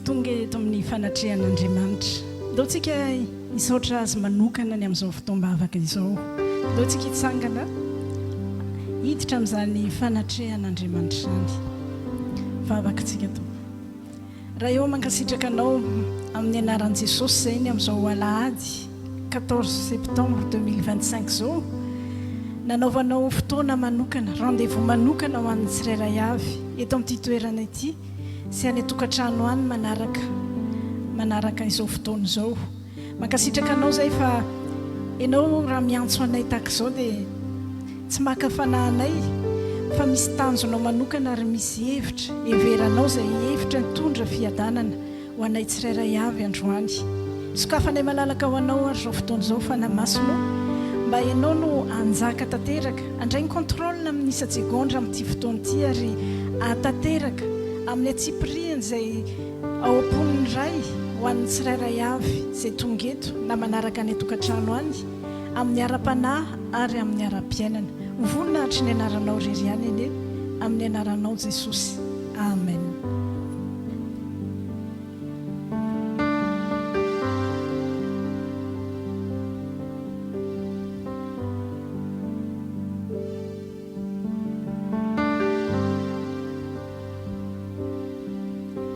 Tonga eto amin'ny fanatrehan'Andriamanitra. Ndao tsika hisaotra Azy manokana ny amin'izao fotoam-bavaka izao. Ndao tsika hitsangana hiditra amin'izany fanatrehan'Andriamanitra izany. Vavaka tsika Tompo. Ray ô mankasitraka Anao amin'ny anaran'i Jesosy izay ny amin'izao alahady 14 septembre 2025 izao nanaovanao fotoana manokana, rendez-vous manokana ho an'ny tsirairay avy eto amin'ity toerana ity. sy any an-tokantrano any manaraka manaraka izao fotoana izao. Mankasitraka anao izay fa ianao raha miantso anay tahaka izao dia tsy maka fanahy anay fa misy tanjonao manokana ary misy hevitra heveranao izay hevitra nitondra fiadanana ho anay tsirairay avy androany. Sokafanay malalaka ho anao ary izao fotoana izao Fanahy Masina ô mba ianao no hanjaka tanteraka Handray ny contrôle amin'ny isa-tsegondra amin'ity fotoana ity ary hahatanteraka amin'ny antsipiriany izay ao am-pon'ny Ray ho an'ny tsirairay avy izay tonga eto na manaraka any an-tokantrano any, amin'ny ara-panahy ary amin'ny ara-piainana. Ho voninahitry ny anaranao irery ihany anie, amin'ny anaranao Jesosy. Amen.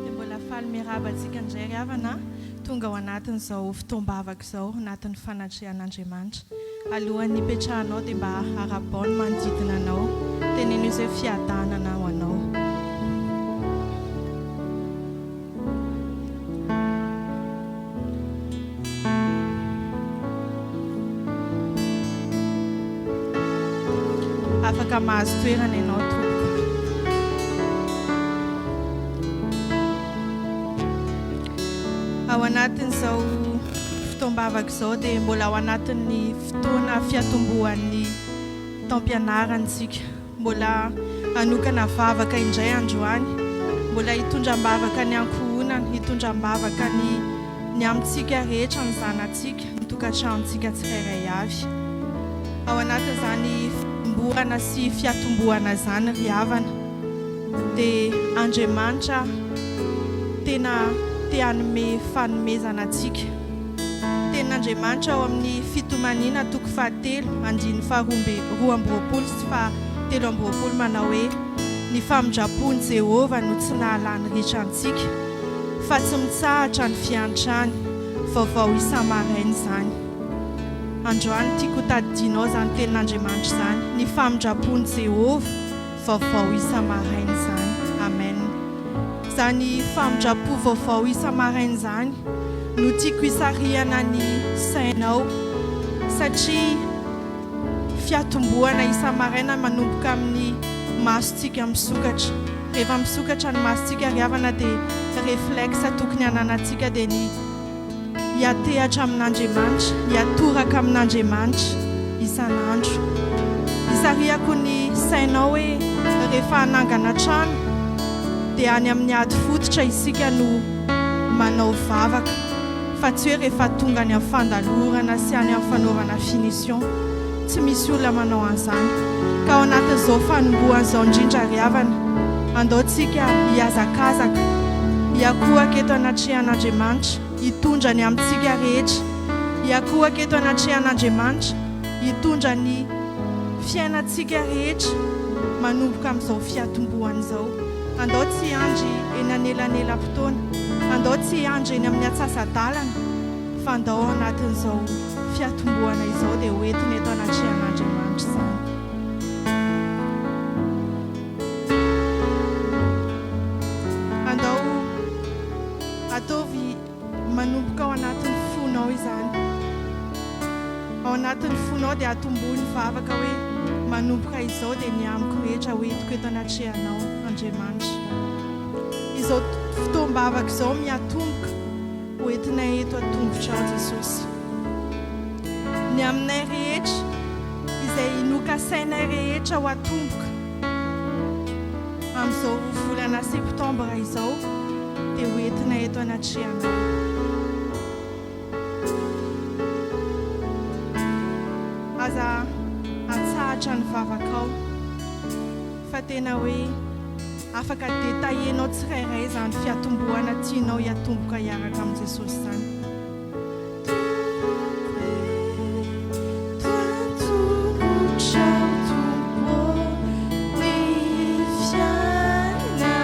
Dia mbola faly miarahaba antsika indray ry havana tonga ao anatin'izao fotoam-bavaka izao, anatin'ny fanatrehan'Andriamanitra. Alohan'ny hipetrahanao dia mba arahabao ny manodidina anao, teneno izy hoe fiadanana ho anao. Afaka mahazo toerana ianao tompoko. Ao anatin'izao fotoam-bavaka izao dia mbola ao anatin'ny fotoana fiatombohan'ny taom-pianarana isika. Mbola hanokana vavaka indray androany. Mbola hitondra am-bavaka ny ankohonana, hitondra am-bavaka ny ny amintsika rehetra, ny zanatsika, ny tokantranontsika tsirairay avy. Ao anatin'izany fitomboana sy fiatombohana izany ry havana dia Andriamanitra tena te hanome fanomezana antsika. Tenin'Andriamanitra ao amin'ny Fitomaniana toko fahatelo andininy faharoa 22 sy faha 23 manao hoe, Ny famindram-pon'i Jehovah no tsy nahalany ritra antsika, fa tsy mitsahatra ny fiantrany, vaovao isa-maraina izany. Androany tiako ho tadidianao izany tenin'Andriamanitra izany, ny famindram-pon'i Jehovah vaovao isa-maraina izany. Amen. Izany famindram-po vaovao isa-maraina izany no tiako hisarihana ny sainao satria fiatombohana isa-maraina manomboka amin'ny masontsika misokatra. Rehefa misokatra ny masontsika ry havana dia réflexe tokony hananantsika dia ny hiatehatra amin'Andriamanitra, hiatoraka amin'Andriamanitra isan'andro. Isarihako ny sainao hoe rehefa hanangana trano dia any amin'ny ady fototra isika no manao vavaka fa tsy hoe rehefa tonga any amin'ny fandalorana sy any amin'ny fanaovana finition. Tsy misy olona manao an'izany. Ka ao anatin'izao fanombohana izao indrindra ry havana, andao tsika hihazakazaka, hiakohaka eto anatrehan'Andriamanitra, hitondra ny amintsika rehetra, hiakohaka eto anatrehan'Andriamanitra, hitondra ny fiainantsika rehetra manomboka amin'izao fiatombohana izao. Andao tsy hiandry eny anelanelam-potoana, andao tsy hiandry eny amin'ny atsasa-dalana, fa andao ao anatin'izao fiatombohana izao dia ho entina eto anatrehan'Andriamanitra izany. Andao ataovy manomboka ao anatin'ny fonao izany. Ao anatin'ny fonao dia atombohy ny vavaka hoe manomboka izao dia ny amiko rehetra ho entiko eto anatrehanao Andriamanitra. Izao fotoam-bavaka izao miatomboka. Ho entinay eto an-tongotrao Jesosy. Ny aminay rehetra, izay nokasainay rehetra ho atomboka amin'izao volana septambra izao dia ho entinay eto anatrehanao. Aza atsahatra ny vavakao fa tena hoe. Afaka detailler-nao tsirairay izany fiatombohana tianao hiatomboka hiaraka amin'i Jesosy izany. Tompoko eto an-tongotrao Tompo ny fiainako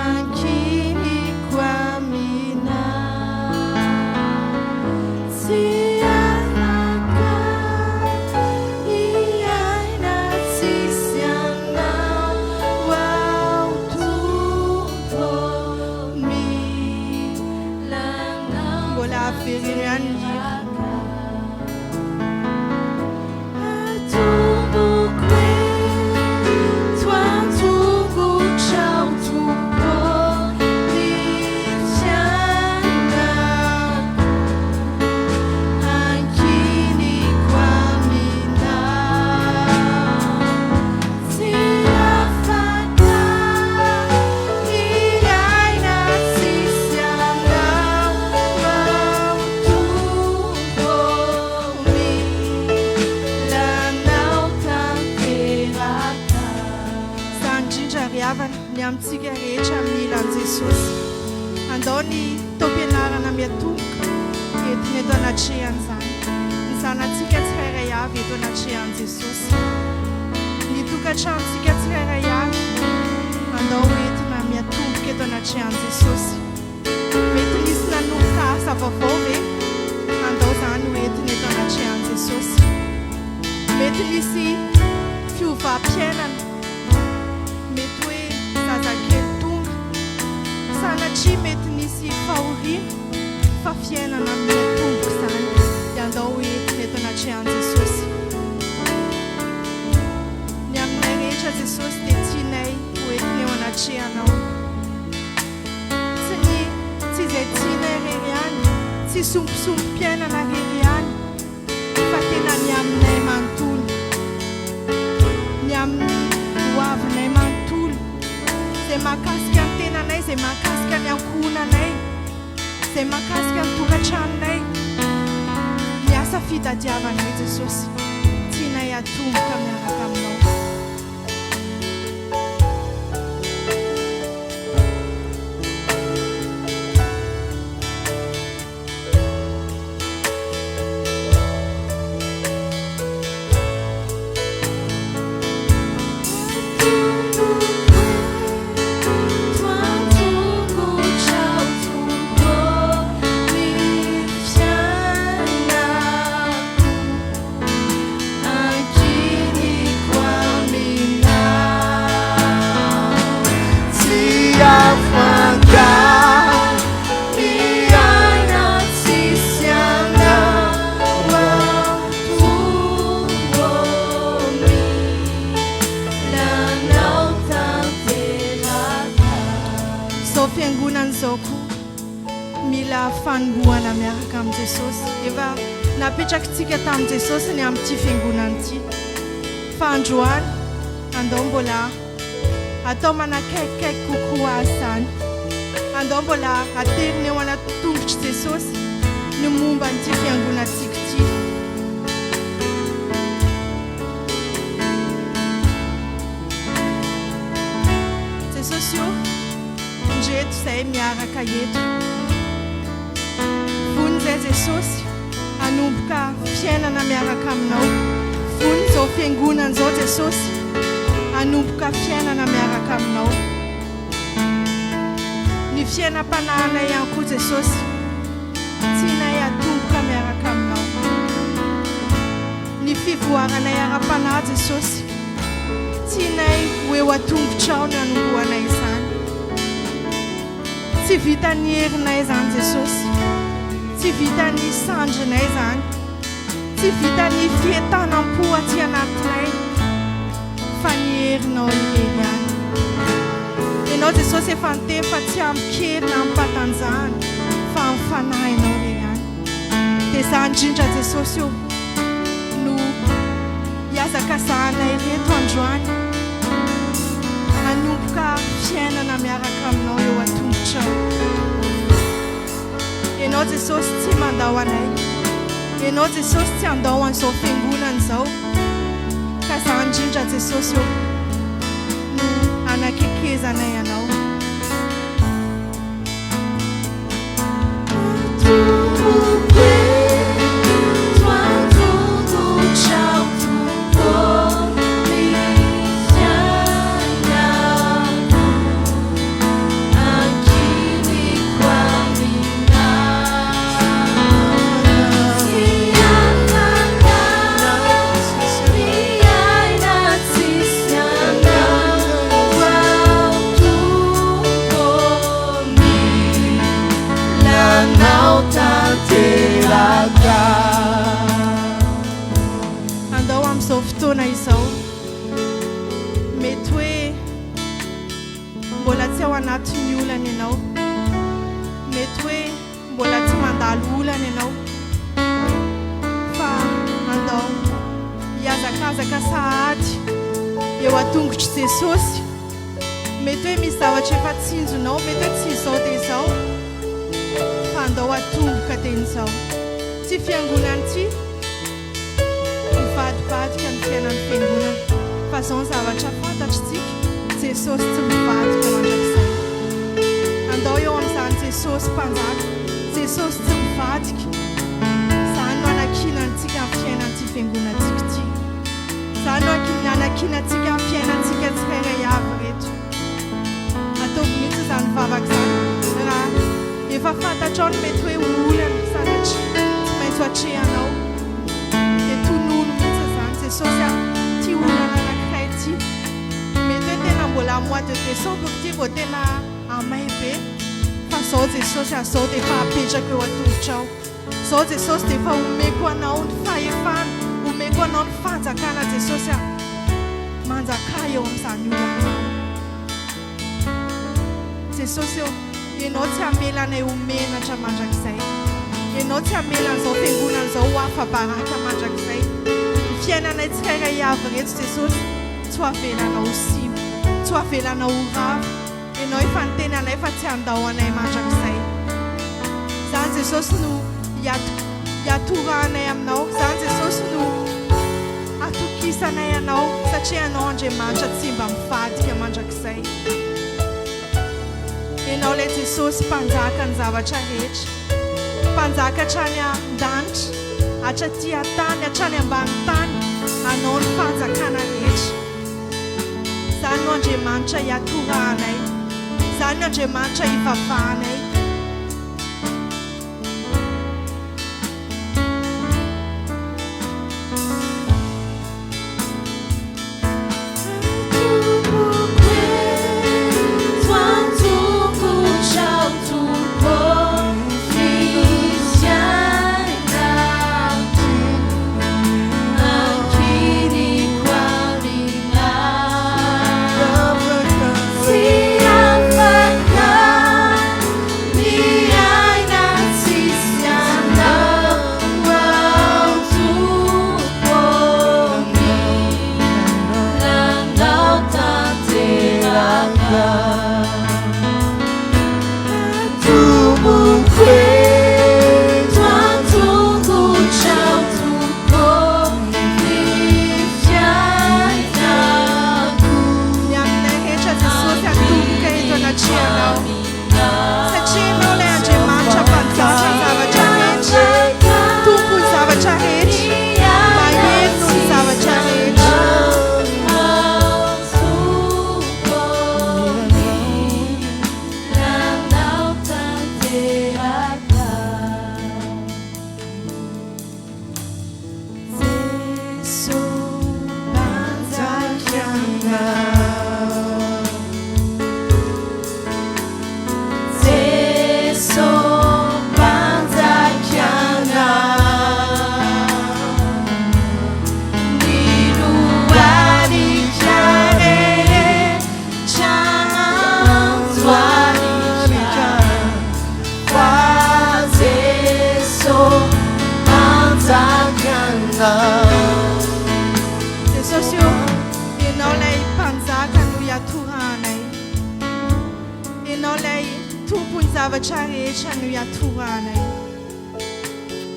ankiniko aminao tsy afaka hiaina tsisy anao aho Tompo mila anao Mbola avereno ihany ny hira. Atomboko eto an-tongotrao Tompo ny fiainako Ankiniko aminao Tsy afaka hiaina tsisy anao aho Tompo Mila anao tanteraka. Izany indrindra ry havana, ny amintsika rehetra mila an'i Jesosy. Andao ny taom-pianarana miatomboka entina eto anatrehan'izany. Ny zanatsika tsirairay avy eto anatrehan'i Jesosy. Ny tokantranontsika tsirairay avy, andao entina miatomboka eto anatrehan'i Jesosy. Mety nisy nanomboka asa vaovao ve? Andao izany ho entina eto anatrehan'i Jesosy. Mety nisy fiovam-piainana. Mety hoe zazakely tonga. Sanatria mety nisy fahoriana fa fiainana miatomboka izany dia andao ho entina eto anatrehan'i Jesosy. Ny aminay rehetra Jesosy dia tianay ho entina eo anatrehanao. Tsy ny tsy izay tianay irery ihany, tsy sompisompim-piainana irery ihany. Fa tena ny aminay manontolo. Ny amin'ny ho avinay manontolo. Izay mahakasika ny tenanay, izay mahakasika ny ankohonanay, izay mahakasika ny tokantranonay. Ny asa fitadiavanay Jesosy, tianay hatomboka miaraka aminao. Tsy afaka Miaina tsisy anao aho Tompo Mila anao tanteraka. Izao fiangonana izao koa mila fanombohana miaraka amin'i Jesosy. Efa napetrakitsika tamin'i Jesosy ny amin'ity fiangonana ity. Fa androany andao mbola Atao manakaikikaiky kokoa azy izany. Andao mbola aterina eo anaty tongotr'i Jesosy ny momba an'ity fiangonantsika ity. Jesosy o, indreto izahay miaraka eto. Vonona izay Jesosy hanomboka fiainana miaraka aminao. Vonona izao fiangonana izao Jesosy hanomboka fiainana miaraka aminao. Ny fiainam-panahinay ihany koa Jesosy tianay hatomboka miaraka aminao. Ny fivoaranay ara-panahy Jesosy tianay ho eo an-tongotrao ny hanombohanay izany. Tsy vitan'ny herinay izany Jesosy, tsy vitan'ny sandrinay izany, tsy vitan'ny fientanam-po aty anatinay fa ny herinao irery ihany. Ianao Jesosy efa niteny fa tsy amin-kery na amim-patanjahana fa amin'ny fanahinao irery ihany. Dia izany indrindra Jesosy o no hihazakazahanay ireto androany hanomboka fiainana miaraka aminao eo an-tongotrao. Ianao Jesosy tsy mandao anay. Ianao Jesosy tsy handao an'izao fiangonana izao. Ka izany indrindra Jesosy ô. hanomezanay Anao. Andao amin'izao fotoana izao. Mety hoe mbola tsy ao anatin'ny olana ianao. Mety hoe mbola tsy mandalo olana ianao. Fa andao hihazakazaka sahady eo an-tongotr'i Jesosy. Mety hoe misy zavatra efa tsinjonao, mety hoe tsy izao dia izao, fa andao hatomboka teny izao. Ity fiangonana ity, mivadibadika ny fiainan'ny fiangonana, fa izao ny zavatra fantatr'tsika, Jesosy tsy mivadika mandrakizay. Andao eo amin'izany Jesosy Mpanjaka, Jesosy tsy mivadika, izany no anankinantsika ny fiainan'ity fiangonantsika ity. Izany no anankinantsika ny fiainantsika tsirairay avy ireto. Ataovy mihitsy izany vavaka izany raha efa fantatrao ny mety hoe olana sanatria tsy maintsy ho atrehanao dia tonony mihitsy izany Jesosy a, ity olana anankiray ity mety hoe tena mbola mois de décembre ity vao tena hamay be fa izao Jesosy a, izao dia efa apetrako eo an-tongotrao. Zao Jesosy dia efa omeko anao ny fahefana, omeko anao ny fanjakana Jesosy a! Manjakà eo amin'izany olana izany. Jesosy ô, Ianao tsy hamela anay ho menatra mandrakizay. Ianao tsy hamela an'izao fiangonana izao ho afa-baraka mandrakizay. Ny fiainanay tsirairay avy ireto Jesosy, tsy ho avelanao ho simba, tsy ho avelanao ho rava. Ianao efa niteny anay fa tsy handao anay mandrakizay. Izany Jesosy no hiatorahanay aminao. Izany Jesosy no atokisanay anao satria Ianao Andriamanitra tsy mba mivadika mandrakizay. Ianao ilay Jesosy Mpanjaka ny zavatra rehetra. Mpanjaka hatrany an-danitra, hatraty an-tany, hatrany ambany tany, Anao ny fanjakana rehetra. Izany no Andriamanitra iatorahanay. Izany no Andriamanitra ivavahanay. Ny aminay rehetra Jesosy atomboka eto anatrehanao satria Ianao ilay Andriamanitra mpanjaka ny zavatra rehetra, Tompon'ny zavatra rehetra, mahery noho ny zavatra rehetra. Jesosy ô, Ianao ilay Mpanjaka no iatorahanay. Ianao ilay Tompon'ny zavatra rehetra no iatorahanay.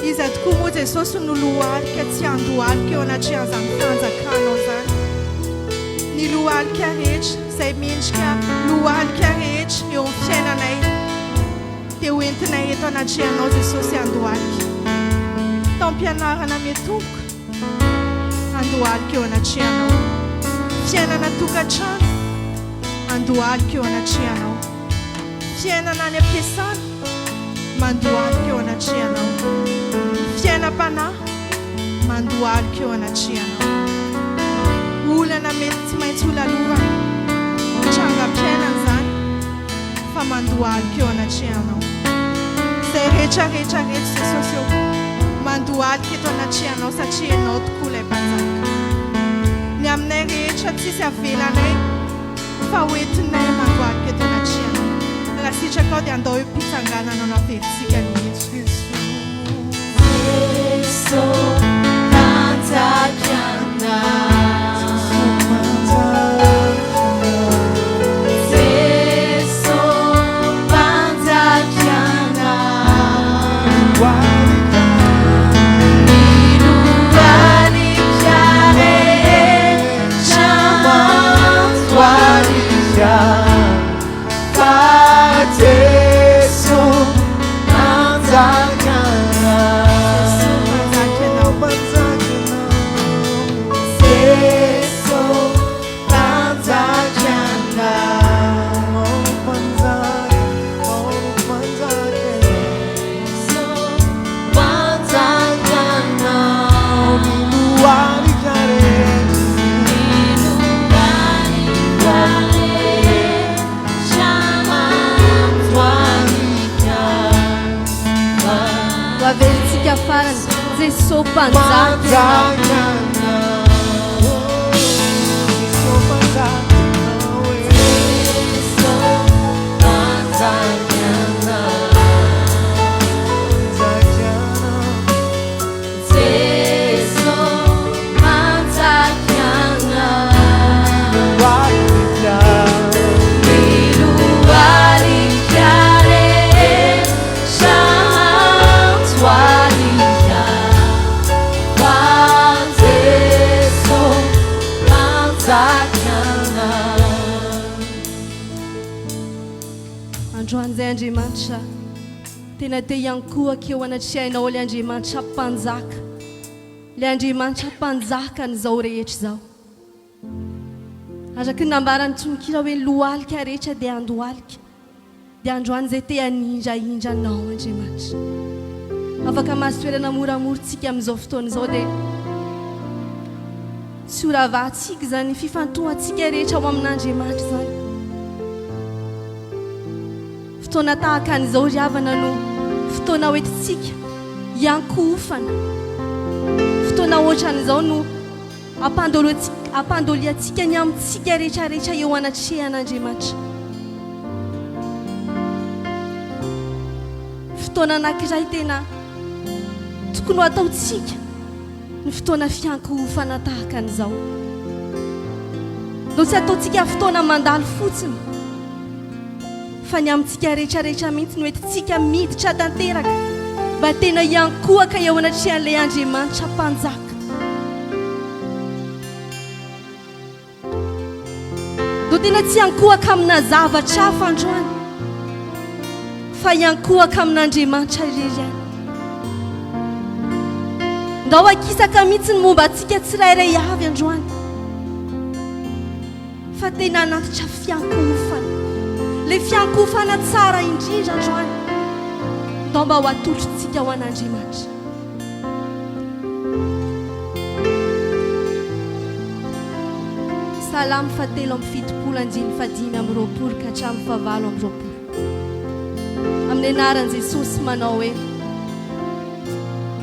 Iza tokoa moa Jesosy no lohalika tsy handohalika eo anatrehan'izany fanjakanao izany? Ny lohalika rehetra, izay mendrika lohalika rehetra eo amin'ny fiainanay dia ho entinay eto anatrehanao Jesosy handohalika. Taom-pianarana miatomboka, handohalika eo anatrehanao. Fiainana tokantrano, handohalika eo anatrehanao. Fiainana any am-piasana, mandohalika eo anatrehanao. Fiainam-panahy, mandohalika eo anatrehanao. Olana mety tsy maintsy holalovana, trangam-piainana izany, fa mandohalika eo anatrehanao. Izay rehetra rehetra rehetra Jesosy ô, mandohalika eto anatrehanao satria Ianao tokoa ilay Mpanjaka. Ny aminay rehetra tsisy avelanay fa ho entinay mandohalika eto anatrehanao. Raha sitrakao dia andao eo am-pitsanganana no averintsika ny hira. Ho averintsika farany, Jeso Mpanjaka Ianao. Androany izay Andriamanitra Tena te hiankohoka eo anatrehanao ilay Andriamanitra Mpanjaka, ilay Andriamanitra Mpanjaka an'izao rehetra izao. Araka ny nambaran'ny tononkira hoe lohalika rehetra dia handohalika, dia androany izay te hanindrahindra anao Andriamanitra. Afaka mahazo toerana moramora tsika amin'izao fotoana izao dia tsy ho ravahantsika izany fifantohantsika rehetra ao amin'Andriamanitra izany. Fotoana tahaka an'izao ry havana no fotoana hoentintsika hiankohofana. Fotoana ohatran'izao no ampandoloantsika ny amintsika rehetrarehetra eo anatrehan'Andriamanitra. Fotoana anankiray tena tokony ho ataontsika ny fotoana fiankohofana tahaka an'izao. No tsy ataontsika fotoana mandalo fotsiny, fa ny amintsika rehetrarehetra mihitsy no entintsika miditra tanteraka mba tena hiankohaka eo anatrehan'ilay Andriamanitra Mpanjaka. No tena tsy hiankohaka amina zavatra hafa androany, fa hiankohaka amin'Andriamanitra irery ihany. Ndao hakisaka mihitsy ny momba antsika tsirairay avy androany, fa tena hanantitra fiankohofana. Ilay fiankohofana tsara indrindra androany, ndao mba ho atolotritsika ho an'Andriamanitra. Salamo fahatelo amby fitopolo andininy fahadimy amby roapolo ka hatramin'ny fahavalo amby roapolo. Amin'ny anaran'i Jesosy manao hoe,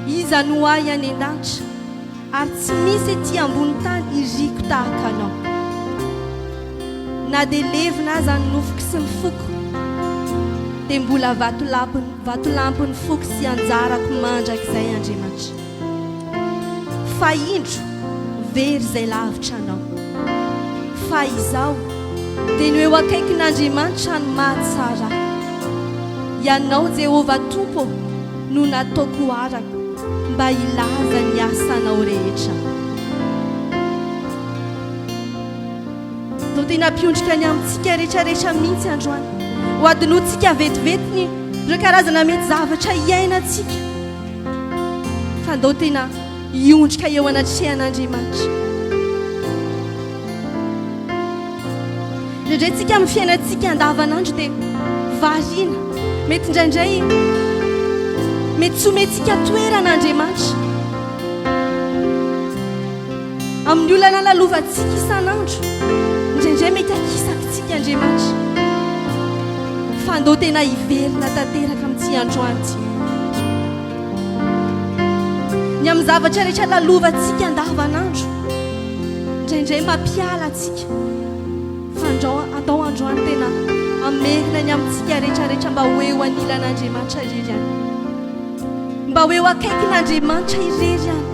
Iza no ahy any an-danitra, ary tsy misy ety ambony tany iriko tahaka anao. Na dia levona aza ny nofoko sy ny foko, dia mbola vatolampin'ny foko sy anjarako mandrakizay Andriamanitra. Fa indro, very izay lavitra Anao. Fa izaho, dia ny ho eo akaikin'Andriamanitra no mahatsara ahy. Ianao, Jehovah Tompo ô, no nataoko ho arako, mba hilaza ny asanao rehetra. Ndao tena hampiondrika ny amintsika rehetrarehetra mihitsy androany. Ho adinointsika vetivety ny ireo karazana mety zavatra iainantsika. Fa ndao tena hiondrika eo anatrehan'Andriamanitra. Indraindray tsika amin'ny fiainantsika andavanandro dia variana. Mety indraindray mety tsy omentsika toerana Andriamanitra. Amin'ny olana lalovantsika isan'andro, indraindray mety akisakitsika Andriamanitra. Fa andao tena hiverina tanteraka amin'ity androany ity. Ny amin'ny zavatra rehetra lalovantsika andavanandro, indraindray mampiala antsika. Fa andrao, andao androany tena hamerina ny amintsika rehetra rehetra mba ho eo anilan'Andriamanitra irery ihany. Mba ho eo akaikin'Andriamanitra irery ihany.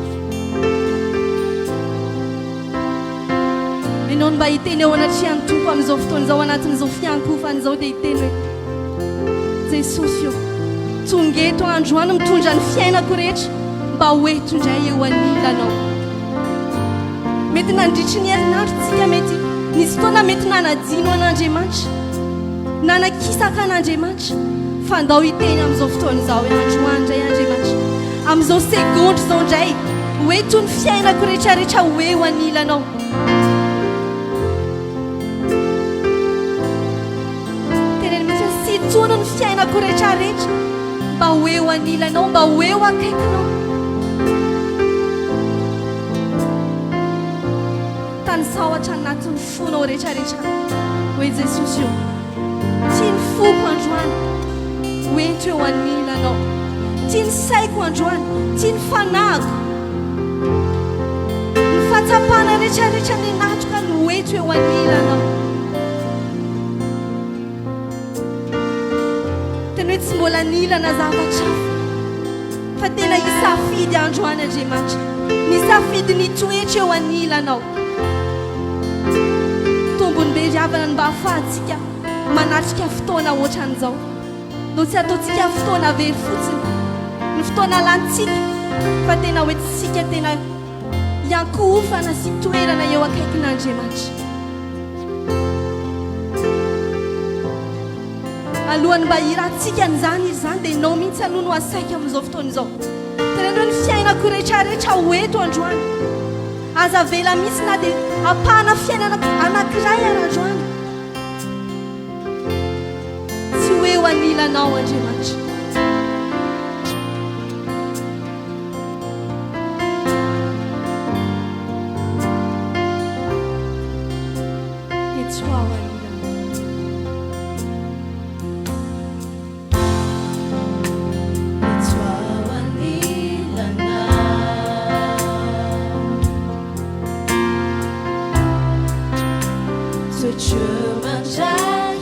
Ianao no mba hiteny eo anatrehan'ny Tompo amin'izao fotoana izao, anatin'izao fiankohofana izao, dia hiteny hoe, Jesosy ô, tonga eto aho androany mitondra ny fiainako rehetra mba ho eto indray eo anilanao. Mety nandritry ny herinandro tsika mety nisy fotoana mety nanadino an'Andriamanitra, nanakisaka an'Andriamanitra, fa ndao hiteny amin'izao fotoana izao hoe androany indray Andriamanitra, amin'izao segondra izao indray, ho eto ny fiainako rehetrarehetra ho eo anilanao. Teneno mihitsy hoe sintono ny fiainako rehetrarehetra mba ho eo anilanao, mba ho eo akaikinao. Tanisao hatrany anatin'ny fonao rehetrarehetra hoe Jesosy ô, tia ny foko androany ho ento eo anilanao, tia ny saiko androany, tia ny fanahiko. Ny fahatsapana rehetrarehetra nenatiko no ho ento eo anilanao. Tena hoe tsy mbola nilana zavatra hafa fa tena hisafidy androany Andriamanitra. Nisafidy ny hitoetra eo anilanao. Tombony be ry havana ny mba ahafahantsika manatrika fotoana ohatran'izao. No tsy ataontsika fotoana very fotsiny ny fotoana lanintsika fa tena hoe tsika tena hiankohofana sy toerana eo akaikin'Andriamanitra. Alohan'ny mba hirantsika an'izany hira izany dia ianao mihitsy aloha no asaiko amin'izao fotoana izao. Teneno hoe ny fiainako rehetrarehetra ho eto androany. Aza avela mihitsy na dia ampahana fiainana anankiray ara androany. Tsy ho eo anilanao Andriamanitra. Dia tsy ho ao anilanao. Dia tsy ho ao anilanao. Toetro mandrakizay.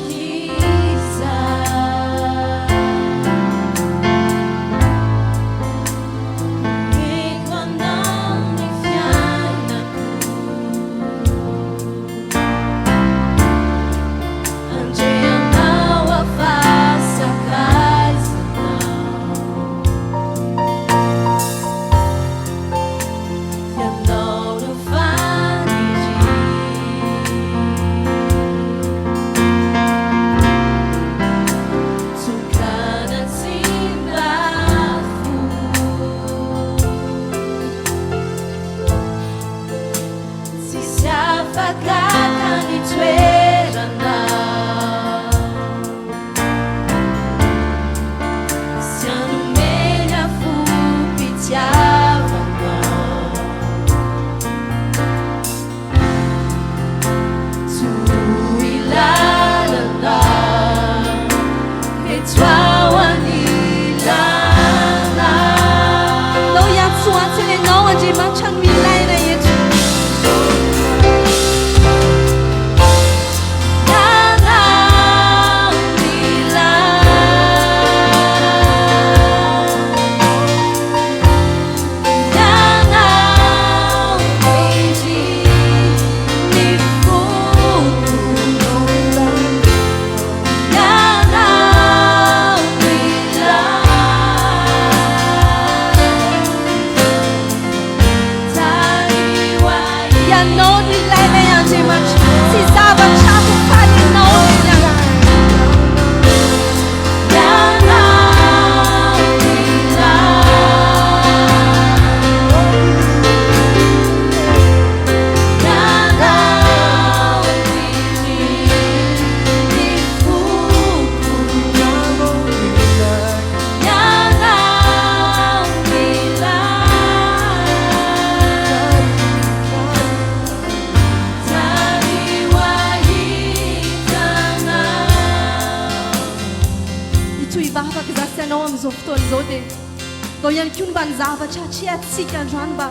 Ndao ihany koa ny mba ny zavatra atrehantsika androany mba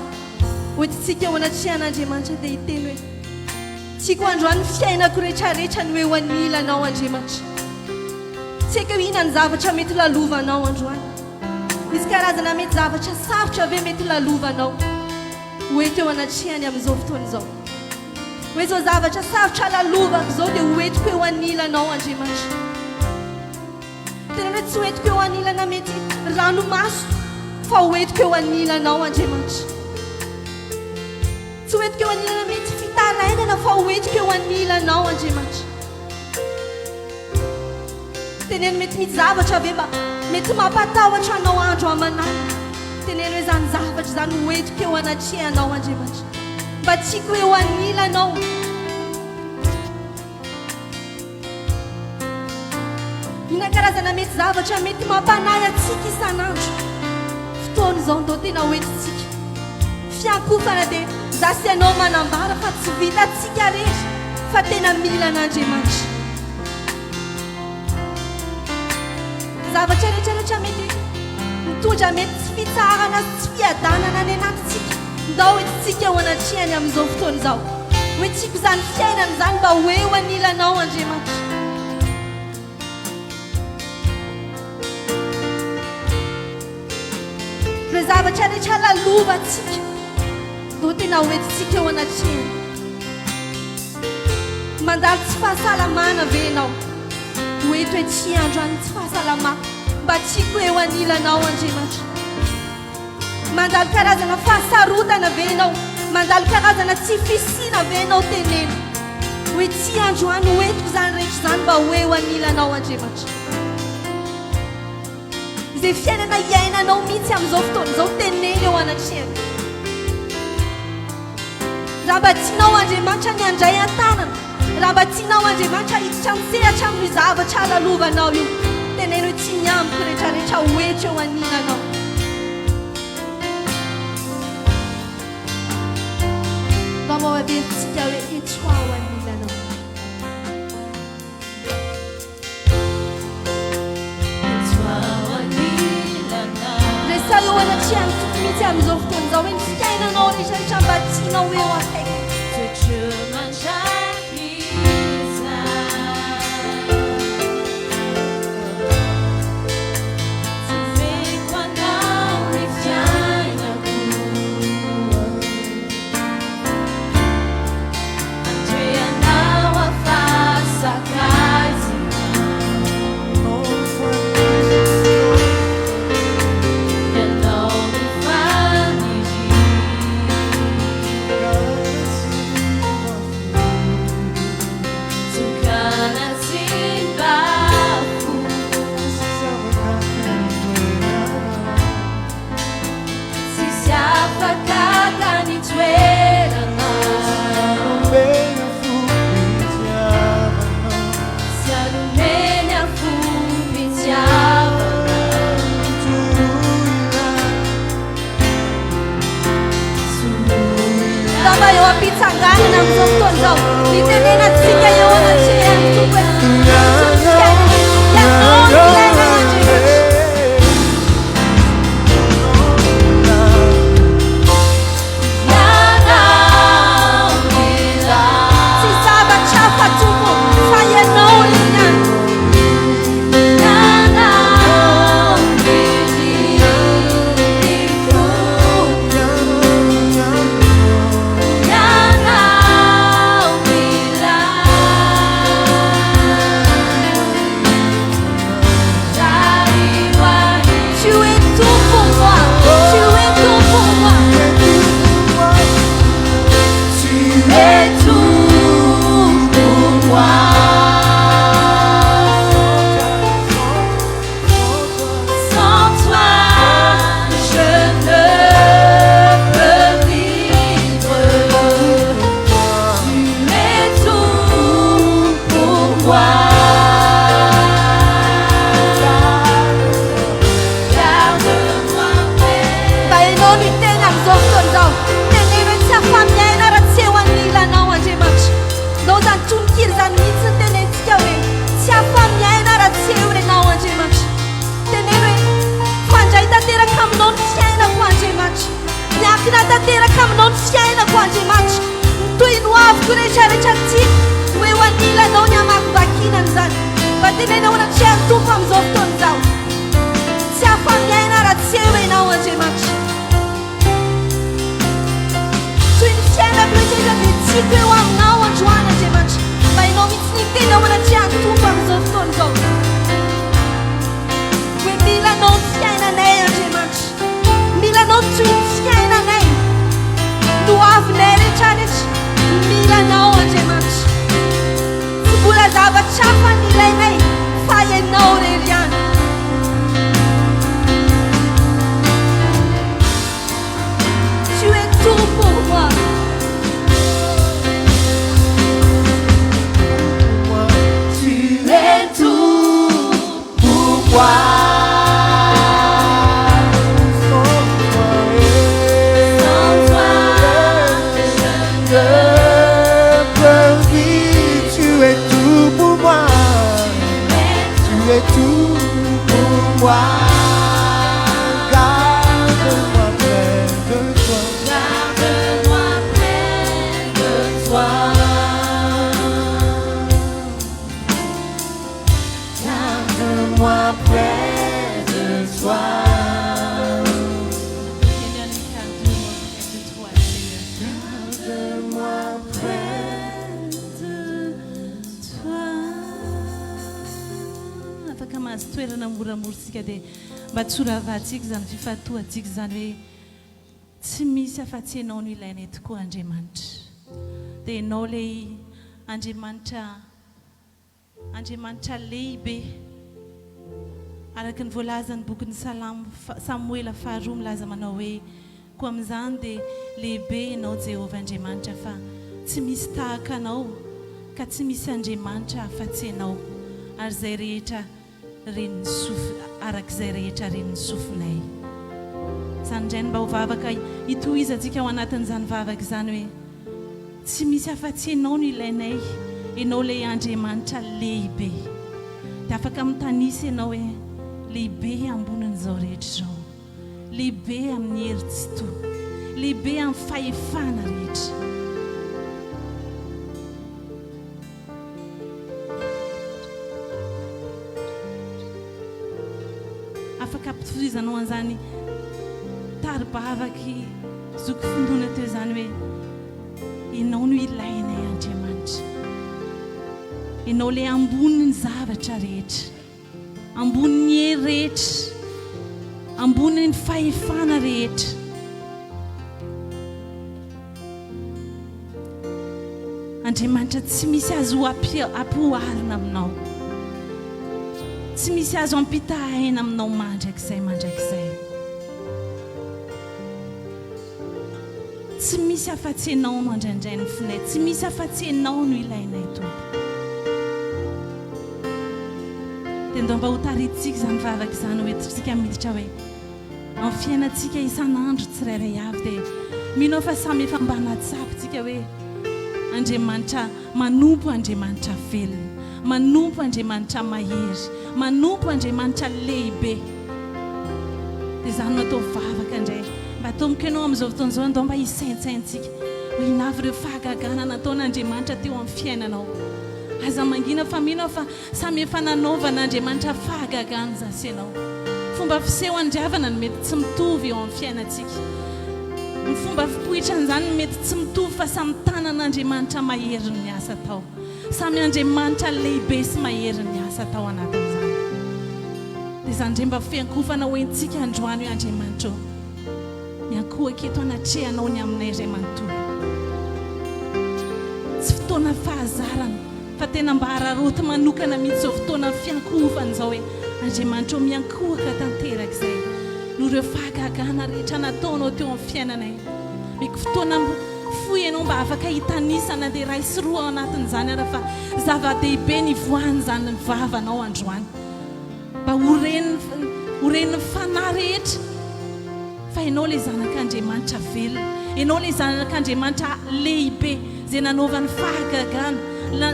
hoentintsika eo anatrehan'Andriamanitra dia hiteny hoe, Tiako androany ny fiainako rehetrarehetra no eo anilanao Andriamanitra. Tsy haiko hoe inona ny zavatra mety lalovanao androany. Misy karazana mety zavatra sarotra ve mety lalovanao ho eto eo anatrehany amin'izao fotoana izao? Hoe izao zavatra sarotra lalovako izao dia ho entiko eo anilanao Andriamanitra. Tena hoe tsy ho entiko eo anilana mety ranomaso fa ho entiko eo anilanao Andriamanitra. Tsy ho entiko eo anilana mety fitarainana fa ho entiko eo anilanao Andriamanitra. Teneno mety misy zavatra ve mba mety mampatahotra anao andro aman'alina. Teneno hoe izany zavatra izany ho entiko eo anatrehanao Andriamanitra. Mba tiako eo anilanao. Inona karazana mety zavatra mety mampanahy antsika isan'andro? Fotoana izao ndao tena ho entintsika. Fiankofana dia za sy ianao manambara fa tsy vitantsika rery fa tena mila an'Andriamanitra. Zavatra rehetra rehetra mety mitondra mety tsy fitsaharana sy tsy fiadanana any anatintsika. Ndao entintsika eo anatrehany amin'izao fotoana izao. Hoe tiako izany fiainana izany mba ho eo anilanao Andriamanitra. Ireo zavatra rehetra lalovantsika, ndao tena ho entintsika eo anatrehany. Mandalo tsy fahasalamana ve ianao? Ho eto ety androany tsy fahasalamako, mba tiako eo anilanao Andriamanitra. Mandalo karazana fahasarotana ve ianao? Mandalo karazana tsy fisiana ve ianao? Teneno hoe tsy androany ho entiko izany rehetra izany mba ho eo anilanao Andriamanitra. Izay fiainana iainanao mihitsy amin'izao fotoana izao, teneno eo anatrehany. Raha mba tianao Andriamanitra ny handray an-tanana, raha mba tianao Andriamanitra hiditra an-tsehatra amin'io zavatra lalovanao io, teneno hoe tsy ny amiko rehetrarehetra ho eto eo anilanao. Mba mba averintsika hoe eto aho anilanao. Resaho eo anatrehan'ny Tompo mihitsy amin'izao fotoana izao hoe ny fiainanao rehetrarehetra mba tianao ho eo akaikiny. Angamba eo am-pitsanganana amin'izao fotoana izao, mitenena antsika eo anatrehan'ny Tompo hoe, Ianao no ilainay Andriamanitra. Tsy zavatra hafa Tompo fa Ianao ihany. aminao ny fiainako Andriamanitra. Miankina tanteraka aminao ny fiainako Andriamanitra. Ny toy ny hoaviko rehetra rehetra tiako ho eo anilanao ny hamakivakiana an'izany. Mba teneno eo anatrehan'ny Tompo amin'izao fotoana izao. Tsy afa-miaina raha tsy eo Ianao Andriamanitra. Toy ny fiainako rehetra dia tiako eo aminao androany Andriamanitra. Mba Ianao mihitsy ny hiteny ao anatrehan'ny Tompo amin'izao fotoana izao. Hoe mila Anao ny fiainanay Andriamanitra. Mila Anao toy ny fiainanay. Ny hoavinay rehetra rehetra mila Anao Andriamanitra. Tsy mbola zavatra hafa ny ilainay fa Ianao irery ihany. Tu es tout pour moi. Tu es tout pour moi. Sans toi, je ne peux vivre. Tu es tout pour moi. Tu es tout pour moi. Garde-moi près de toi. Garde-moi près de toi. Garde-moi près de toi. Seigneur, garde-moi près de toi, Seigneur. Garde-moi près de toi. Afaka mahazo toerana moramora isika dia mba tsy ho ravahantsika izany fifantohantsika izany hoe tsy misy afa-tsy Ianao no ilainay tokoa Andriamanitra. Dia Ianao ilay Andriamanitra Andriamanitra lehibe. Araka ny voalazan'ny bokin'ny Salamo Samoela faharoa milaza manao hoe, Koa amin'izany dia lehibe Ianao Jehovah Andriamanitra fa tsy misy tahaka Anao ka tsy misy Andriamanitra afa-tsy Ianao ary izay rehetra ren'ny sof araka izay rehetra ren'ny sofinay. Izany indray no mba ho vavaka hitohizantsika ao anatin'izany vavaka izany hoe, Tsy misy afa-tsy Ianao no ilainay, Ianao ilay Andriamanitra lehibe. Dia afaka mitanisa ianao hoe, Lehibe ambonin'izao rehetra izao. Lehibe amin'ny hery tsitoha. Lehibe amin'ny fahefana rehetra. Afaka ampitohizanao an'izany tari-bavak'i zoky finoana teo izany hoe, Ianao no ilainay Andriamanitra. Ianao ilay ambonin'ny zavatra rehetra. Ambonin'ny hery rehetra. Ambonin'ny fahefana rehetra. Andriamanitra tsy misy azo ampihoarina aminao. Tsy misy azo ampitahaina aminao mandrakizay mandrakizay. Tsy misy afa-tsy Ianao no andrandrain'ny fonay, tsy misy afa-tsy Ianao no ilainay Tompo. Dia ndao mba hotaritintsika izany vavaka izany hoentintsika miditra hoe Amin'ny fiainantsika isan'andro tsirairay avy dia mino aho fa samy efa mba nahatsapa isika hoe Andriamanitra manompo Andriamanitra velona, manompo Andriamanitra mahery, manompo Andriamanitra lehibe. Dia izany no atao vavaka indray. Mba atomiko ianao amin'izao fotoana izao, andao mba hisaintsaintsika hoe inona avy ireo fahagagana nataon'Andriamanitra teo amin'ny fiainanao. Aza mangina fa mino aho fa Samy efa nanaovan'Andriamanitra fahagagana izaho sy ianao. Fomba fiseho andriavana no mety tsy mitovy eo amin'ny fiainantsika. Ny fomba fipoitran'izany no mety tsy mitovy fa samy tanan'Andriamanitra mahery ny asa atao. Samy Andriamanitra lehibe sy mahery ny asa atao anatin'izany. Dia izany indray mba fiankofana ho entintsika androany hoe Andriamanitra ô, miankohoka eto anatrehanao ny aminay iray manontolo. Tsy fotoana fahazarana. Fa tena mba araraoty manokana mihitsy izao fotoana fiankohofana izao hoe Andriamanitra ô miankohoka tanteraka izay noho ireo fahagagana rehetra nataonao teo amin'ny fiainanay. Meko fotoana fohy ianao mba afaka hitanisa na dia iray sy roa ao anatin'izany ara fa zava-dehibe ny hivoahan'izany ny vavanao androany. Mba ho ren'ny ho ren'ny fanahy rehetra fa Ianao ilay Zanak'Andriamanitra velona. Ianao ilay Zanak'Andriamanitra lehibe izay nanaovany fahagagana.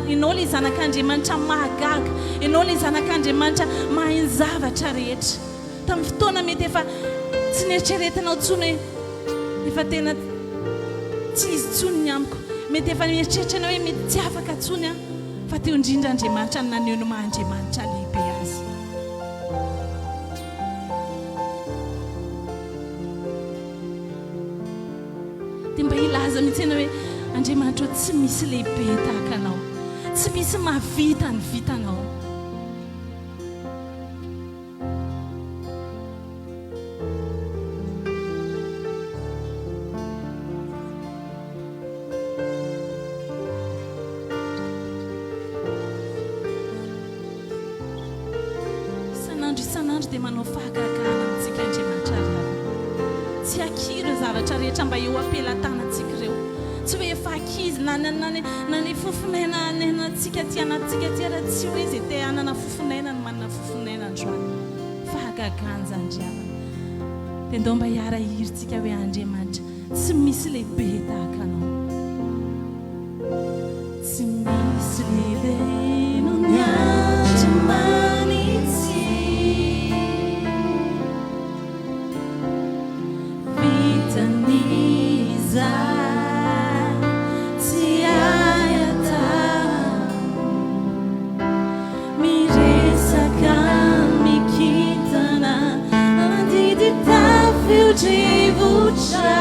Ianao ilay Zanak'Andriamanitra mahagaga. Ianao ilay Zanak'Andriamanitra mahay ny zavatra rehetra. Tamin'ny fotoana mety efa. Tsy nieritreretinao intsony hoe efa tena tsy izy intsony ny amiko. Mety efa mieritreritra ianao hoe mety tsy afaka intsony aho. Fa teo indrindra Andriamanitra no naneho ny maha Andriamanitra lehibe Azy. Dia mba hilaza mihitsy ianao hoe, Andriamanitra ô, tsy misy lehibe tahaka Anao. Tsy misy mahavita ny vitanao. Isan'andro isan'andro dia manao fahagagana amintsika Andriamanitra ry havana. Tsy aky ireo zavatra rehetra mba eo am-pelatanantsika ireo. Tsy hoe efa ankizy na na na na ny fofon'aina ananantsika aty anatintsika aty ary tsy hoe izay te hanana fofon'aina no manana fofon'aina androany. Fahagagana izany ry havana. Dia ndao mba hiara-hirintsika hoe Andriamanitra tsy misy lehibe tahaka Anao. Tsy misy lehibe noho ny Andriamanitsy. Vitan'iza tsy hay atao. Miresaka mikintana mandidy tafio-drivotra.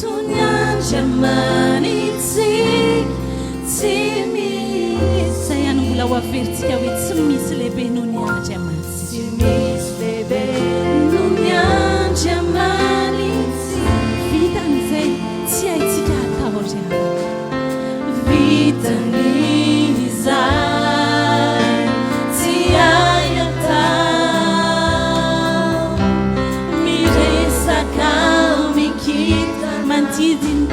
Toy ny Andriamanitsika tsy misy. Izay ihany mbola ho averintsika hoe tsy misy lehibe noho ny Andriamanitsika. Tsy misy lehibe noho ny Andriamanitsika. Vitany izay tsy haintsika atao ry havana. Vitany izay tsy hay atao. Miresaka mikita mandidy ny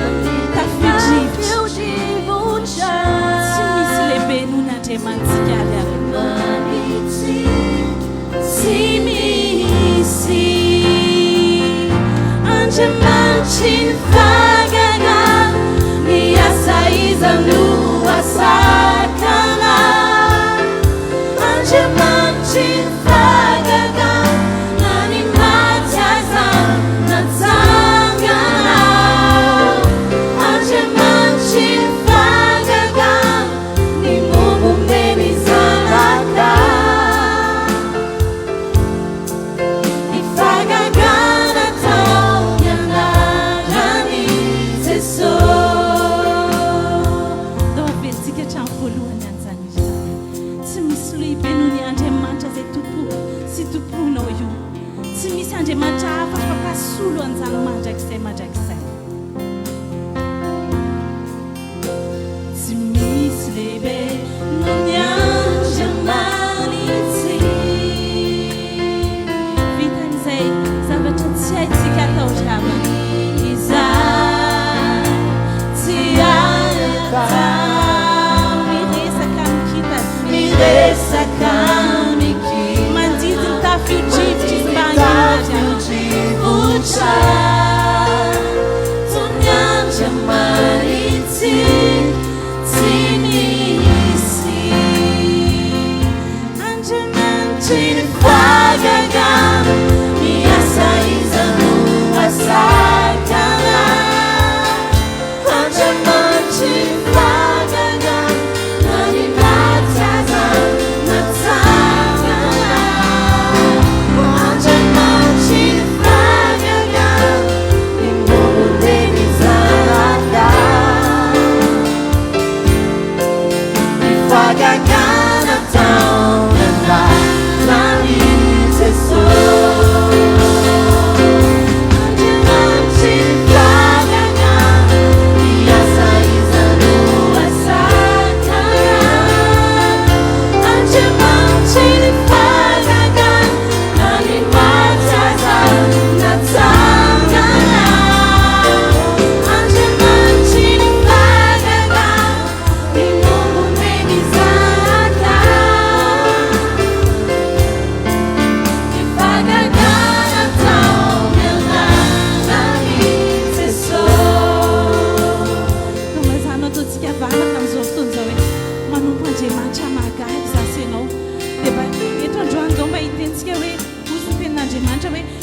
tafio-drivotra. Tsy misy lehibe noho ny Andriamanitsika ry havana. Tsy misy Andriamanitry ny fahagagana. Ny asa iza no asakana. Andriamanitry ny fahagagana. Na ny maty aza natsangana. Andriamanitry ny fahagagana. Ny momba omeny zanaka. Ny fahagagana tao ny anaran'i Jesosy. Ndao averintsika hatramin'ny voalohany an'izany hira izany. Tsy misy lehibe noho ny Andriamanitra izay Tompo sy tompoinao io. Tsy misy Andriamanitra hafa afaka hasolo an'izany mandrakizay mandrakizay. Tsy misy lehibe noho ny Andriamanitsika. Vitan'izay zavatra tsy haintsika atao ry havana. Izay tsy hay atao. Miresaka amin'ny kintana. Miresaka amin'ny kintana. Mandidy ny tafio-drivotra izy mba hangina ry havana. Toy ny Andriamanitsika tsy misy.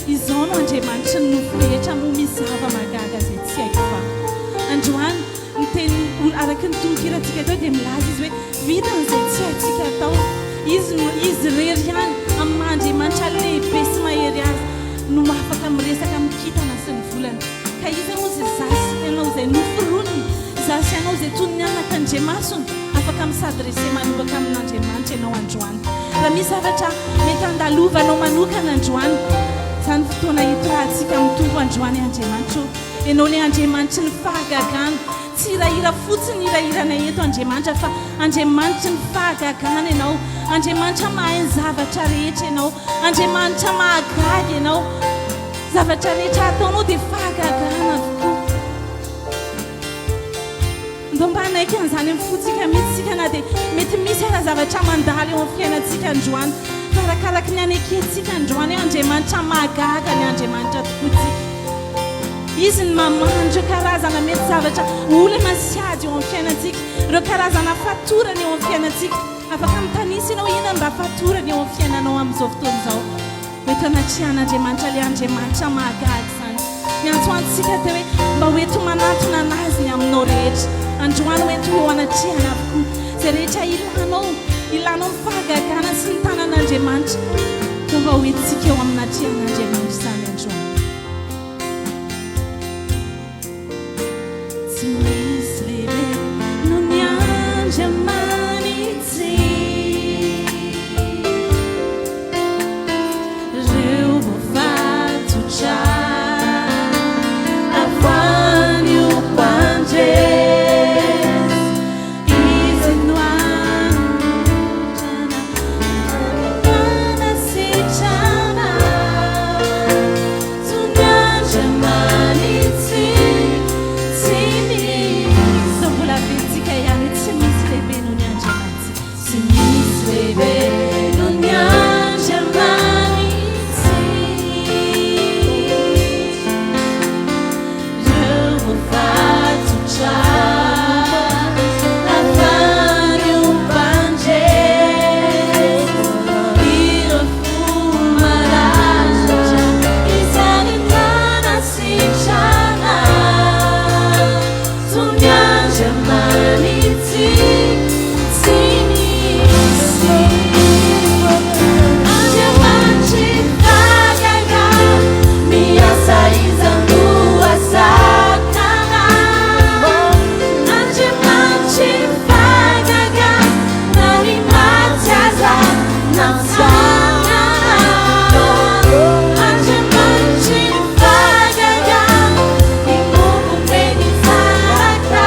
Izao no Andriamanitry ny nofo rehetra moa misy zava-mahagaga izay tsy haiko va? Androany, ny teny, araka ny tononkirantsika teo dia milaza izy hoe vitany izay tsy haintsika atao. Izy no, Izy irery ihany, amin'ny maha Andriamanitra lehibe sy mahery Azy, no afaka miresaka amin'ny kintana sy ny volana. Ka iza moa izay izaho sy ianao izay noforoniny, izaho sy ianao izay toy ny anakandriamasony? Afaka mi-s'adresser manokana amin'Andriamanitra ianao androany. Raha misy zavatra mety handalovanao manokana androany, izany fotoana hitorahantsika amin'ny Tompo androany, Andriamanitra ô, Ianao ilay Andriamanitry ny fahagagana. Tsy hirahira fotsiny ny hirahiranay eto Andriamanitra fa Andriamanitry ny fahagagana Ianao. Andriamanitra mahay ny zavatra rehetra Ianao. Andriamanitra mahagaga Ianao. Zavatra rehetra ataonao dia fahagagana avokoa. Ndao mba hanaiky an'izany amin'ny fontsika mihitsy isika na dia mety misy aza zavatra mandalo eo amin'ny fiainantsika androany. Fa arakaraky ny hanekentsika androany hoe Andriamanitra mahagaga ny Andriamanitra tokoa tsika. Izy no mamaha ireo karazana mety zavatra olana sy ady eo amin'ny fiainantsika, ireo karazana fatorana eo amin'ny fiainantsika. Afaka mitanisa ianao inona no mba fatorana eo amin'ny fiainanao amin'izao fotoana izao. Ho eto anatrehan'Andriamanitra ilay Andriamanitra mahagaga izany. Miantso antsika teo hoe mba ho eto manantona an'Azy ny aminao rehetra. Androany ho eto eo anatrehany avokoa. Izay rehetra ilanao, ilanao ny fahagagana sy ny tanan'Andriamanitra. Koa mba ho entintsika eo amin'atrehan'Andriamanitra izany androany. Tsy misy lehibe noho ny Andriamanitsika. Ireo voafatotra afan'io mpandresy. Izy no anotrana fanasitrana. Sao mbola averintsika ihany hoe tsy misy lehibe noho ny Andriamanitsika. Tsy misy lehibe noho ny Andriamanitsika. Ireo voafatotra hafan'io mpandresy. Ireo fo maratra izay nanasitrana. Toy ny Andriamanitsika tsy misy. Andriamanitry fahagagana, miasa iza no asakana. Andriamanitry fahagagana, na ny maty aza natsangana. Andriamanitry fahagagana, ny momba omeny zanaka.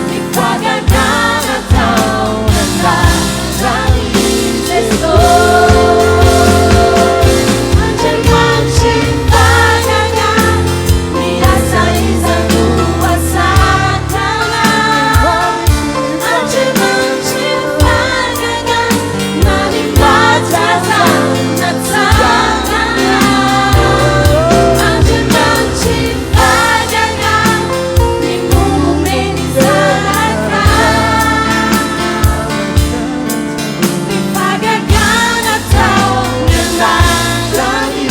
Ny fahagagana tao anaran'i Jesosy. Andriamanitry fahagagana, miasa iza no asakana. Andriamanitry fahagagana, na ny maty aza natsangana. Andriamanitry fahagagana, ny momba omeny zanaka. Ny fahagagana tao anaran'i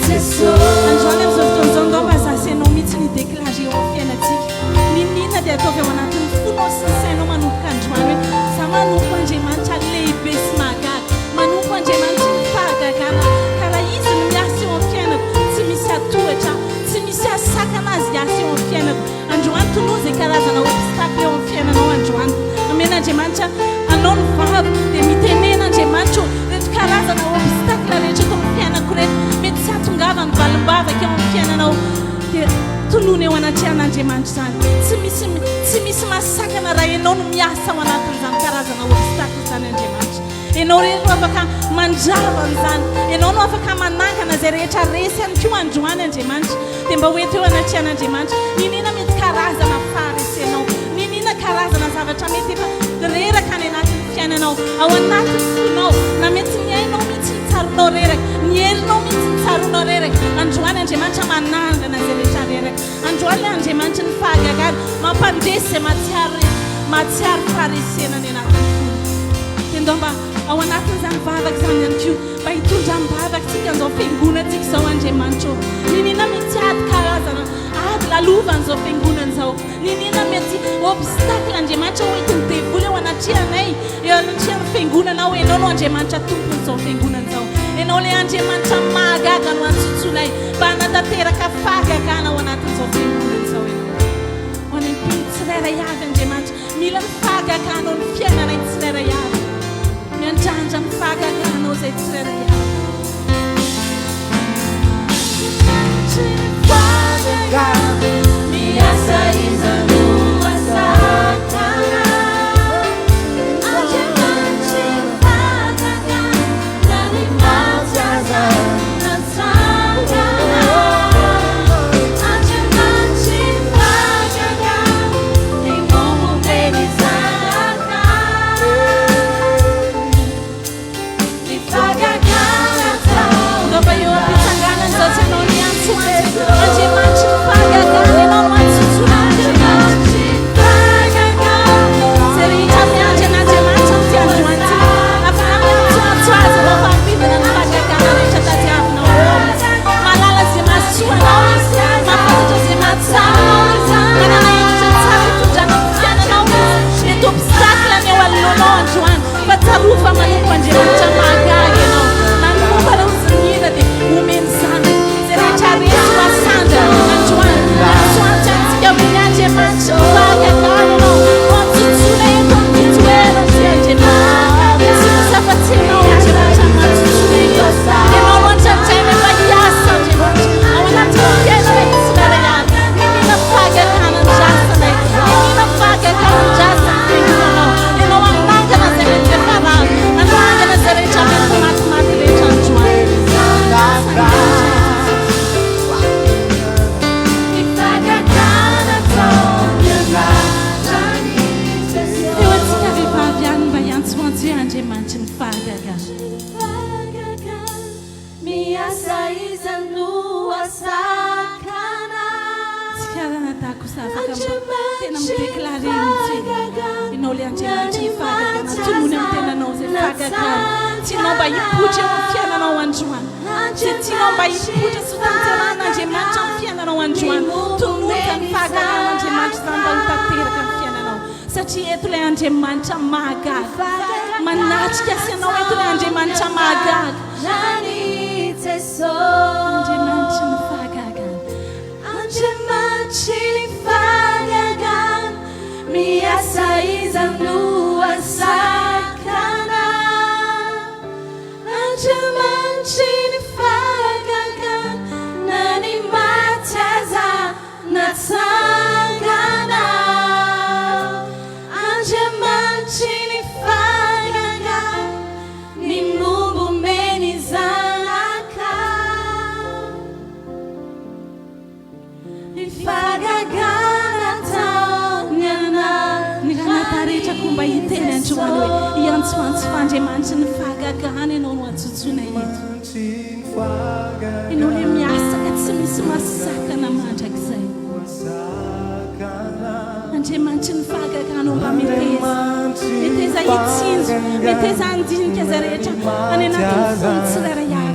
Jesosy. Androany amin'izao fotoana izao ndao mba za sy ianao mihitsy no hi-déclarer eo amin'ny fiainantsika. N'inon'inona dia ataovy ao anatin'ny fonao sy ny sainao manomboka androany hoe za manompo Andriamanitra lehibe sy mahagaga, manompo Andriamanitry ny fahagagana ka raha Izy no miasa eo amin'ny fiainako tsy misy hatohatra aho, tsy misy hahasakana Azy hiasa eo amin'ny fiainako. Androany tonony izay karazana obstacle eo amin'ny fiainanao androany. Omen'Andriamanitra anao ny vava dia mitenena Andriamanitra ô, ireto karazana obstacle rehetra eto amin'ny fiainako ireto mety tsy hahatongavan'ny valim-bavaka eo amin'ny fiainanao dia tonony eo anatrehan'Andriamanitra izany. Tsy misy tsy misy mahasakana raha ianao no miasa ao anatin'izany karazana obstacle izany Andriamanitra. Ianao irery no afaka mandrava an'izany. Ianao no afaka manangana izay rehetra resy ihany koa androany Andriamanitra. Dia mba ho eto eo anatrehan'Andriamanitra. N'inona mety karazana faharesenao, n'inona karazana zavatra mety efa reraka any anatin'ny fiainanao, ao anatin'ny fonao, na mety ny ainao mihitsy no tsaroanao reraka, ny herinao mihitsy no tsaroanao reraka. Androany Andriamanitra manangana izay rehetra reraka. Androany ilay Andriamanitry ny fahagagana mampandresy izay mahatsiaro mahatsiaro faharesena any anatin'ny fony. Dia ndao mba ao anatin'izany vavaka izany ihany koa mba hitondra am-bavaka tsika an'izao fiangonantsika izao Andriamanitra ô. Niniana mety ady karazana ady lalovan'izao fiangonana izao. Niniana mety obstacle Andriamanitra ho entin'ny devoly eo anatrehanay, eo anatrehan'ny fiangonanao. Ianao no Andriamanitra tompon'izao fiangonana izao. Ianao ilay Andriamanitra mahagaga no antsontsonay mba hanatanteraka fahagagana ao anatin'izao fiangonana izao Ianao. Ho any am-pino tsirairay avy Andriamanitra. Mila ny fahagaganao ny fiainanay tsirairay avy. Miandrandra ny fahagaganao izay tsirairay avy. Miasa iza no asakana Andriamanitry ny fahagagana Na ny maty aza natsangana Andriamanitry ny fahagagana Ny momba ny zanaka Ny fahagagana atao Angamba eo am-pitsanganana izao tsy ianao ny antso antso Andriamanitry ny fahagagana ianao no antsontsoina Andriamanitra Izay rehetra miandry an'Andriamanitra amin'ity androany ity afaka miantsoantso azy ianao fa hampidina ny fahagagana rehetra tadiavinao aminao izy. Mahalala izay mahasoa anao izy, mahafantatra izay mahatsara anao izy, manana hevitra tsara hitondrana ny fiainanao izy. Mety obstacle ny eo anoloanao androany fa tsarovy fa manompo Andriamanitra mahagaga ianao. Na ny momba anao izy ny hira dia omeny zanaka. Izay rehetra resy ho asandrana androany. Antsoantso antsika ho ny Andriamanitry ny fahagagana ianao. Ho antsontsona eto amin'ity toerana ity Andriamanitra. Tsy misy afa-tsy ianao Andriamanitra no antsontsona eto. Ianao no andrandraina mba hiasa Andriamanitra. Ao anatin'ny fiainanay tsirairay avy. Niniana fahagagana andrasanay. Niniana fahagagana andrasan'ny fiangonanao. Ianao hanangana izay mety efa rava. Hanangana izay rehetra mety matimaty rehetra androany. Ny fahagagana ataony anarany Teo antsika vehivavy ihany mba hiantsoantso hoe Andriamanitry ny fahagagana. Miasa iza no asakana Tsika ranadahy kosa afaka mba tena mi-déclarer mihitsy hoe Ianao ilay Andriamanitry ny fahagagana. Tonony amin'ny tenanao izay fahagagana tianao mba hipoitra eo amin'ny fiainanao androany. Izay tianao mba hipoitra sy ho tanterahan'Andriamanitra amin'ny fiainanao androany. Tonony izany fahagagan'Andriamanitra izany mba ho tanteraka amin'ny fiainanao. Satria eto ilay Andriamanitra mahagaga. Manatrika sy ianao eto ilay Andriamanitra mahagaga. Andriamanitry ny fahagagana. Andriamanitry ny fahagagana, miasa iza no asakana. Andriamanitry ny fahagagana, na ny maty aza natsangana. Andriamanitry ny fahagagana, ny momba omeny zanaka. Ny fahagagana ataony anarany Ny ranadahy rehetra koa mba hiteny androany hoe, Hiantsoantso fa Andriamanitry ny fahagagana Ianao no antsontsoina eto. Ianao ilay miasa ka tsy misy mahasakana mandrakizay. Andriamanitry ny fahagagana ô mba meteza. Meteza hitsinjo, meteza handinika izay rehetra any anatin'ny fony tsirairay avy.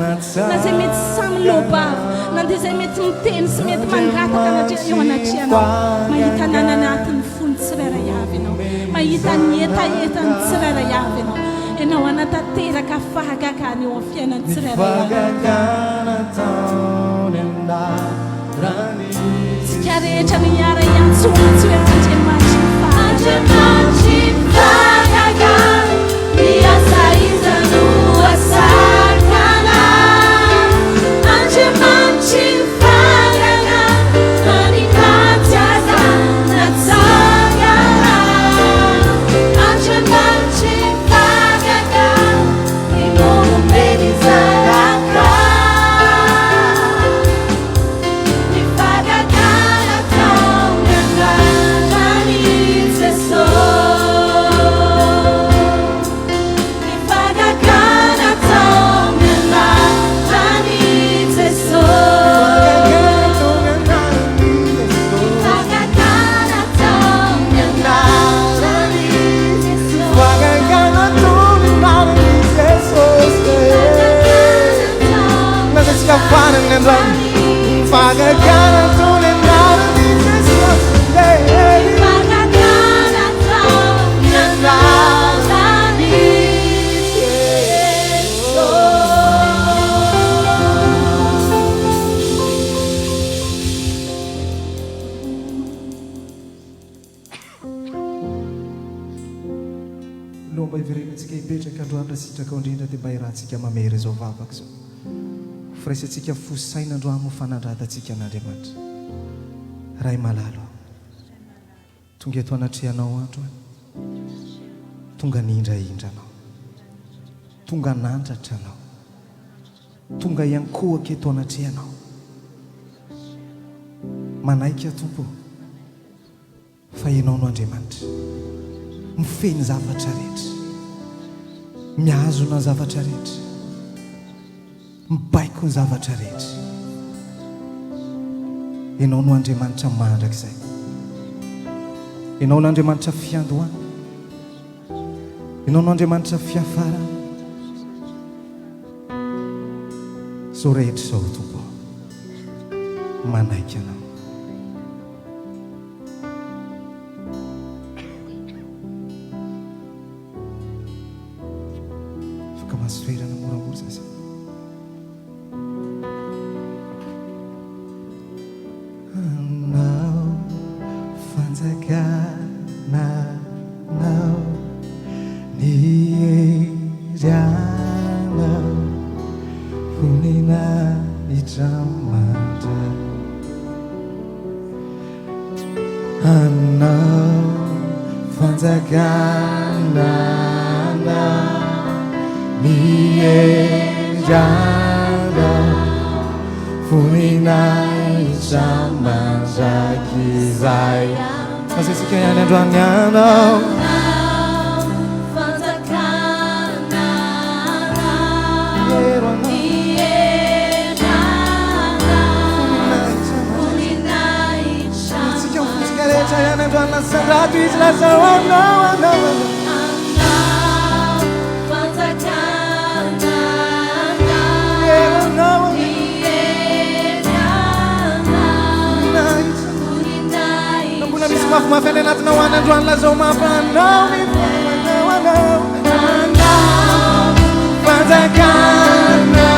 Na izay mety samy loa-bava, na dia izay mety miteny sy mety mangataka anatreha eo anatrehanao. Mahita ny any anatin'ny fony tsirairay avy Ianao. Mahita ny hetahetany tsirairay avy Ianao. Ianao hanatanteraka fahagagana eo amin'ny fiainany tsirairay avy. Tsika rehetra no hiara hiantsoantso hoe Andriamanitry ny fahagagana. Andriamanitry ny fahagagana, miasa iza no asakana. Andriamanitry ny fahagagana, na ny maty aza natsangana. Andriamanitry ny fahagagana, ny momba ny zanaka. androany. Ny fahagagana ataony anaran'i Jesosy. Ny fahagagana ataony anaran'i Jesosy. Aloha mba hiverenantsika hipetraka androany raha sitrakao indrindra dia mba hiarahantsika mamery izao vavaka izao. Ho firaisantsika fo sy saina androany moa fanandratantsika an'Andriamanitra. Ray malala ô, tonga eto anatrehanao androany, tonga nihindrahindra Anao, tonga nandratra Anao, tonga hiankohoka eto anatrehanao. Manaiky aho Tompo ô. Fa Ianao no Andriamanitra, mifehy ny zavatra rehetra, mihazona ny zavatra rehetra, mibaiko ny zavatra rehetra. Ianao no Andriamanitra mandrakizay. Ianao no Andriamanitra fiandohana. Ianao no Andriamanitra fiafarana. Izao rehetra izao, Tompo, manaiky Anao. Afaka mahazo toerana moramora zay. Anao fanjakana anao ny hery anao voninahitra mandrakizay. Anao fanjakana ny endranao voninahitra mandrakizay. Asaintsika ihany androany anao. Rehetra ihany androany nasandrato izy lazao anao anao anao. Mbola misy mafimafy any anatinao any androany lazao mampanao ny anao anao anao fanjakana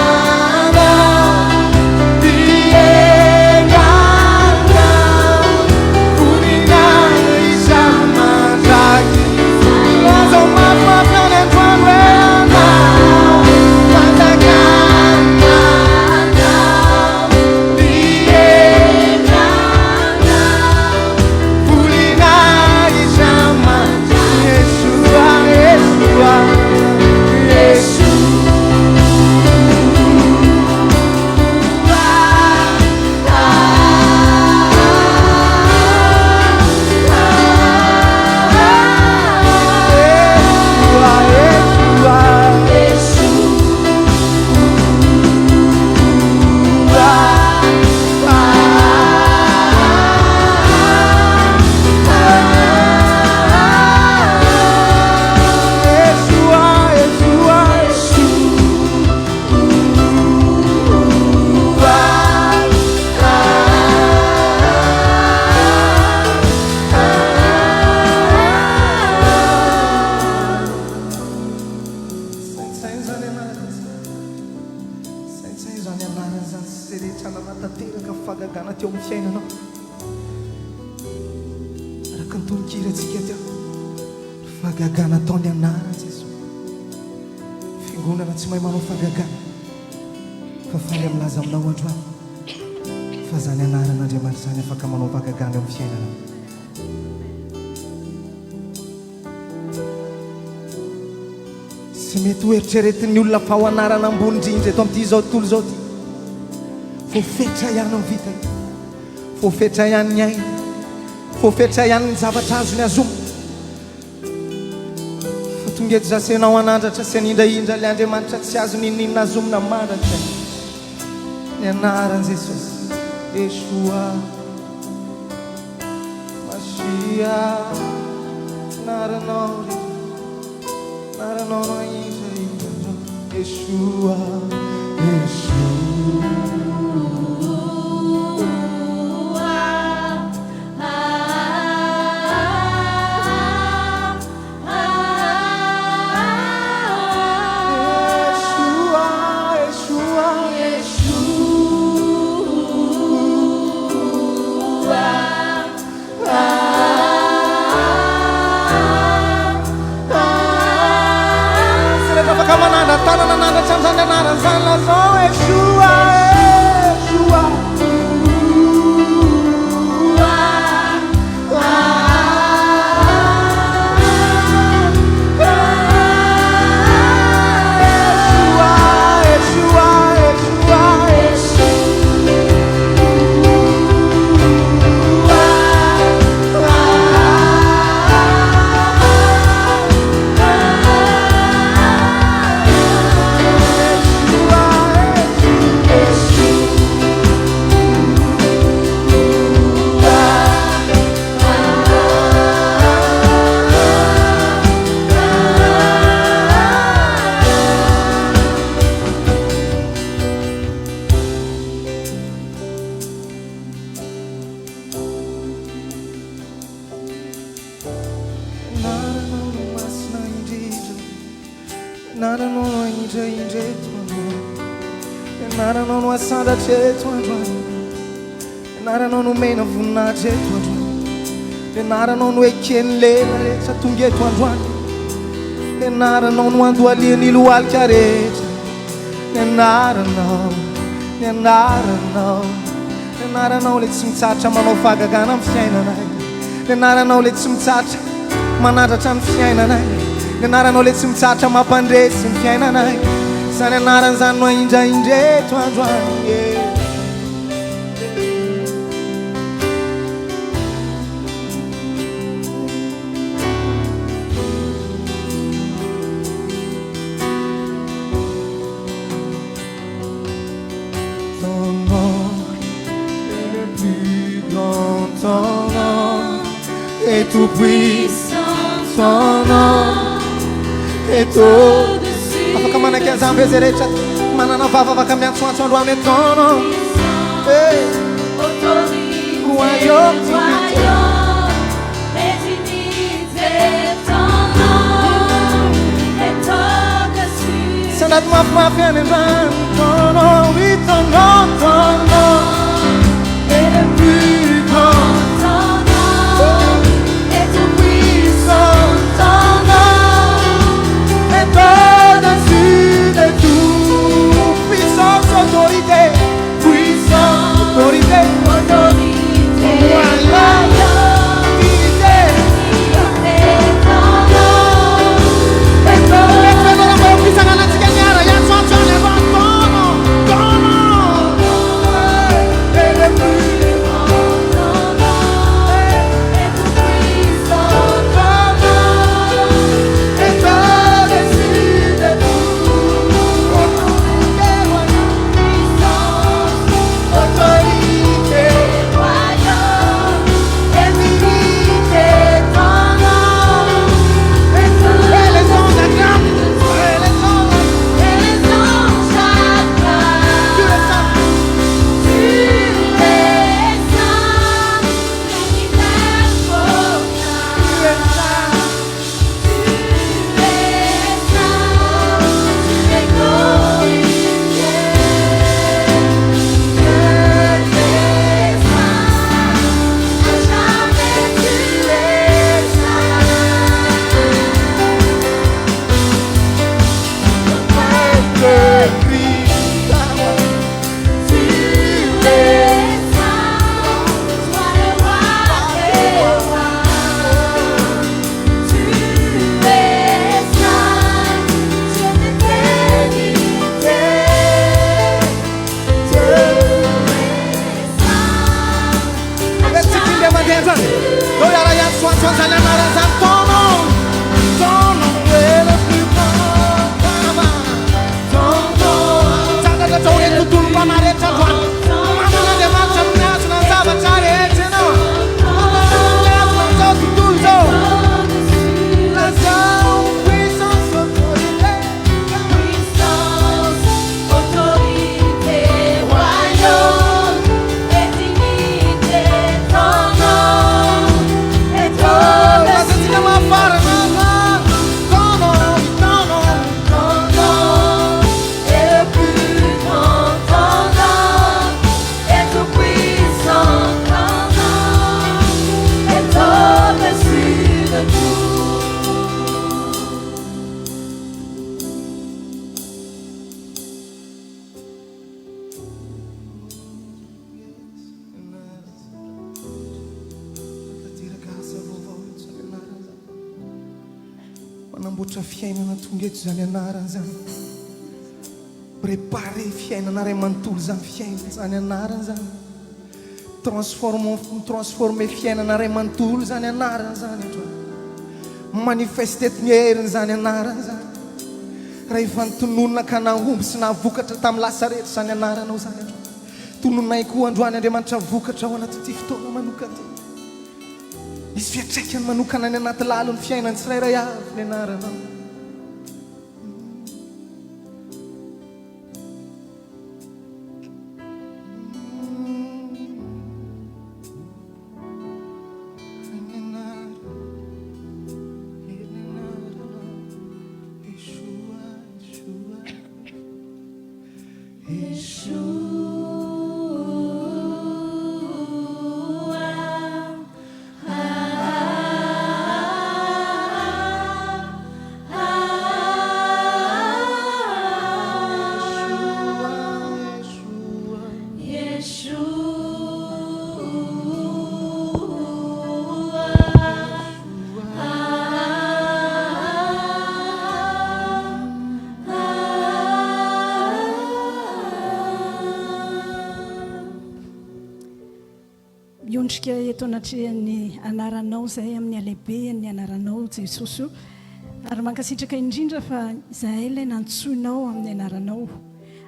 Saintsaino izany anarana izany. Saintsaino izany anarana izany sy izay rehetra nanatanteraka fahagagana teo amin'ny fiainanao. Araka ny tononkirantsika teo, ny fahagagana ataon'ny anaran'i Jesoa. Fiangonana tsy mahay manao fahagagana, fa faly milaza aminao androany fa izany anaran'Andriamanitra izany afaka manao fahagagana eo amin'ny fiainanao. Tsy mety ho eritreretin'ny olona fa ho anarana ambony indrindra eto amin'ity izao tontolo izao ity. Voafetra ihany ny vintany. Voafetra ihany ny ainy. Voafetra ihany ny zavatra azony azomina. Fa tonga eto za sy ianao hanandratra sy hanindrahindra ilay Andriamanitra tsy azo n'inon'inona azomina mandrakizay. Ny anaran'i Jesosy. Yeshua. Mashiach. Anaranao ry Anaranao no indra indra. Yeshua. Yeshua. Anaranao no asandratra eto androany. Anaranao no omena voninahitra eto androany. Ny anaranao no eken'ny lela rehetra tonga eto androany. Ny anaranao no andohalian'ny lohalika rehetra. Ny anaranao, ny anaranao, ny anaranao ilay tsy mitsahatra manao fahagagana amin'ny fiainanay. Ny anaranao ilay tsy mitsahatra manandratra ny fiainanay. Ny anaranao ilay tsy mitsahatra mampandresy ny fiainanay. Izany anarana izany no ahindrahindra eto androany. Yeah. Ton nom est le plus grand, ton nom est tout puissant, ton nom est au-dessus. Afaka manaiky an'izany ve izay rehetra manana vava afaka miantsoantso androany hoe ton nom Hey. Royaume, Sandrato mafimafy any an-drano. Ton nom, oui, ton nom, ton nom est le plus grand. Ton nom est tout puissant. Ton nom est au-dessus de tout. Puissance, autorité, puissance, autorité. Manamboatra fiainana tonga eto izany anarana izany. Préparer fiainana ray manontolo izany fiainana izany anarana izany. Transforme transformer fiainana ray manontolo izany anarana izany androany. Manifeste eto ny heriny izany anarana izany. Raha efa nitononina ka nahomby sy nahavokatra tamin'ny lasa rehetra izany anaranao izany androany. Tononay koa androany Andriamanitra vokatra ao anatin'ity fotoana manokana ity. Misy fiantraikany manokana any anaty lalin'ny fiainan'ny tsirairay avy ny anaranao. Miondrika eto anatrehan'ny anaranao izahay amin'ny halehibehan'ny anaranao Jesosy o. Ary mankasitraka indrindra fa izahay ilay nantsoinao amin'ny anaranao.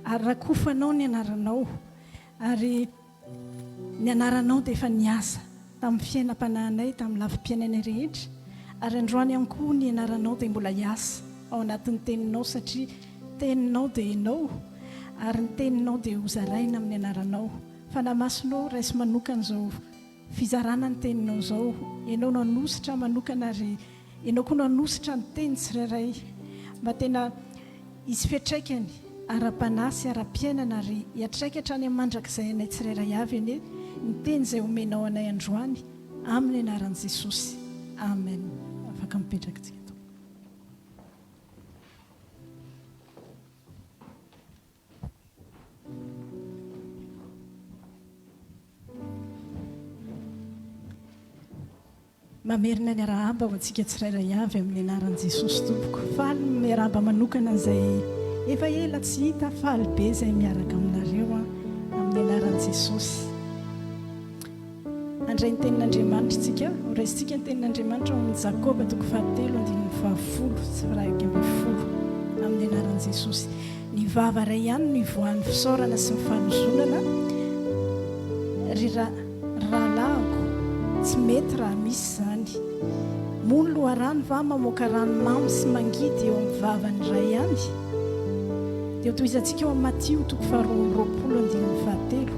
Ary rakofanao ny anaranao. Ary Ny anaranao dia efa niasa tamin'ny fiainam-panahinay, tamin'ny lafim-piainanay rehetra, ary androany ihany koa ny anaranao dia mbola hiasa ao anatin'ny teninao satria teninao dia ianao ary ny teninao dia hozaraina amin'ny anaranao. Fanahy Masina ô, raiso manokana izao fizarana ny teninao izao. Ianao no hanositra manokana ary Ianao koa no hanositra ny teny tsirairay mba tena hisy fiantraikany ara-panahy sy ara-piainana ary hiantraika hatrany amin'ny mandrakizay anay tsirairay avy anie ny teny izay omenao anay androany amin'ny anaran'i Jesosy. Amen. Afaka mipetraka tsika tompoko. Mamerina ny arahaba ho antsika tsirairay avy amin'ny anaran'i Jesosy Tompoko. Faly ny miarahaba manokana izay efa ela tsy hita, faly be izay miaraka aminareo an, amin'ny anaran'i Jesosy. Handray ny tenin'Andriamanitra isika, ho raisintsika ny tenin'Andriamanitra ao amin'ny Jakoba toko fahatelo andininy fahafolo sy 11 amin'ny anaran'i Jesosy. Ny vava iray ihany no ivoahan'ny fisaorana sy ny fanozonana ry ra. Ry rahalahiko, tsy mety raha misy izany. Moa ny loharano va mamoaka rano mamy sy mangidy eo amin'ny vavany iray ihany? Dia hotohizantsika ao amin'ny Matio toko faharoa amby roapolo andininy fahatelo.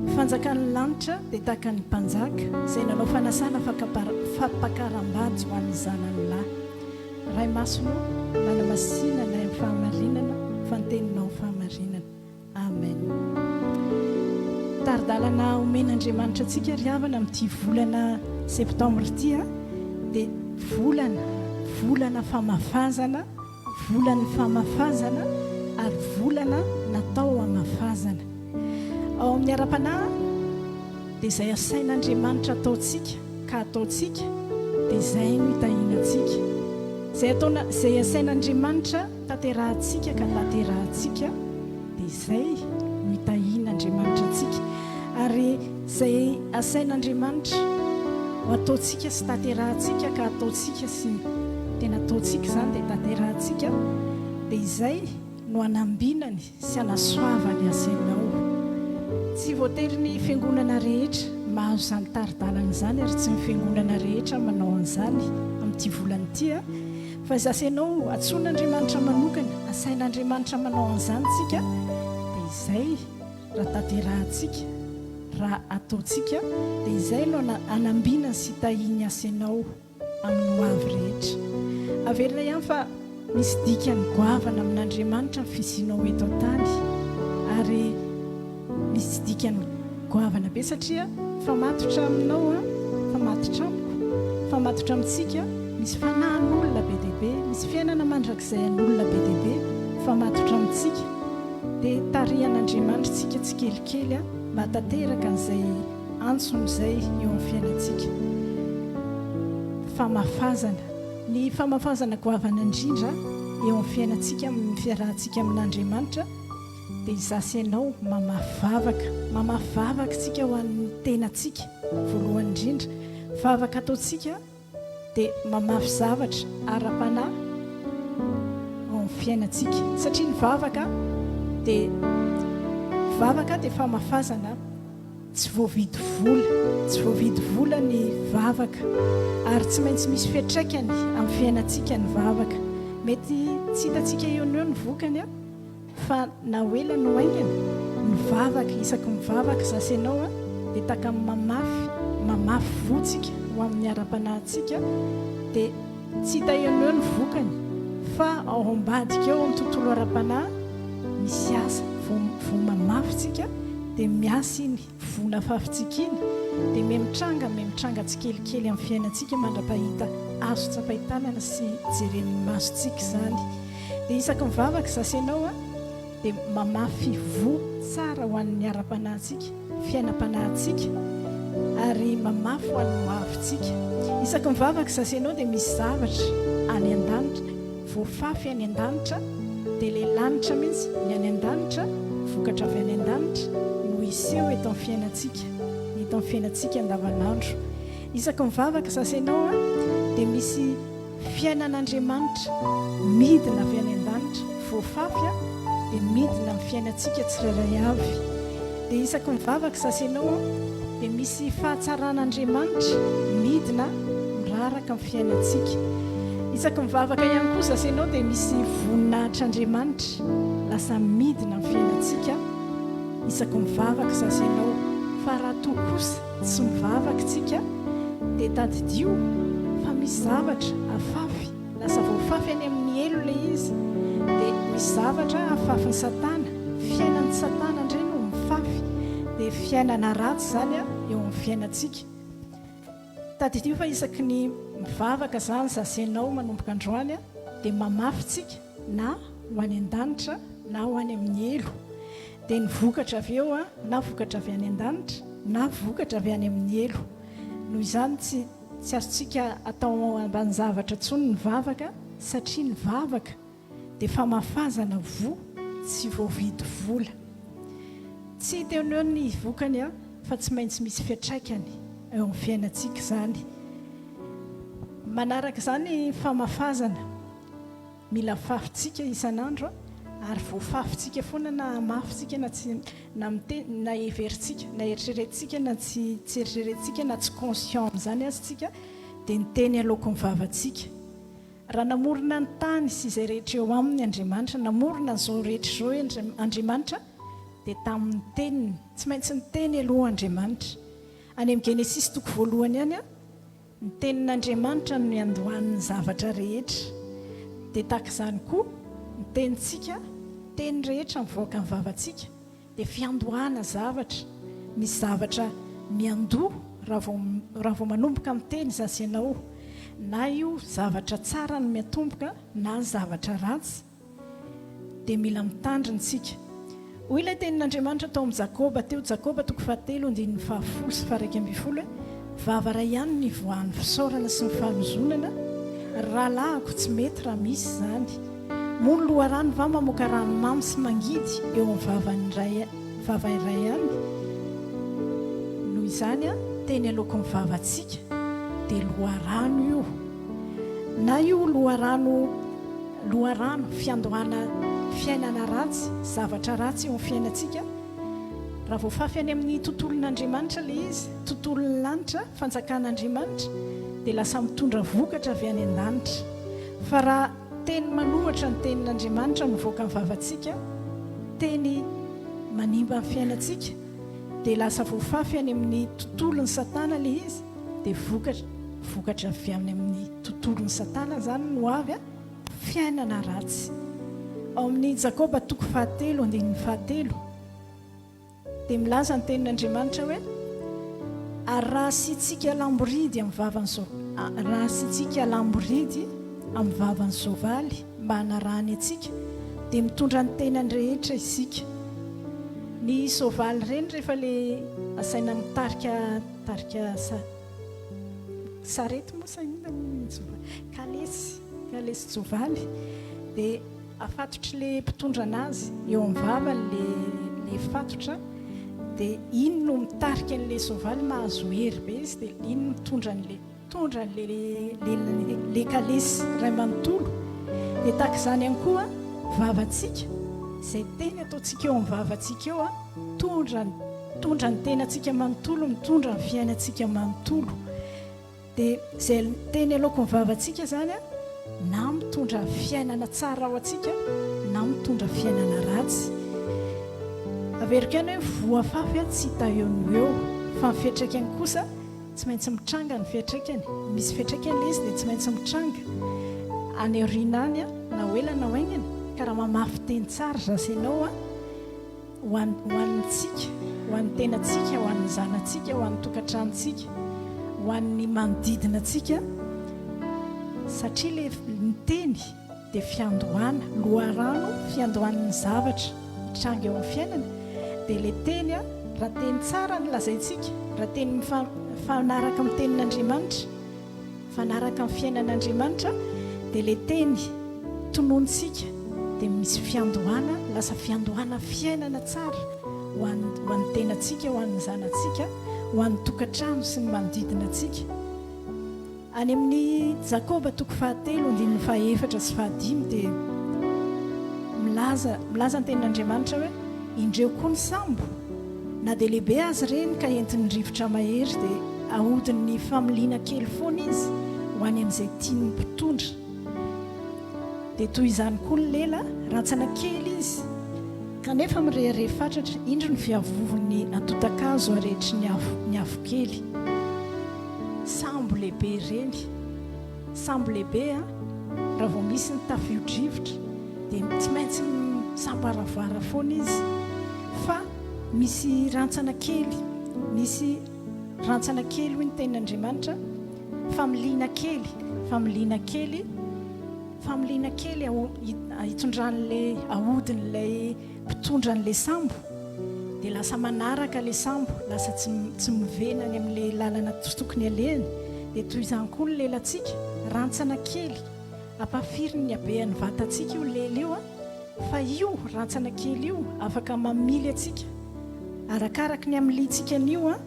Ny fanjakan'ny lanitra dia tahaka ny mpanjaka izay nanao fanasana fampakaram-bady ho an'ny zanany lahy. Ray masina ô, manamasina anay amin'ny fahamarinana fa ny teninao fahamarinana. Amen. Tari-dalana omen'Andriamanitra antsika ry havana amin'ity volana septembre ity a, dia volana, volana famafazana, volan'ny famafazana ary volana natao hamafazana. Ao amin'ny ara-panahy dia izay asain'Andriamanitra ataontsika ka ataontsika dia izay no hitahiana antsika. Izay ataona, izay asain'Andriamanitra Tanterahantsika ka tanterahantsika dia izay no hitahian'Andriamanitra antsika. Ary izay asain'Andriamanitra ho ataontsika sy tanterahantsika ka ataontsika sy tena ataontsika izany dia tanterahantsika dia izay no hanambinany sy hanasoavany azy ianao. Tsy voatery ny fiangonana rehetra mahazo izany tari-dalana izany ary tsy ny fiangonana rehetra manao an'izany amin'ity volana ity. Fa izaho sy ianao antsoin'Andriamanitra manokana, asain'Andriamanitra manao an'izany tsika, dia izay raha tanterahantsika, raha ataontsika, dia izay no hanambinany sy hitahiany ahy sy ianao amin'ny ho avy rehetra. Averina ihany fa misy dikany goavana amin'Andriamanitra ny fisianao eto an-tany, ary misy dikany goavana be satria mifamatotra aminao an, mifamatotra amiko, mifamatotra amintsika, misy fanahin'olona be dia be, misy fiainana mandrakizay an'olona be dia be mifamatotra amintsika, dia tarihan'Andriamanitra isika tsikelikely an, mba hahatanteraka an'izay antsony izay eo amin'ny fiainantsika. Famafazana. Ny famafazana goavana indrindra eo amin'ny fiainantsika, amin'ny fiarahantsika amin'Andriamanitra, Dia izaho sy ianao mamafy vavaka. Mamafy vavaka isika ho an'ny tenantsika voalohany indrindra. Vavaka ataontsika dia mamafy zavatra ara-panahy ao amin'ny fiainantsika. Satria ny vavaka dia vavaka dia famafazana tsy voavidy vola. Tsy voavidy vola ny vavaka ary tsy maintsy misy fiantraikany amin'ny fiainantsika ny vavaka. Mety tsy hitantsika eo no eo ny vokany. Fa na ho ela no haingana, mivavaka, isaky mivavaka za sy ianao a, dia tahaka ny mamafy, mamafy voa tsika ho amin'ny ara-panahintsika, dia tsy hita eo no eo ny vokany, fa ao ambadika ao amin'ny tontolo ara-panahy misy asa, Dia miasa iny voa nafafintsika iny, dia mihamitranga mihamitranga tsikelikely amin'ny fiainantsika mandra-pahita azo tsapain-tanana sy jeren'ny masontsika izany. Dia isaky mivavaka za sy ianao dia mamafy voa tsara ho an'ny ara-panahintsika, fiainam-panahintsika, ary mamafy ho an'ny hoavintsika. Isaky mivavaka za sy ianao dia misy zavatra any an-danitra, voafafy any an-danitra, dia ilay lanitra mihitsy, ny any an-danitra, vokatra avy any an-danitra no hiseho eto amin'ny fiainantsika, eto amin'ny fiainantsika andavanandro. Isaky mivavaka za sy ianao dia misy Fiainan'Andriamanitra midina avy any an-danitra, voafafy dia midina amin'ny fiainantsika tsirairay avy. Dia isaky mivavaka za sy ianao dia misy fahatsaran'Andriamanitra midina miraraka amin'ny fiainantsika. Isaky mivavaka ihany koa za sy ianao dia misy voninahitr'Andriamanitra lasa midina amin'ny fiainantsika isaky mivavaka za sy ianao. Fa raha toa kosa tsy mivavaka tsika dia tadidio fa misy zavatra afafy, lasa voafafy any amin'ny helo ilay izy, dia misy zavatra afafin'i satana, fiainan'i satana indray no mifafy, dia fiainana ratsy izany eo amin'ny fiainantsika. Tadidio fa isaky ny mivavaka izany za sy ianao manomboka androany dia mamafy tsika na ho any an-danitra na ho any amin'ny helo. Dia ny vokatra avy eo na vokatra avy any an-danitra na vokatra avy any amin'ny helo. Noho izany tsy tsy azontsika atao ambanin-javatra intsony ny vavaka satria ny vavaka dia famafazana voa tsy voavidy vola. Tsy hita eo no eo ny vokany fa tsy maintsy misy fiantraikany eo amin'ny fiainantsika izany. Manaraka izany ny famafazana. Mila afafintsika isan'andro ary voafafintsika foana na hamafintsika na tsy na miteny na heverintsika na eritreretintsika na tsy tsy eritreretintsika na tsy conscient amin'izany aza isika dia ny teny aloaky ny vavantsika. Raha namorona ny tany sy izay rehetra eo aminy Andriamanitra, namorona an'izao rehetra izao Andriamanitra dia tamin'ny teniny. Tsy maintsy niteny aloha Andriamanitra. Any amin'ny Genesisy toko voalohany any, Ny tenin'Andriamanitra no niandohan'ny zavatra rehetra. Dia tahaka izany koa, ny tenintsika, teny rehetra mivoaka ny vavantsika, dia fiandohana zavatra. Misy zavatra miandoha raha vao raha vao manomboka miteny izaho sy ianao. Na io zavatra tsara no miatomboka na zavatra ratsy. dia mila mitandrina isika. Hoy ilay tenin'Andriamanitra tao amin'i Jakoba teo, Jakoba toko fahatelo andininy fahafolo sy faha-11 hoe, Vava iray ihany no ivoahan'ny fisaorana sy ny fanozonana, ry rahalahiko, tsy mety raha misy izany. Moa ny loharano va mamoaka rano mamy sy mangidy eo amin'ny vavan'ny iray vava iray ihany? Noho izany, teny aloaky ny vavantsika dia loharano io. Na io loharano Loharano, fiandohana fiainana ratsy, zavatra ratsy eo amin'ny fiainantsika. Raha voafafy any amin'ny tontolon'Andriamanitra ilay izy, tontolon'ny lanitra, fanjakan'Andriamanitra, dia lasa mitondra vokatra avy any an-danitra. Fa raha teny manohitra ny tenin'Andriamanitra no mivoaka ny vavantsika, teny manimba ny fiainantsika, dia lasa voafafy any amin'ny tontolon'i Satana ilay izy, dia vokatra, vokatra avy any amin'ny tontolon'i Satana izany no avy, fiainana ratsy. Ao amin'ny Jakoba toko fahatelo andininy fahatelo dia milaza ny tenin'Andriamanitra hoe, Ary raha asiantsika lamboridy amin'ny vavan'ny raha asiantsika lamboridy amin'ny vavan'ny soavaly mba hanarahany antsika, dia mitondra ny tenany rehetra isika. Ny soavaly ireny rehefa ilay asaina mitarika tarika sa sarety moa sa inona ny soavaly? Kalesy, kalesin-tsoavaly dia afatotr'ilay mpitondra anazy eo amin'ny vavany ilay ilay fatotra dia iny no mitarika an'ilay soavaly mahazo hery be izy dia iny no mitondra an'ilay mitondra an'ilay ilay kalesy iray manontolo. Dia tahaka izany ihany koa vavantsika, izay teny ataontsika eo amin'ny vavantsika eo, mitondra mitondra ny tenantsika manontolo, mitondra ny fiainantsika manontolo. Dia izay teny aloaky ny vavantsika izany na mitondra fiainana tsara ho antsika na mitondra fiainana ratsy. Averiko ihany hoe voa afafy tsy hita eo no eo fa ny fiantraikany kosa tsy maintsy mitranga ny fiantraikany. Misy fiantraikany ilay izy dia tsy maintsy mitranga any aoriana any na ho ela na ho haingana ka raha mamafy teny tsara za sy ianao. Ho an, ho antsika, ho an'ny tenantsika, ho an'ny zanatsika, ho an'ny tokantranontsika, ho an'ny manodidina antsika, satria ilay ny teny dia fiandohana, loharano fiandohan'ny zavatra hitranga eo amin'ny fiainana, dia ilay teny raha teny tsara no lazaintsika, raha teny mifanaraka amin'ny tenin'Andriamanitra, Mifanaraka amin'ny fiainan'Andriamanitra dia ilay teny tonontsika dia misy fiandohana, lasa fiandohana fiainana tsara ho an'ny ho an'ny tenantsika, ho an'ny zanatsika, ho an'ny tokantrano sy ny manodidina antsika. Any amin'ny Jakoba toko fahatelo andininy fahaefatra sy fahadimy dia milaza milaza ny tenin'Andriamanitra hoe indreo koa ny sambo Na dia lehibe aza ireny ka entin'ny rivotra mahery dia ahodin'ny familiana kely foana izy ho any amin'izay tian'ny mpitondra. Dia toy izany koa ny lela, rantsana kely izy kanefa mirehareha fatratra, indro ny fiavovon'ny antontan-kazo arehetry ny afo ny afo kely. Sambo lehibe ireny. Sambo lehibe an! Raha vao misy ny tafio-drivotra dia tsy maintsy misamboaravoara foana izy. Fa misy rantsana kely, misy rantsana kely hoy ny tenin'Andriamanitra, familiana kely, familiana kely, familiana kely hitondran'ilay, ahodin'ilay mpitondra an'ilay sambo dia lasa manaraka ilay sambo, lasa tsy tsy mivena any amin'ilay lalana tokony alehany. Dia toy izany koa ny lelantsika, rantsana kely, ampahafiriny ny habean'ny vatantsika io lela io an, fa io rantsana kely io afaka mamily antsika, arakaraky ny hamiliantsika an'io an,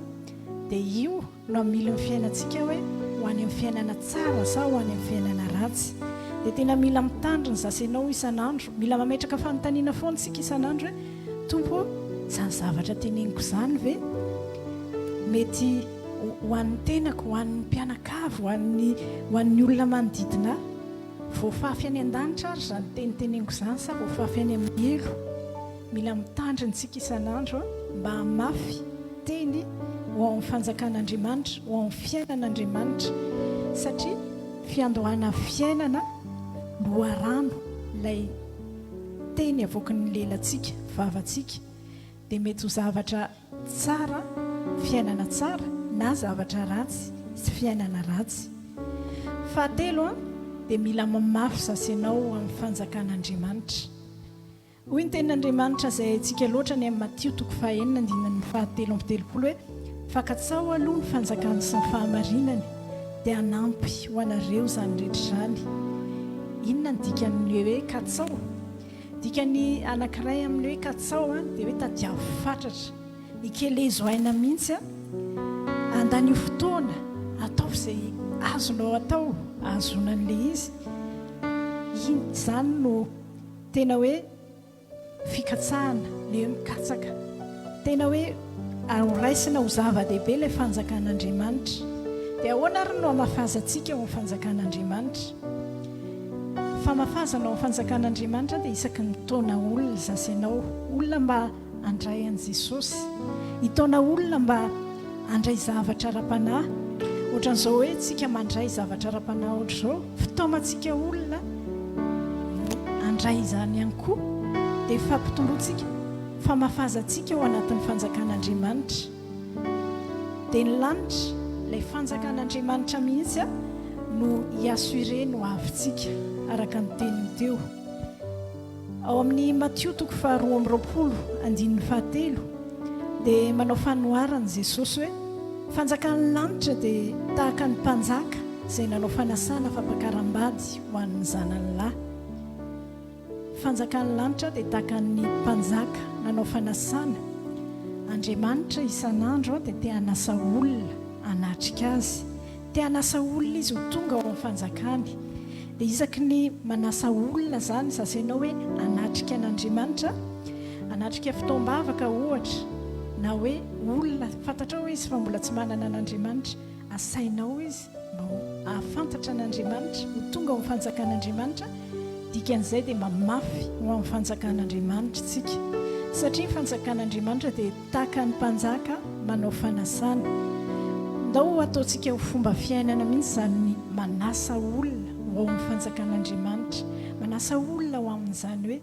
dia io no hamily ny fiainantsika hoe ho any amin'ny fiainana tsara sa ho any amin'ny fiainana ratsy. Dia tena mila mitandrina zasy ianao isan'andro, mila mametraka fanontaniana foana isika isan'andro hoe, Tompo ô, izany zavatra teneniko izany ve mety ho an'ny tenako, ho an'ny mpianakavy, ho an'ny ho an'ny olona manodidina ahy? Voafafy any an-danitra ary izany teny teneniko izany sa voafafy any amin'ny helo? Mila mitandrina isika isan'andro mba hamafy teny ho ao amin'ny fanjakan'Andriamanitra, ho ao amin'ny fiainan'Andriamanitra, satria fiandohana fiainana, loharano ilay teny avoakin'ny lelantsika, vavantsika, dia mety ho zavatra tsara, fiainana tsara, na zavatra ratsy sy fiainana ratsy. Fahatelo, dia mila mamafy zasenao ho amin'ny fanjakan'Andriamanitra. Hoy ny Tenin'Andriamanitra izay haintsika loatra any amin'ny Matio toko fahenina andininy fahatelo amby telopolo hoe, Fa katsaho aloha ny fanjakany sy ny fahamarinany, dia hanampy ho anareo izany rehetra izany. Inona ny dikan'ny hoe katsaho? Dikany anankiray amin'ny hoe katsaho dia hoe tadiavo fatratra, ikelezo aina mihitsy, andanio fotoana, ataovy izay azonao atao ahazoana an'ilay izy. Izany no. Tena hoe fikatsahana, ilay hoe mikatsaka. Tena hoe horaisina ho zava-dehibe ilay fanjakan'Andriamanitra. Dia ahoana ary no hamafazantsika ao amin'ny fanjakan'Andriamanitra? Famafazana ao amin'ny fanjakan'Andriamanitra dia isaky ny mitaona olona zasy ianao, olona mba handray an'i Jesosy. Hitaona olona mba handray zavatra ara-panahy. Ohatran'izao hoe tsika mandray zavatra ara-panahy ohatr'izao, fitaomantsika olona handray izany ihany koa, dia fampitomboantsika, famafazantsika ao anatin'ny fanjakan'Andriamanitra. Dia ny lanitra, ilay fanjakan'Andriamanitra mihitsy no hi-assurer ny hoavintsika, araka ny teniny teo. Ao amin'ny Matio toko faharoa amby roapolo andininy fahatelo dia manao fanoharana Jesosy hoe, Fanjakan'ny lanitra dia tahaka ny mpanjaka izay nanao fanasana fampakaram-bady ho an'ny zanany lahy. Fanjakan'ny lanitra dia tahaka ny mpanjaka nanao fanasana. Andriamanitra isan'andro dia te hanasa olona hanatrika azy. Te hanasa olona izy ho tonga ao amin'ny fanjakany. Dia isaky ny manasa olona izany, zazainao hoe hanatrika an'Andriamanitra, hanatrika fotoam-bavaka ohatra, na hoe olona fantatrao izy fa mbola tsy manana an'Andriamanitra, asainao izy mba ho hahafantatra an'Andriamanitra, ho tonga ao amin'ny fanjakan'Andriamanitra, dikan'izay dia mamafy ho amin'ny fanjakan'Andriamanitra isika. Satria ny fanjakan'Andriamanitra dia. Tahaka ny mpanjaka manao fanasana. Ndao ho ataontsika ho fomba fiainana mihitsy izany manasa olona ho ao amin'ny fanjakan'Andriamanitra. Manasa olona ho amin'izany hoe,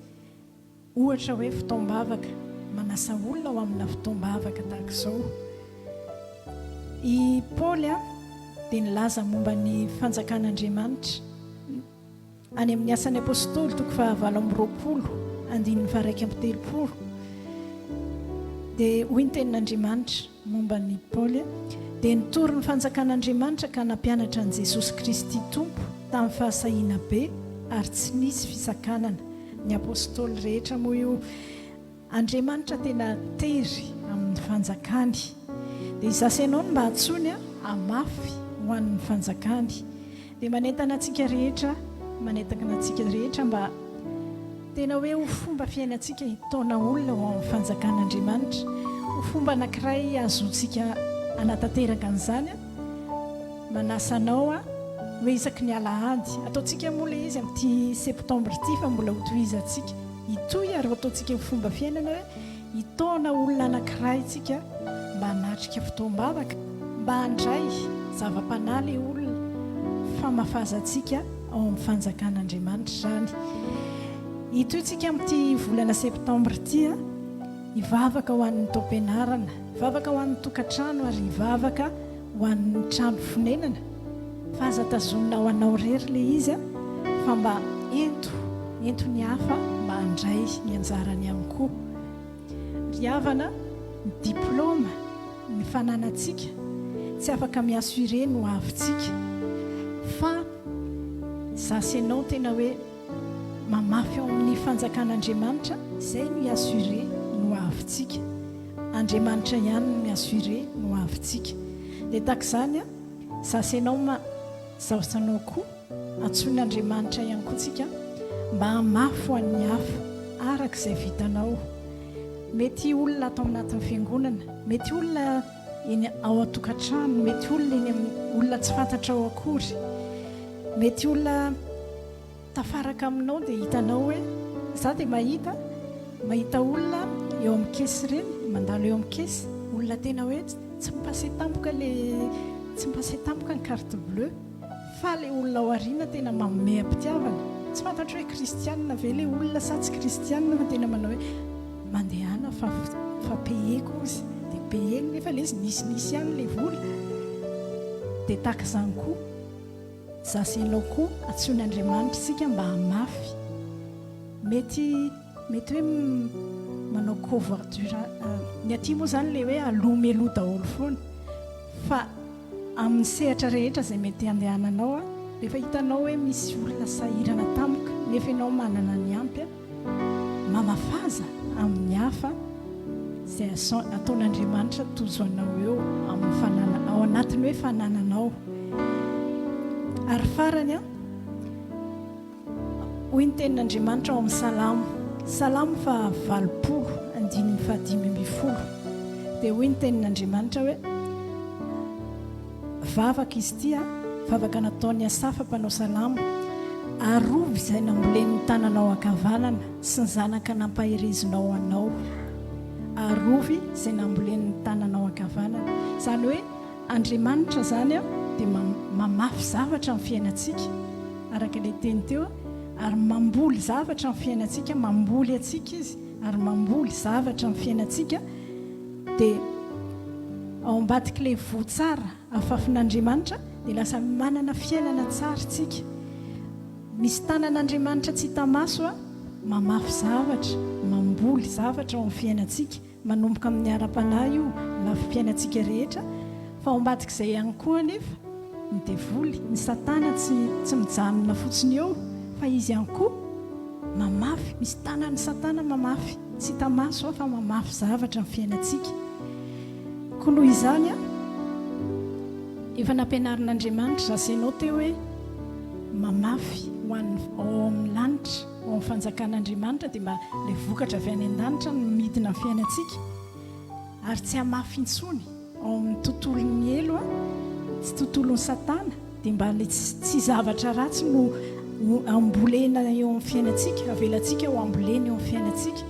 ohatra hoe fotoam-bavaka. manasa olona ho amina fotoam-bavaka tahaka izao. I Paoly dia nilaza momba ny fanjakan'Andriamanitra. Any amin'ny Asan'ny Apostoly toko fahavalo amby 20 andininy faha-31 dia hoy ny tenin'Andriamanitra momba an'i Paoly, Dia nitory ny fanjakan'Andriamanitra ka nampianatra an'i Jesosy Kristy Tompo tamin'ny fahasahiana be ary tsy nisy fisakanana. Ny Apostoly rehetra moa io. Andriamanitra tena tery amin'ny fanjakany. Dia izaho sy ianao no mba antsoiny hamafy ho an'ny fanjakany. Dia manentana antsika rehetra, manentana antsika rehetra mba tena hoe ho fomba fiainantsika hitaona olona ho ao amin'ny fanjakan'Andriamanitra. Ho fomba anankiray hahazoantsika hanatanteraka an'izany, manasa anao aho hoe isaky ny alahady, ataontsika moa ilay izy amin'ity septembre ity fa mbola hotohizantsika, hitohy ary ho ataontsika ho fomba fiainana hoe Hitaona olona anankiray isika mba hanatrika fotoam-bavaka, mba handray zava-panahy ilay olona, famafazantsika ao amin'ny fanjakan'Andriamanitra izany. Hitohy isika amin'ity volana septambra ity, hivavaka ho an'ny taom-pianarana, hivavaka ho an'ny tokantrano ary hivavaka ho an'ny trano fonenana. Fa aza tazonina ho anao irery ilay izy fa mba ento, ento ny hafa mba handray ny anjarany ihany koa. Ry havana, ny diplaoma, ny fananantsika tsy afaka mi-assurer ny ho avintsika fa za sy ianao tena hoe mamafy ao amin'ny fanjakan'Andriamanitra, izay no hi-assurer ny ho avintsika. Andriamanitra ihany no mi-assurer ny ho avintsika. Dia tahaka izany an. Za sy enao ma zaho sy anao koa antsoin' Andriamanitra ihany koa tsika mba hamafy ho an'ny hafa araka izay vitanao. Mety olona ato anatin'ny fiangonana, mety olona eny ao an-tokantrano, mety olona eny amin'ny olona tsy fantatrao akory, mety olona. Tafaraka aminao dia hitanao hoe za dia mahita mahita olona eo amin'ny caisse ireny mandalo eo amin'ny caisse olona tena hoe tsy mi-passer tampoka le tsy mi-passer tampoka ny carte bleue fa le olona ao aoriana tena manome am-pitiavana tsy fantatro hoe kristianina ve le olona sa tsy kristianina fa tena manao hoe mandehana fa fa payer-ko izy dia payer-ny nefa le izy nisinisy ihany le vola dia tahaka izany koa Za sy enao koa antsoin' Andriamanitra isika mba hamafy. Mety mety hoe manao covoiture ny aty moa zany le hoe aloha mialoha daholo foana fa amin'ny sehatra rehetra izay mety handehananao a, rehefa hitanao hoe misy olona sahirana tampoka nefa ianao manana ny ampy a, Mamafaza amin'ny hafa izay ataon'Andriamanitra tojo anao eo amin'ny fanana ao anatin'ny hoe fanananao. Ary farany an, hoy ny tenin'Andriamanitra ao amin'ny Salamo, Salamo faha 80 andininy faha 15, dia hoy ny tenin'Andriamanitra hoe, Vavaka izy ity a, vavaka nataon'i Asafa mpanao salamo, Arovy izay nambolen'ny tananao ankavanana sy ny zanaka nampaherezinao anao. Arovy izay nambolen'ny tananao ankavanana. Izany hoe Andriamanitra izany dia mamafy zavatra amin'ny fiainantsika, araka ilay teny teo, ary mamboly zavatra amin'ny fiainantsika, mamboly antsika Izy ary mamboly zavatra amin'ny fiainantsika. Dia ao ambadik'ilay voa tsara afafin'Andriamanitra dia lasa manana fiainana tsara isika. Misy tanan'Andriamanitra tsy hita maso mamafy zavatra, mamboly zavatra ao amin'ny fiainantsika, manomboka amin'ny ara-panahy io, lafim-piainantsika rehetra, fa ao ambadik'izay ihany koa anefa ny devoly, ny satana tsy tsy mijanona fotsiny eo fa izy ihany koa mamafy, misy tanan'ny satana mamafy. Tsy hita maso fa mamafy zavatra ny fiainantsika. Koa noho izany, efa nampianarin'Andriamanitra izaho sy ianao teo hoe mamafy ho an'ny ao amin'ny lanitra, ao amin'ny fanjakan'Andriamanitra dia mba ilay vokatra avy any an-danitra no midina amin'ny fiainantsika ary tsy hamafy intsony ao amin'ny tontolon'ny helo, tsy tontolon'i Satana. Dia mba ilay tsy zavatra ratsy no ambolena eo amin'ny fiainantsika, avelantsika ho ambolena eo amin'ny fiainantsika.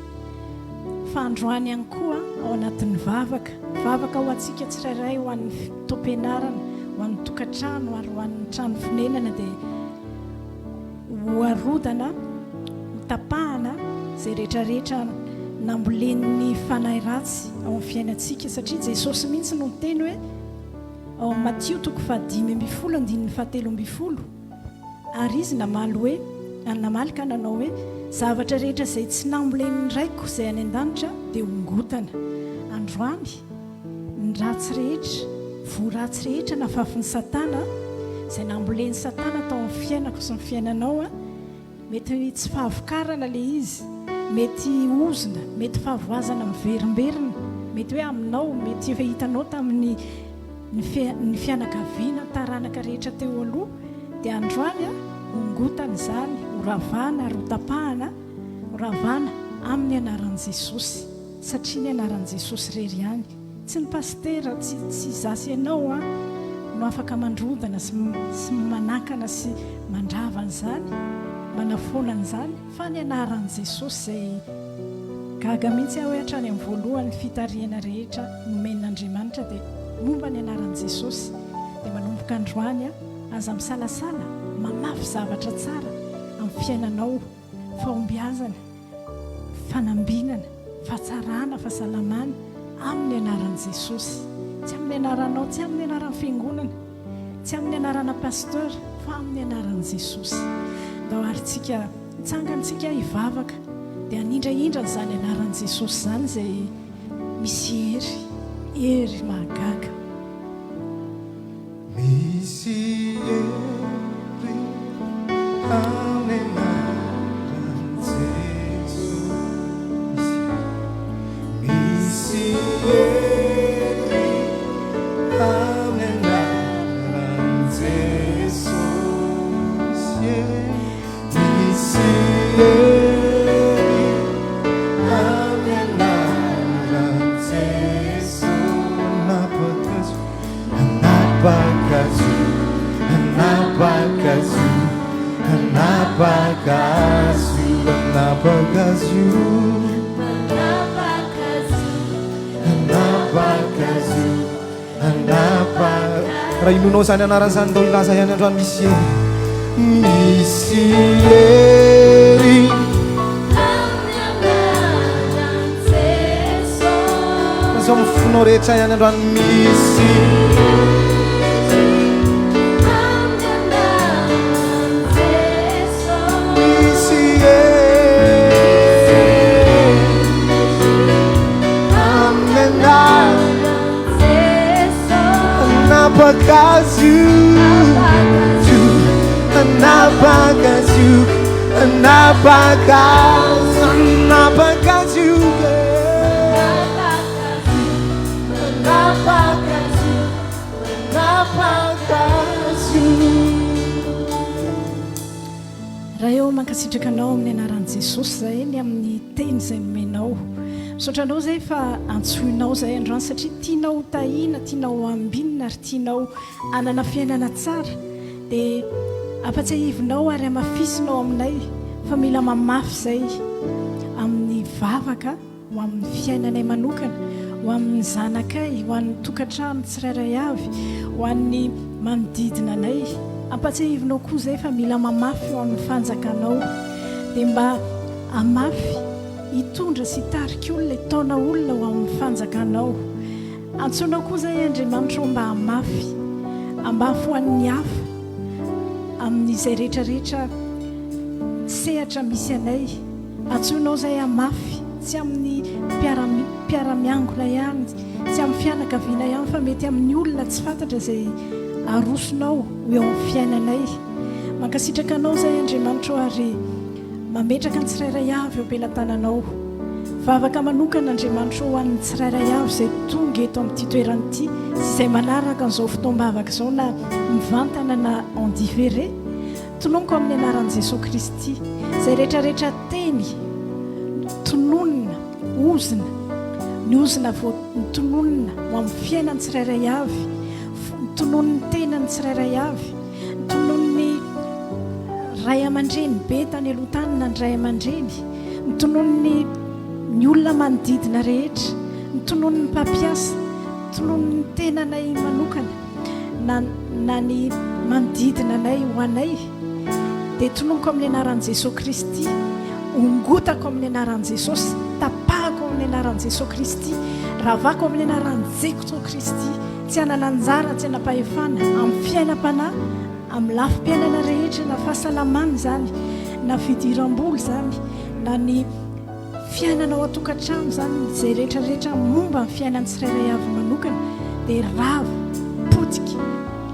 Fa androany ihany koa ao anatin'ny vavaka, vavaka ho antsika tsirairay, ho an'ny taom-pianarana, ho an'ny tokantrano ary ho an'ny trano fonenana dia ho arodana, ho tapahana izay rehetrarehetra. nambolen'ny fanahy ratsy ao amin'ny fiainantsika satria Jesosy mihitsy no niteny hoe ao amin'ny Matio toko faha-15 andininy faha-13 ary izy namaly hoe namaly ka nanao hoe zavatra rehetra izay tsy nambolen'ny Raiko izay any an-danitra dia hongotana. Androany ny ratsy rehetra, voa ratsy rehetra nafafin'i Satana, izay nambolen'i Satana tao amin'ny fiainako sy ny fiainanao, Mety tsy fahavokarana le izy, mety ozona, mety fahavoazana miverimberina, mety hoe aminao, mety efa hitanao tamin'ny ny ny fianakaviana, taranaka rehetra teo aloha, dia androany a, hongotana izany, ho ravana ary ho tapahana, ho ravana amin'ny anaran'i Jesosy, satria ny anaran'i Jesosy irery ihany. Tsy ny pasitera, tsy tsy izaho sy ianao an, no afaka mandrodana sy sy manakana sy mandrava an'izany, manafoana an'izany, fa ny anaran'i Jesosy izay gaga mihitsy aho hoe hatrany amin'ny voalohany ny fitarihana rehetra nomen'Andriamanitra dia momba ny anaran'i Jesosy, dia manomboka androany an, aza misalasala mamafy zavatra tsara amin'ny fiainanao, fahombiazana. fanambinana, fahatsarana, fahasalamana amin'ny anaran'i Jesosy. Tsy amin'ny anaranao, tsy amin'ny anaran'ny fiangonana, tsy amin'ny anarana pasteur fa amin'ny anaran'i Jesosy. Ndao ary tsika hitsangana tsika hivavaka dia hanindrahindra an'izany anaran'i Jesosy izany izay misy hery, hery mahagaga. Misy hery amin'ny anaran'i Jesoa. Misy hery amin'ny anaran'i Jesoa. Misy hery amin'ny anaran'i Jesoa. Hanapaka azy io, hanapaka azy io, hanapaka azy io, hanapaka azy io. Hanapaka azy io, hanapaka. Raha inoanao izany anarana izany, ndao hilaza ihany androany misy hery. Misy hery. Lazao amin'ny fonao rehetra ihany androany misy. Misy hery amin'ny anarana Hanapaka azy io, hanapaka azy io, hanapaka azy, hanapaka azy io, hanapaka azy io, hanapaka azy io. Ray ô, mankasitraka Anao amin'ny anaran'i Jesosy zahay ny amin'ny teny izay nomenao. Misaotra Anao zahay fa antsoinao zahay androany satria tianao ho tahiana, tianao ho ambinina ary tianao hanana fiainana tsara. Dia ampatsiahivinao ary hamafisinao aminay fa mila mamafy izay amin'ny vavaka. ho amin'ny fiainanay manokana, ho amin'ny zanakay, ho an'ny tokantrano tsirairay avy, ho an'ny manodidina anay. Ampatsiahivinao koa izay fa mila mamafy ho amin'ny fanjakanao. Dia mba hamafy, hitondra sy hitarika olona, hitaona olona ho amin'ny fanjakanao. Antsoinao koa izay Andriamanitra ô mba hamafy, hamafy ho an'ny hafa amin'izay rehetra rehetra sehatra misy anay. Antsoinao izay hamafy, tsy amin'ny mpiara-miangona ihany, tsy amin'ny fianakaviana ihany, fa mety amin'ny olona tsy fantatra izay arosonao ho eo amin'ny fiainanay. Mankasitraka Anao izahay Andriamanitra ô ary mametraka ny tsirairay avy eo am-pelatananao. Vavaka manokana Andriamanitra ô ho an'ny tsirairay avy izay tonga eto amin'ity toerana ity sy izay manaraka an'izao fotoam-bavaka izao na mivantana na en différé. Tononiko amin'ny anaran'i Jesoa Kristy izay rehetra rehetra teny tononina, ozona, ny ozona vao tononina ho amin'ny fiainan'ny tsirairay avy, tononin'ny tenan'ny tsirairay avy, tononin'ny ray aman-dreny be tany aloha tany na ny ray aman-dreny, ny tononin'ny ny olona manodidina rehetra, ny tononin'ny mpampiasa, tononin'ny tenanay manokana. na na ny manodidina anay ho anay dia tononiko amin'ny anaran'i Jesoa Kristy, ongotako amin'ny anaran'i Jesosy, tapahako. amin'ny anaran'i Jesoa Kristy, ravako amin'ny anaran'i Jesoa Kristy, tsy hanana anjara, tsy hanam-pahefana amin'ny fiainam-panahy, amin'ny lafim-piainana rehetra, na fahasalamana izany, na fidiram-bola izany, na ny fiainana ao an-tokantrano izany, izay rehetra rehetra momba ny fiainan'ny tsirairay avy manokana dia rava, potika,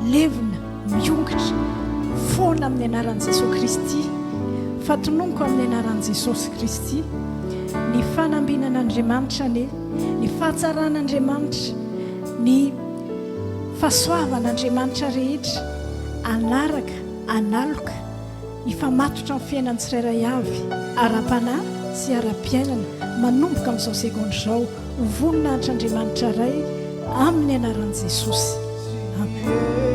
levona, miongotra, foana amin'ny anaran'i Jesoa Kristy. Fa tononiko amin'ny anaran'i Jesosy Kristy ny fanambinan'Andriamanitra anie, ny fahatsaran'Andriamanitra, ny fahasoavan'Andriamanitra rehetra hanaraka, hanaloka, hifamatotra amin'ny fiainan'ny tsirairay avy, ara-panahy sy ara-piainana, manomboka amin'izao segondra izao, ho voninahitr'Andriamanitra Ray, amin'ny anaran'i Jesosy. Amen.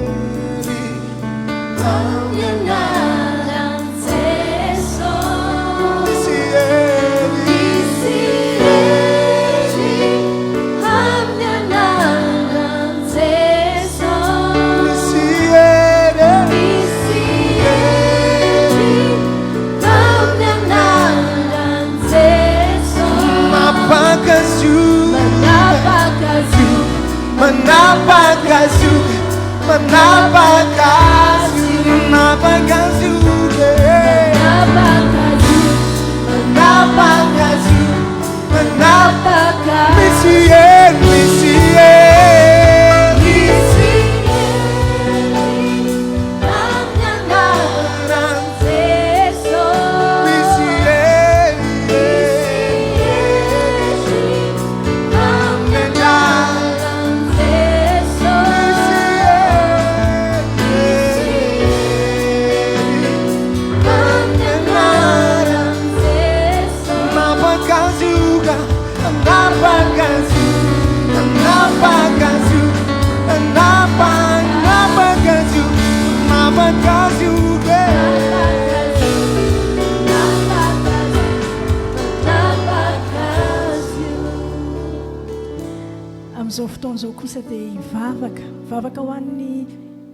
Amin'izao fotoana izao kosa dia hivavaka, vavaka ho an'ny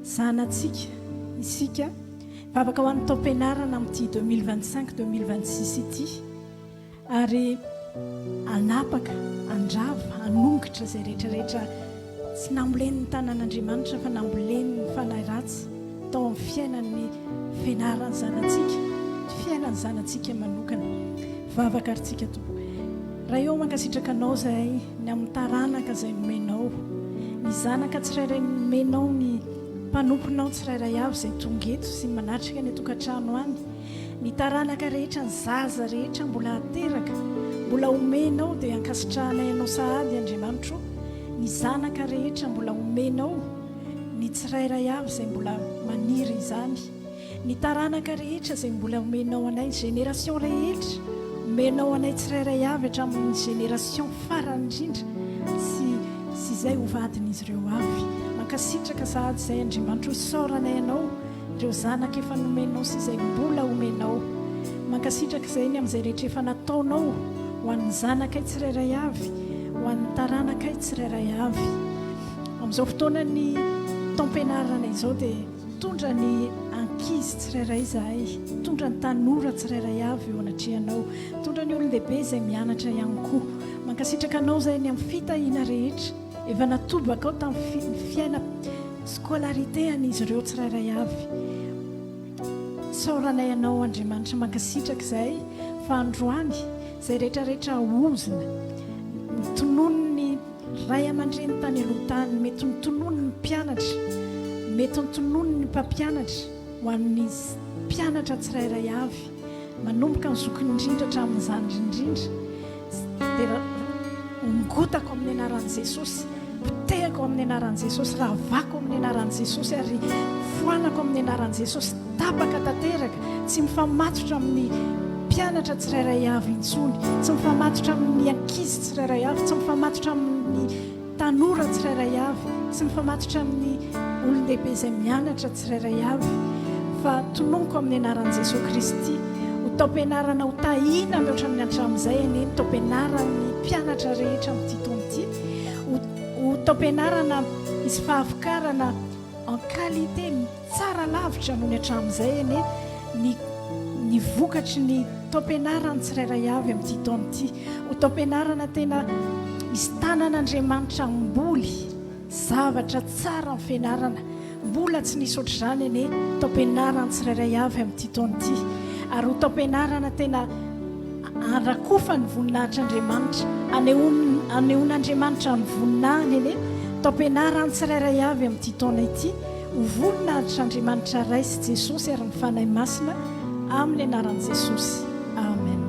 zanatsika isika, vavaka ho an'ny taom-pianarana amin'ity 2025 2026 ity. Ary hanapaka, handrava, hanongotra izay rehetra rehetra tsy nambolen'ny tanan'Andriamanitra fa nambolen'ny fanahy ratsy tao amin'ny fiainan'ny fianaran'ny zanatsika, fiainan'ny zanatsika manokana. Vavaka ary tsika Tompo. Ray ô, mankasitraka Anao izahay ny amin'ny taranaka izay nomenao, ny zanaka tsirairay nomenao, ny mpanomponao tsirairay avy izay tonga eto sy manatrika any an-tokantrano any. Ny taranaka rehetra, ny zaza rehetra mbola hateraka, mbola omenao dia ankasitrahanay Anao sahady Andriamanitro, ny zanaka rehetra mbola omenao, ny tsirairay avy izay mbola maniry izany, ny taranaka rehetra izay mbola omenao anay, génération rehetra omenao anay tsirairay avy hatramin'ny génération farany indrindra sy sy izay ho vadin'izy ireo avy. Mankasitraka sahady izay Andriamanitro, isaoranay Anao. Ireo zanaka efa nomenao sy izay mbola homenao. Mankasitraka izay ny amin'izay rehetra efa nataonao ho an'ny zanakay tsirairay avy, ho an'ny taranakay tsirairay avy. Amin'izao fotoanan'ny taom-pianarana izao dia mitondra ny ankizy tsirairay izahay, mitondra ny tanora tsirairay avy eo anatrehanao, mitondra ny olon-dehibe izay mianatra ihany koa. Mankasitraka anao izahay ny amin'ny fitahiana rehetra. Efa natobaka ao tamin'ny fiaina scolarité an'izy ireo tsirairay avy. Isaoranay Anao Andriamanitra mankasitraka izay fa androany izay rehetra rehetra ozona notononin'ny ray aman-dreny tany aloha tany, mety notononin'ny mpianatra, mety notononin'ny mpampianatra ho an'ny mpianatra tsirairay avy, manomboka ny zokiny indrindra hatramin'ny zandriny indrindra. Dia ongotako amin'ny anaran'i Jesosy, potehako amin'ny anaran'i Jesosy, ravako amin'ny anaran'i Jesosy ary foanako amin'ny anaran'i Jesosy, tapaka tanteraka, tsy mifamatotra amin'ny mpianatra tsirairay avy intsony, tsy mifamatotra amin'ny ankizy tsirairay avy, tsy mifamatotra amin'ny Tanora tsirairay avy, tsy mifamatotra amin'ny olon-dehibe izay mianatra tsirairay avy, fa tononiko amin'ny anaran'i Jesoa Kristy ho taom-pianarana ho tahiana mihoatra amin'ny hatramin'izay anie ny taom-pianaran'ny mpianatra rehetra amin'ity taona ity, ho ho taom-pianarana hisy fahavokarana en qualité tsara lavitra noho ny hatramin'izay anie ny ny vokatry ny taom-pianaran'ny tsirairay avy amin'ity taona ity. Ho taom-pianarana tena misy tanan'Andriamanitra hamboly zavatra tsara amin'ny fianarana. Mbola tsy nisy ohatr'izany anie taom-pianarana tsirairay avy amin'ity taona ity. Ary ho taom-pianarana tena handrakofa ny voninahitr'Andriamanitra, hanehoan'Andriamanitra ny voninahiny anie taom-pianarana tsirairay avy amin'ity taona ity. Ho voninahitr'Andriamanitra Ray sy Jesosy ary ny Fanahy Masina amin'ny anaran'i Jesosy. Amen.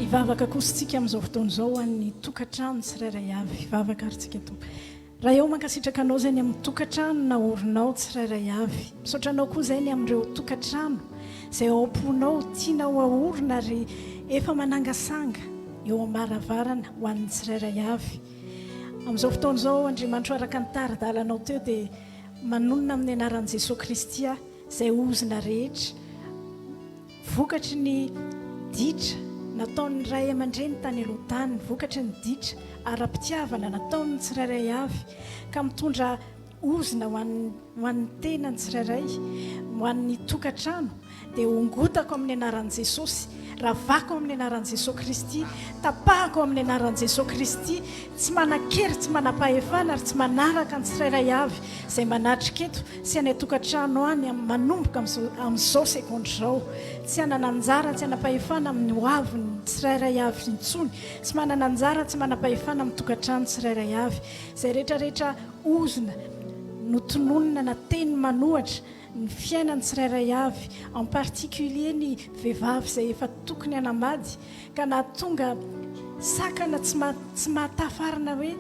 Hivavaka kosa isika amin'izao fotoana izao ho an'ny tokantrano tsirairay avy. Hivavaka ary tsika Tompo. Ray ô, mankasitraka Anao izay ny amin'ny tokantrano naorinao tsirairay avy. Misaotra Anao koa izay ny amin'ireo tokantrano izay ao am-ponao, tianao haorina ary efa manangasanga eo am-baravarana ho an'ny tsirairay avy. Amin'izao fotoana izao, Andriamanitro, araka ny tari-dalanao teo dia manonona amin'ny anaran'i Jesoa Kristy aho izay ozona rehetra, Vokatry ny ditra nataon'ny ray aman-dreny tany aloha tany, vokatry ny ditra ara-pitiavana nataon'ny tsirairay avy, ka mitondra ozona ho an'ny ho an'ny tenany tsirairay, ho an'ny tokantrano, dia ongotako amin'ny anaran'i Jesosy, ravako amin'ny anaran'i Jesosy Kristy, tapahako amin'ny anaran'i Jesosy Kristy, tsy manan-kery, tsy manam-pahefana ary tsy manaraka ny tsirairay avy izay manatrika eto, sy any an-tokantrano any manomboka amin'izao segondra izao. Tsy hanana anjara, tsy hanam-pahefana amin'ny hoavin'ny tsirairay avy intsony. Tsy manana anjara, tsy manam-pahefana amin'ny tokantrano tsirairay avy. Izay rehetra rehetra ozona notononina na teny manohatra ny fiainan'ny tsirairay avy, en particulier ny vehivavy izay efa tokony hanambady ka nahatonga sakana tsy tsy mahatafarina hoe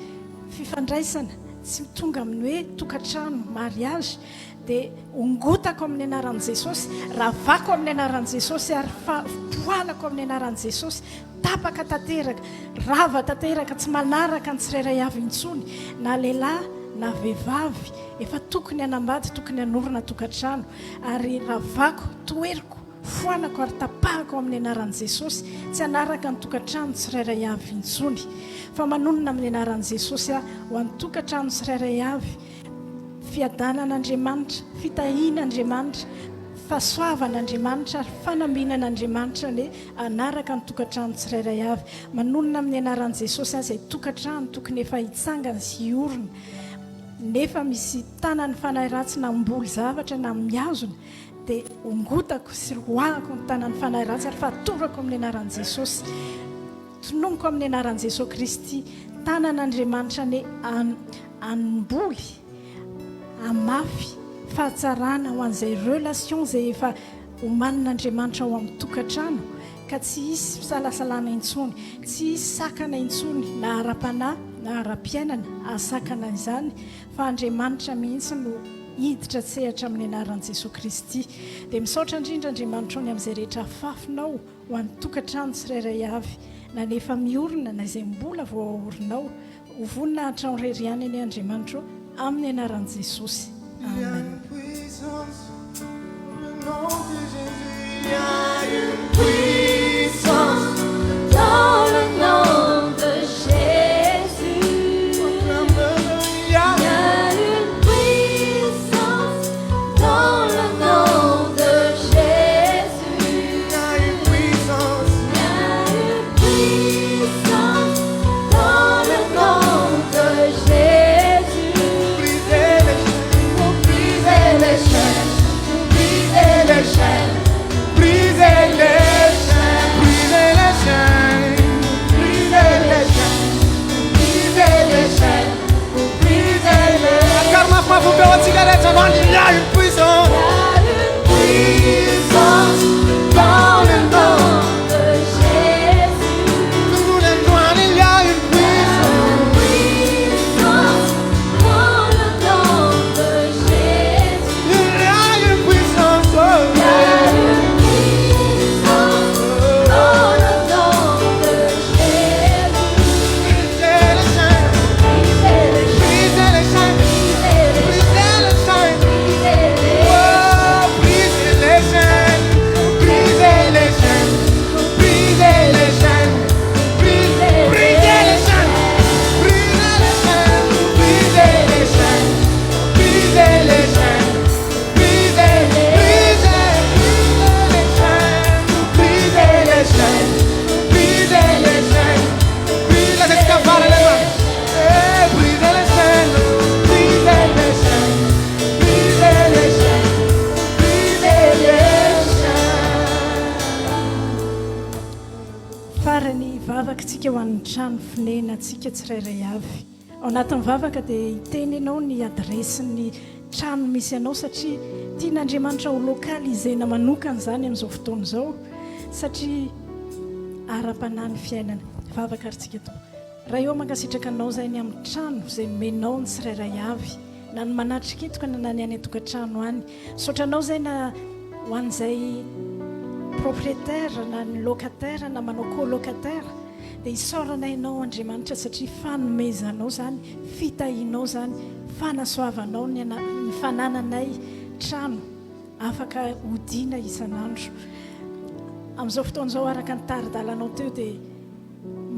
fifandraisana, tsy tonga amin'ny hoe tokantrano, mariage, dia ongotako amin'ny anaran'i Jesosy, ravako amin'ny anaran'i Jesosy ary fa poalako amin'ny anaran'i Jesosy, tapaka tanteraka, rava tanteraka, tsy manaraka ny tsirairay avy intsony, na lehilahy na vehivavy, efa tokony hanambady, tokony hanorina tokantrano, ary ravako, toheriko, Foanako ary tapahako amin'ny anaran'i Jesosy tsy hanaraka ny tokantrano tsirairay avy intsony. Fa manonona amin'ny anaran'i Jesosy aho ho an'ny tokantrano tsirairay avy, fiadanan'Andriamanitra, fitahian'Andriamanitra, fahasoavan'Andriamanitra ary fanambinan'Andriamanitra anie hanaraka ny tokantrano tsirairay avy. Manonona amin'ny anaran'i Jesosy aho izay tokantrano tokony efa hitsangana sy hiorina nefa misy tanan'ny fanahy ratsy namboly zavatra na mihazona Dia ongotako sy roahako ny tanan'ny fanahy ratsy ary fatorako amin'ny anaran'i Jesosy. Tononiko amin'ny anaran'i Jesosy Kristy. Tanan'Andriamanitra anie hanimboly, hamafy fahatsarana ho an'izay relation izay efa omanin'Andriamanitra ao amin'ny tokantrano ka tsy hisy fisalasalana intsony, tsy hisy sakana intsony na ara-panahy na ara-piainana hahasakana izany fa Andriamanitra mihitsy no hiditra an-tsehatra amin'ny anaran'i Jesoa Kristy. Dia misaotra indrindra Andriamanitra ny amin'izay rehetra afafinao ho an'ny tokantrano tsirairay avy, na ny efa miorina na izay mbola vao aorinao. Ho voninahitra ao irery ihany anie Andriamanitra o, amin'ny anaran'i Jesosy. Amen. Il y a une puissance. Puissance dans le nom de Jésus. Nous les loin, il y a une puissance. Puissance dans le nom de Jésus. Il y a une puissance. Il y a une puissance dans le nom de Jésus. Brisez les chaînes, Brisez les chaînes, brisez les chaînes, brisez les brisez les chaînes. chaînes, Oh, brisez les chaînes, brisez les chaînes, brisez les chaînes, brisez, brisez les chaînes, brisez les chaînes, brisez les chaînes, brisez les chaînes, brisez, brisez les chaînes, brisez les chaînes, brisez les chaînes, brisez les Eh, brisez les chaînes, brisez les chaînes, brisez les chaînes, brisez les chaînes. Farany vavaka-tsika ho an'ny trano fonenantsika tsirairay avy. Ao anatin'ny vavaka dia hiteny ianao ny adiresin'ny trano misy anao satria tian'Andriamanitra ho localisena manokana izany amin'izao fotoana izao satria ara-panahy ny fiainana. Vavaka ary tsika Tompo. Ray ô, mankasitraka anao izahay ny amin'ny trano izay nomenao ny tsirairay avy, na ny manatrika eto ka na ny any an-tokantrano any. Misaotra anao izahay na ho an'izay propriétaire na ny locataire na manao colocataire dia isaoranay anao Andriamanitra satria fanomezanao izany, fitahianao izany, fanasoavanao ny ny fanananay trano afaka hodiana isan'andro. Amin'izao fotoana izao araka ny tari-dalanao teo dia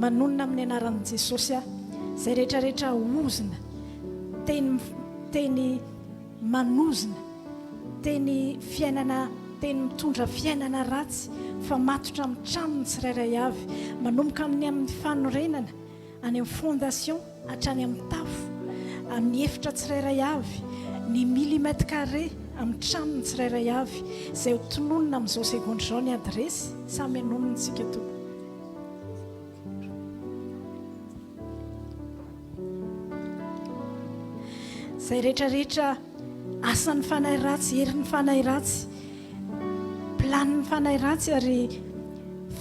manonona amin'ny anaran'i Jesosy aho izay rehetra rehetra ozona, teny teny manozona, teny fiainana teny mitondra fiainana ratsy fa matotra amin'ny tranony tsirairay avy, manomboka amin'ny amin'ny fanorenana, any amin'ny fondation hatrany amin'ny tafo, amin'ny efitra tsirairay avy, ny millimètre carré amin'ny tranony tsirairay avy, izay ho tononina amin'izao segondra izao ny adiresy, samy hanonona isika tompoko. Izay rehetra rehetra asan'ny fanahy ratsy, herin'ny fanahy ratsy, planin'ny fanahy ratsy ary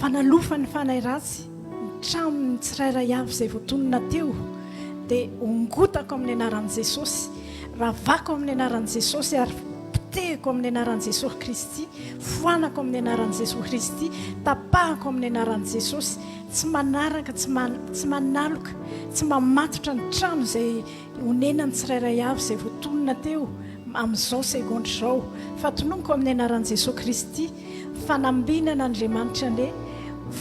fanalofan'ny fanahy ratsy ny tranon'ny tsirairay avy izay voatonona teo dia ongotako amin'ny anaran'i Jesosy, ravako amin'ny anaran'i Jesosy ary potehiko amin'ny anaran'i Jesosy Kristy, foanako amin'ny anaran'i Jesosy Kristy, tapahako amin'ny anaran'i Jesosy. Tsy manaraka, tsy tsy manaloka, tsy mamatotra ny trano izay onenan'ny tsirairay avy izay voatonona teo amin'izao segondra izao, fa tononiko amin'ny anaran'i Jesoa Kristy, fanambinan'Andriamanitra anie,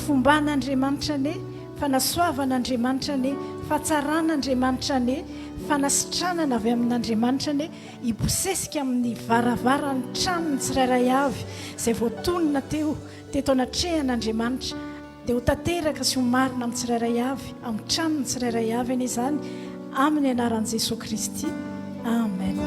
fomban'Andriamanitra anie, fanasoavan'Andriamanitra anie, fahatsaran'Andriamanitra anie, fanasitranana avy amin'Andriamanitra anie, hibosesika amin'ny varavaran'ny tranon'ny tsirairay avy izay voatonona teo teto anatrehan'Andriamanitra. Dia ho tanteraka sy ho marina amin'ny tsirairay avy, amin'ny tranon'ny tsirairay avy anie izany, amin'ny anaran'i Jesoa Kristy. Amen.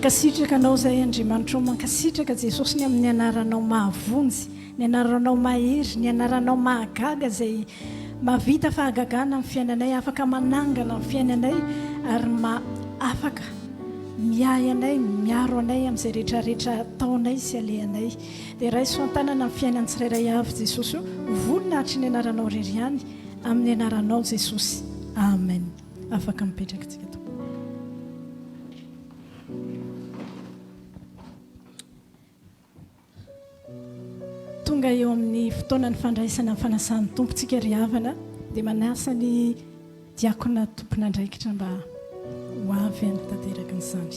Mankasitraka Anao izahay Andriamanitra o, mankasitraka Jesosy ny amin'ny anaranao mahavonjy, ny anaranao mahery, ny anaranao mahagaga izay mahavita fahagagana amin'ny fiainanay, afaka manangana ny fiainanay ary ma afaka miahy anay, miaro anay amin'izay rehetra rehetra ataonay sy alehanay. Dia raiso an-tanana ny fiainan'ny tsirairay avy Jesosy o, ho voninahitry ny anaranao irery ihany, amin'ny anaranao Jesosy. Amen. Afaka mipetraka tsika tompoko. Tonga eo amin'ny fotoanan'ny fandraisana ny fanasan'ny Tompo tsika ry havana, dia manasa ny diakona tompon'andraikitra mba ho avy hanatanteraka an'izany.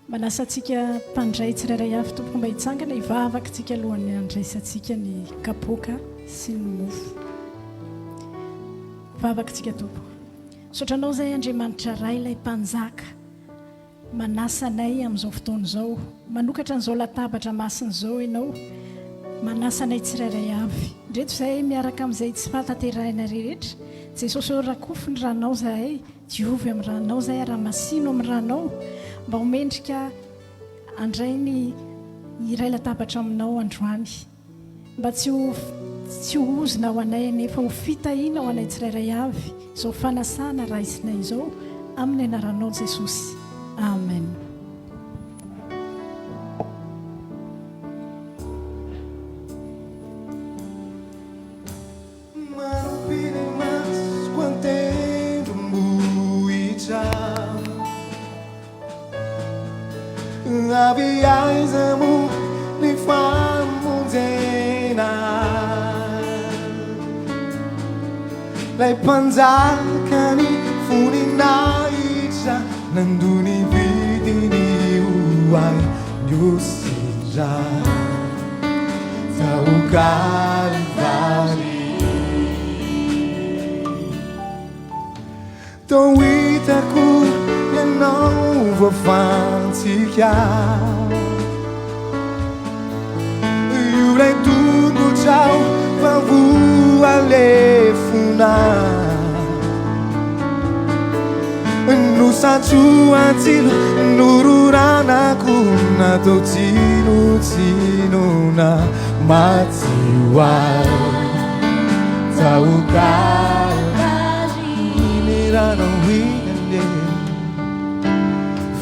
Manasa antsika mpandray tsirairay avy tompoko mba hitsangana hivavaka tsika alohan'ny handraisantsika ny kapoaka sy ny mofo. Vavaka tsika tompoko. Misaotra anao izay Andriamanitra Ray ilay Mpanjaka manasa anay amin'izao fotoana izao. Manokatra an'izao latabatra masina izao ianao. Manasa anay tsirairay avy. Ndreto izahay miaraka amin'izay tsy fahatanterahina rehetra. Jesosy ô rakofy ny ranao izahay. Diovy amin'ny ranao izahay ary hamasino amin'ny ranao mba ho mendrika handray ny hiray latabatra aminao androany. Mba tsy ho tsy ho ozona ho anay anefa ho fitahiana ho anay tsirairay avy izao fanasana raisinay izao amin'ny anaranao Jesosy. Amen. Manopy ny masoko an-tendrombohitra Avy aiza moa ny famonjena Lay mpanjaka ny voninahitra Nandoa ny vidiny ho ahy ny osidra Tao Kalvary Tao hitako ianao voafantsika Io ilay tongotrao fa voalefona Nosatsoantsilo nororanako natao tsinotsinona maty ho ahy tao Kalvary Iny ranao iny anie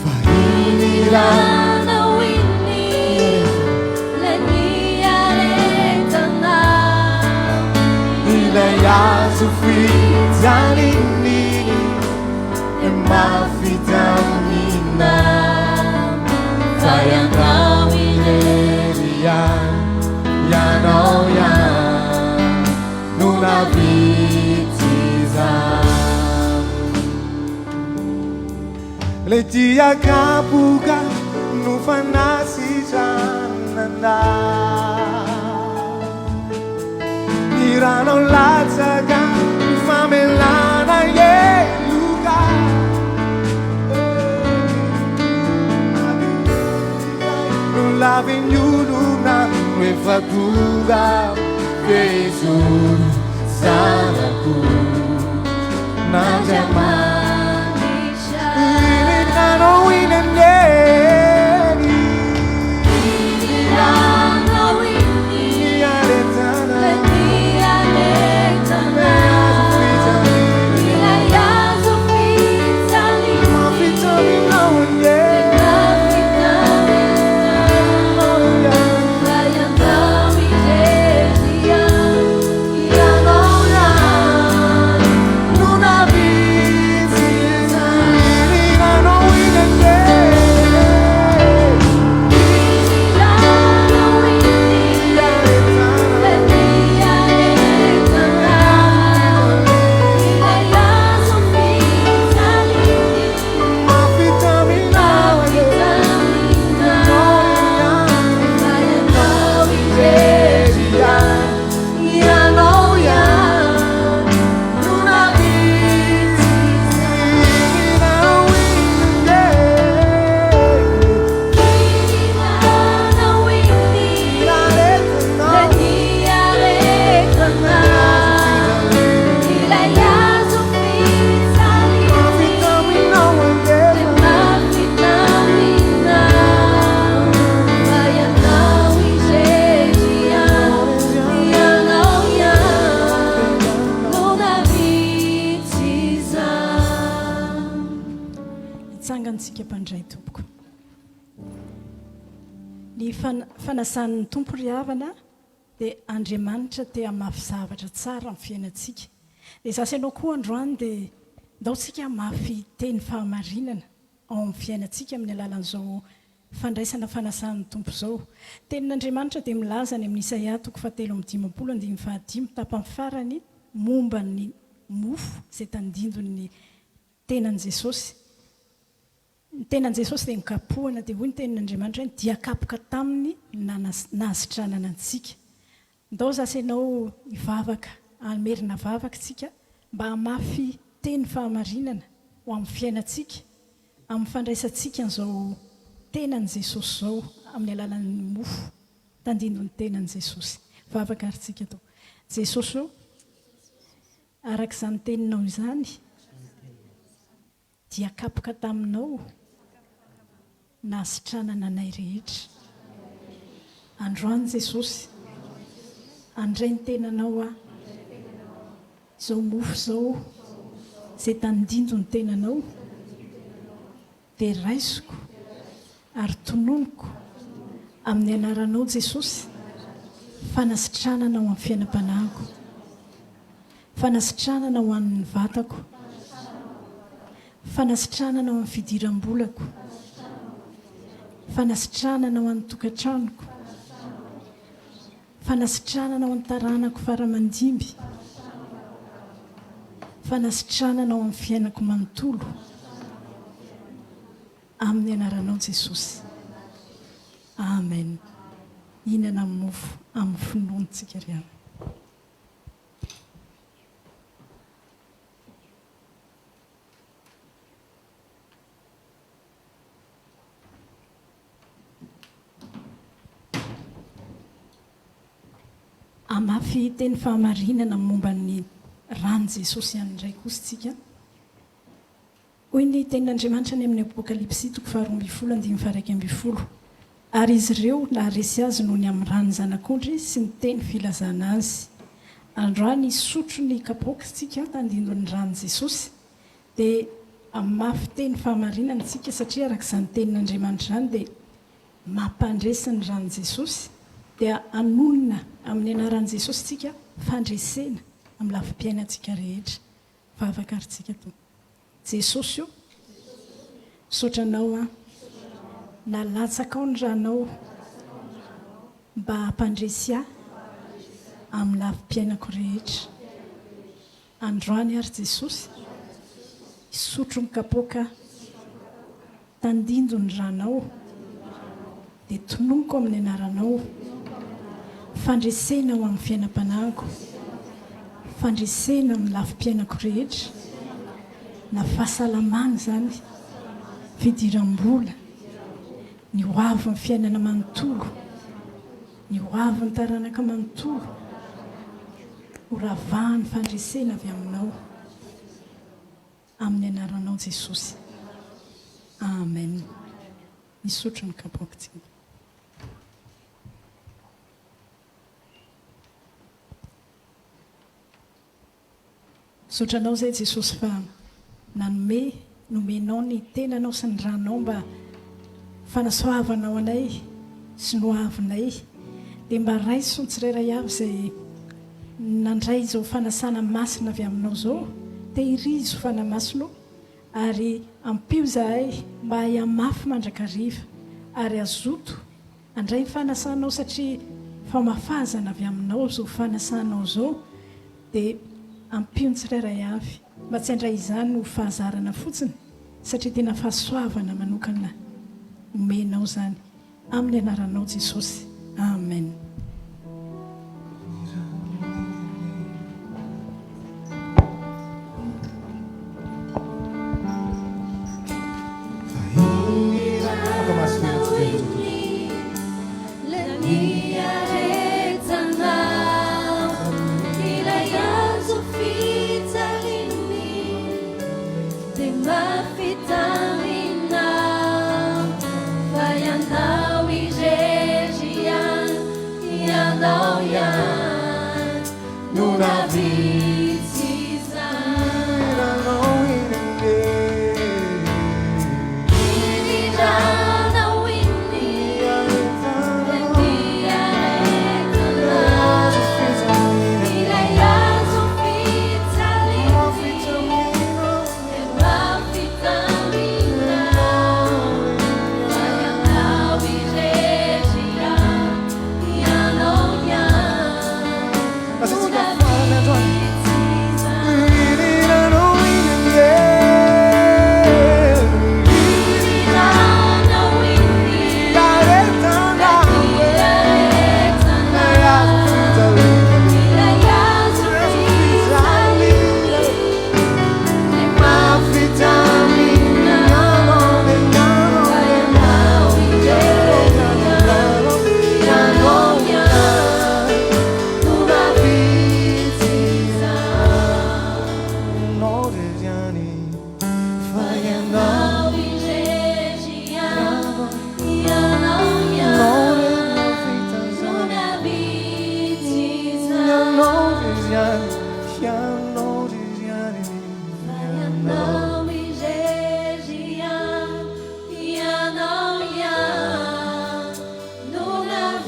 fa iny ranao iny ilay niaretana Ilay hazo fijaliana iny Mafy taminà Fa ianao irery ihany, ianao ihany no nahavita izany. Ilay dia kapoka no fanasitranana Ny ranao latsaka ny famelana heloka Nolavin'ny olona no efa tonga fehizoro zanako N'Andriamanitra Iny ranao iny anie Iny ranao iny Niaretana Niaretana Ilay hazo fijaliana Mafy taminao anie Mafy taminao Fa ianao irery ihany Ianao ihany No nahavita izany Iny ranao iny anie. Ny fanasan'ny Tompo ry havana dia Andriamanitra te hamafy zavatra tsara amin'ny fiainantsika. Dia izaho sy ianao koa androany dia ndao tsika hamafy teny fahamarinana ao amin'ny fiainantsika amin'ny alalan'izao fandraisana fanasan'ny Tompo izao. Tenin'Andriamanitra dia milaza any amin'ny Isaia toko fahatelo amby dimampolo andininy fahadimy tapany farany momba ny mofo izay tandindon'ny tenan'i Jesosy. Ny tenan'i Jesosy dia nokapohana, dia hoy ny tenin'Andriamanitra hoe dia kapoka taminy nahasitranana antsika. Ndao za sy ianao hivavaka, hamerina vavaka isika mba hamafy teny fahamarinana ho amin'ny fiainantsika, amin'ny fandraisantsika an'izao tenan'i Jesosy izao amin'ny alalan'ny mofo tandindon'ny tenan'i Jesosy. Vavaka ary tsika atao. Jesosy ô, araka izany teninao izany, Dia kapoka taminao nahasitranana anay rehetra. Androany Jesosy, handray ny tenanao aho. Izao mofo izao, izay tandinjo ny tenanao, dia raisiko ary tononiko amin'ny anaranao Jesosy fanasitranana ho amin'ny fiainam-panahiko, fanasitranana ho an'ny vatako, fanasitranana ho amin'ny fidiram-bolako, fanasitranana ho an'ny tokantranoko, fanasitranana ho an'ny taranako fara aman-dimby, fanasitranana ho amin'ny fiainako manontolo. Amin'ny anaranao Jesosy. Amen. Hihinana mofo amin'ny finoana tsika ry havana. Hamafy teny fahamarinana momba ny ran'i Jesosy ihany indray kosa isika. Hoy ny Tenin'Andriamanitra any amin'ny Apokalypsy toko faharoa ambin'ny folo andininy faha-11, Ary izy ireo naharesy azy noho ny amin'ny ran'ny Zanak'ondry sy ny teny filazana azy. Androany hisotro ny kapoaka isika tandindon'ny ran'i Jesosy, dia hamafy teny fahamarinana isika satria araka izany Tenin'Andriamanitra izany dia mampandresy ny ran'i Jesosy, dia hanonona amin'ny anaran'i Jesosy isika fandresena amin'ny lafim-piainantsika rehetra. Vavaka ary tsika Tompo. Jesosy o! Misaotra Anao aho. Nalatsakao ny ranao mba hampandresy ahy amin'ny lafim-piainako rehetra. Androany ary Jesosy, hisotro ny kapoaka aho. Tandinjo ny ranao, dia tononiko amin'ny anaranao, fandresena ho amin'ny fiainam-panahiko, fandresena amin'ny lafim-piainako rehetra, na fahasalamana izany, fidiram-bola, ny ho avin'ny fiainana manontolo, ny ho avin'ny taranaka manontolo, ho ravahan'ny fandresena avy aminao. Amin'ny anaranao Jesosy. Amen. Misotro ny kapoakintsika. Misaotra anao izay Jesosy fa nanome, nomenao ny tenanao sy ny ranao mba fanasoavanao anay sy ny hoavinay. Dia mba raiso ny tsirairay avy izay Nandray izao fanasana masina avy aminao izao, tehirizo Fanahy Masina o, ary ampio izahay mba hihamafy mandrakariva, ary hazoto handray ny fanasanao satria famafazana avy aminao izao fanasanao izao, dia ampio ny tsirairay avy mba tsy handray izany ho fahazarana fotsiny satria tena fahasoavana manokana omenao izany. Amin'ny anaranao Jesosy. Amen.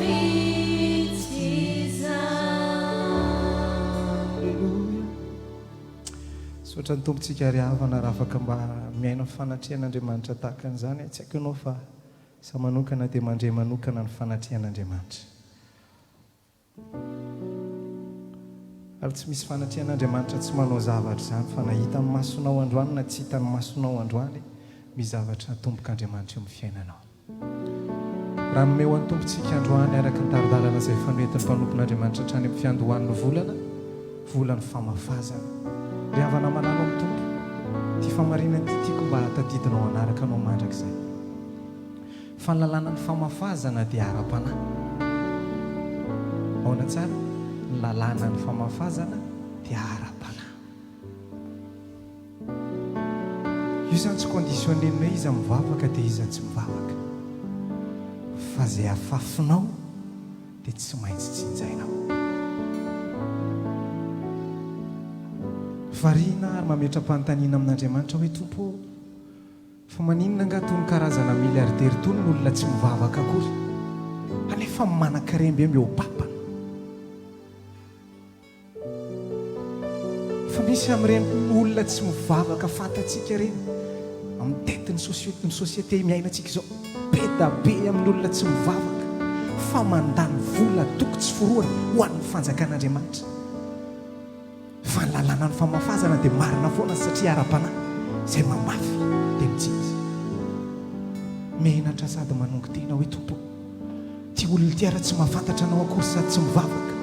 mihitsy izany. Aleloia. Misaotra ny Tompontsika ry havana raha afaka mba miaina fanatrehan'Andriamanitra tahaka an'izany. Tsy haiko ianao fa izaho manokana dia mandre manokana ny fanatrehan'Andriamanitra. Ary tsy misy fanatrehan'Andriamanitra tsy manao zavatra izany fa na hitan'ny masonao androany na tsy hitan'ny masonao androany, misy zavatra atombok'Andriamanitra eo amin'ny fiainanao. Raha nomeo an'ny Tompontsika androany araka ny tari-dalana izay efa noentin'ny mpanompon'Andriamanitra hatrany amin'ny fiandohan'ny volana, volan'ny famafazana. Ry havana malala ao amin'ny Tompo, ity famarinana ity tiako mba hahatadidinao hanaraka anao mandrakizay. Fa ny lalànan'ny famafazana dia ara-panahy. Ahoana tsara? Ny lalànan'ny famafazana dia ara-panahy. Io izany tsy conditionner ny hoe iza mivavaka dia iza tsy mivavaka. Fa izay afafinao dia tsy maintsy tsinjainao. Variana ary mametra-panontaniana amin'Andriamanitra hoe, Tompo ô, Fa maninona angaha tony karazana milliardaire tony ny olona tsy mivavaka akory anefa manan-karembe mihoa-papana? Fa misy amin'ireny olona tsy mivavaka fantatsika ireny amin'ny tête ny société ny société miainantsika izao be da be amin'ny olona tsy mivavaka fa mandany vola toko tsy forohana ho an'ny fanjakan'Andriamanitra. Fa ny lalànan'ny famafazana dia marina foana satria ara-panahy, izay mamafy dia mitsinjo. Menatra sady manongo tena hoe Tompo ô, ity olona ity ary tsy mahafantatra Anao akory sady tsy mivavaka,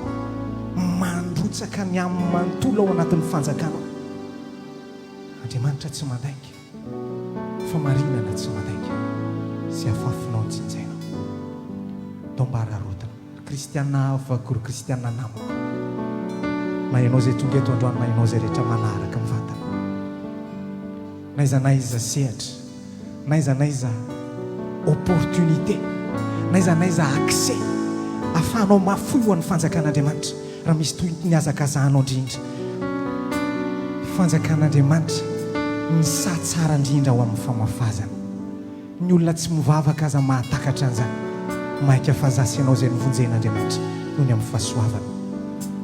mandrotsaka ny aminy manontolo ao anatin'ny fanjakanao. Andriamanitra tsy mandainga, famarinana tsy mandainga, izay afafinao no tsinjainao. Ndao mba araraotina. Ry kristiana havako, ry kristiana namako, na ianao izay tonga eto androany na ianao izay rehetra manaraka mivantana, n'aiza n'aiza sehatra, n'aiza n'aiza opportunité, n'aiza n'aiza accès ahafahanao mahafoy ho an'ny fanjakan'Andriamanitra, raha misy toy ny hazakazahanao indrindra, fanjakan'Andriamanitra, ny saha tsara indrindra ao amin'ny famafazana. Ny olona tsy mivavaka aza mahatakatra an'izany. Maika fa za sy ianao izay novonjen'Andriamanitra noho ny amin'ny fahasoavany.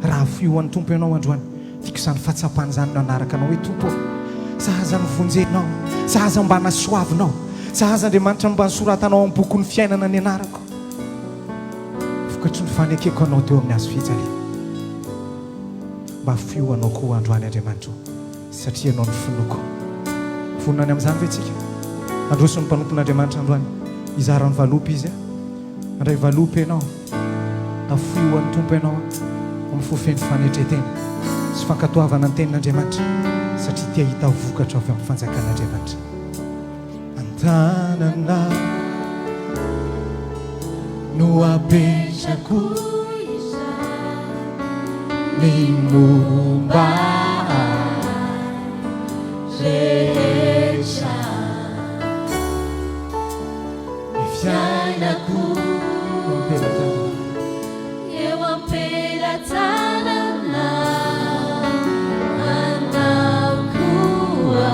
Raha afoy ho an'ny Tompo ianao androany, tiako izany fahatsapana izany no hanaraka anao hoe Tompo ô, za aza novonjenao, za aza mba nasoavinao, za aza Andriamanitra no mba nosoratanao ao amin'ny bokin'ny fiainana ny anarako. Vokatry ny fanekeko Anao teo amin'ny hazo fijaliana. Mba afoy ho Anao koa androany Andriamanitra ô. Satria Ianao no finoako. Vonona ny amin'izany ve tsika? Handroso ny mpanompon'Andriamanitra androany. Hizara ny valopy izy. Handray valopy ianao. Afoy ho an'ny Tompo ianao amin'ny fo feno fanetren-tena sy fankatoavana ny Tenin'Andriamanitra, satria te hahita vokatra avy amin'ny Fanjakan'Andriamanitra. An-tanana no apetrako ny momba ahy rehetra, ny fiainako Eo am-pelatanana anao koa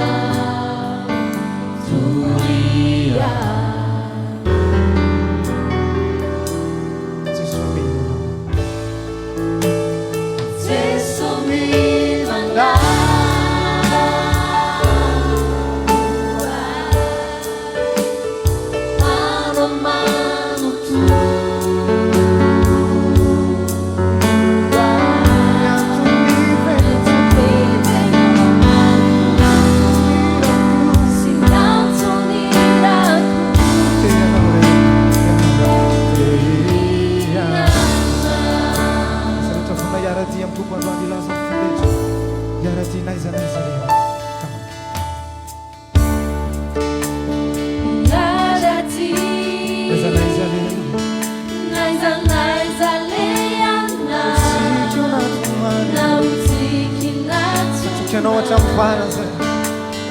doria. Jeso mino anao. Jeso mino anao. N'aiza n'aiza alehana Na ho tsiky na Matoky anao hatramin'ny farany zay.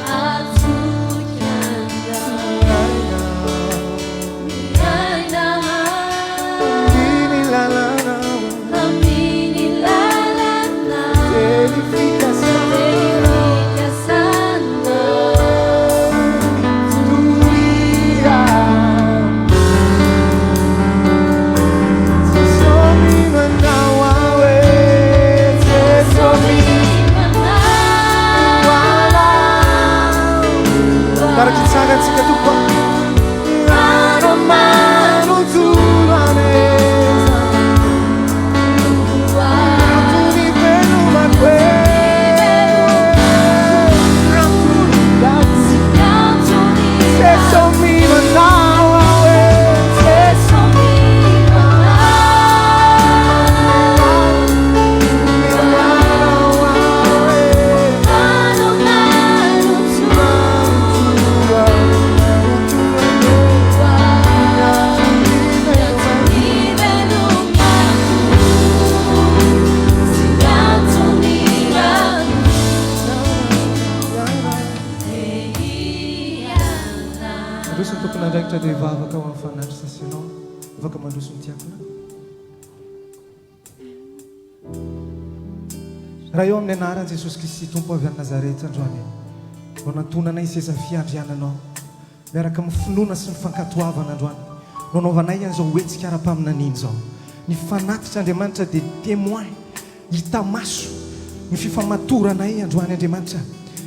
Matoky anao Miaina Amin'ny lalana Amin'ny lalana Teny fikasana Teny fikasana Doria. Andriamanitra dia hivavaka ho an'ny fanatitra sy ianao. Afaka mandroso ny diakona. Ray eo amin'ny anaran'i Jesosy Kristy Tompo avy any Nazareth androany no nantonanay seza fiandriananao miaraka amin'ny finoana sy ny fankatoavana androany no anaovanay an'izao hetsika ara-paminaniana izao. Ny fanatitra Andriamanitra dia témoin Hita maso ny fifamatoranay androany Andriamanitra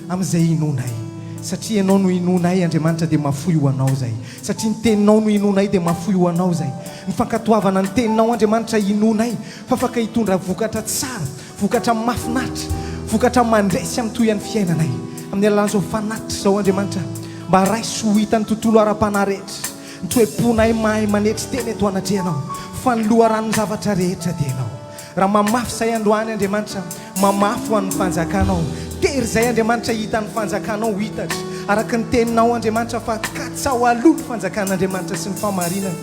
amin'izay inoanay. Satria Ianao no inoanay Andriamanitra dia mafoy ho Anao izay. Satria ny Teninao no inoanay dia mafoy ho Anao izay. Ny fankatoavana ny Teninao Andriamanitra inoanay fa afaka hitondra vokatra tsara, vokatra mahafinaritra, vokatra mandresy amin'ny tohian'ny fiainanay. Amin'ny alalan'izao fanatitra izao Andriamanitra mba raiso ho hitan'ny tontolo ara-panahy rehetra ny toe-ponay mahay manetry tena eto anatrehanao fa ny loharanon'ny zavatra rehetra dia Ianao. Raha mamafy izay androany Andriamanitra, mamafy ho an'ny fanjakanao. Tery izay Andriamanitra hita ny fanjakanao ho hitatra. Araka ny teninao Andriamanitra fa katsaho aloha ny fanjakan'Andriamanitra sy ny fahamarinany.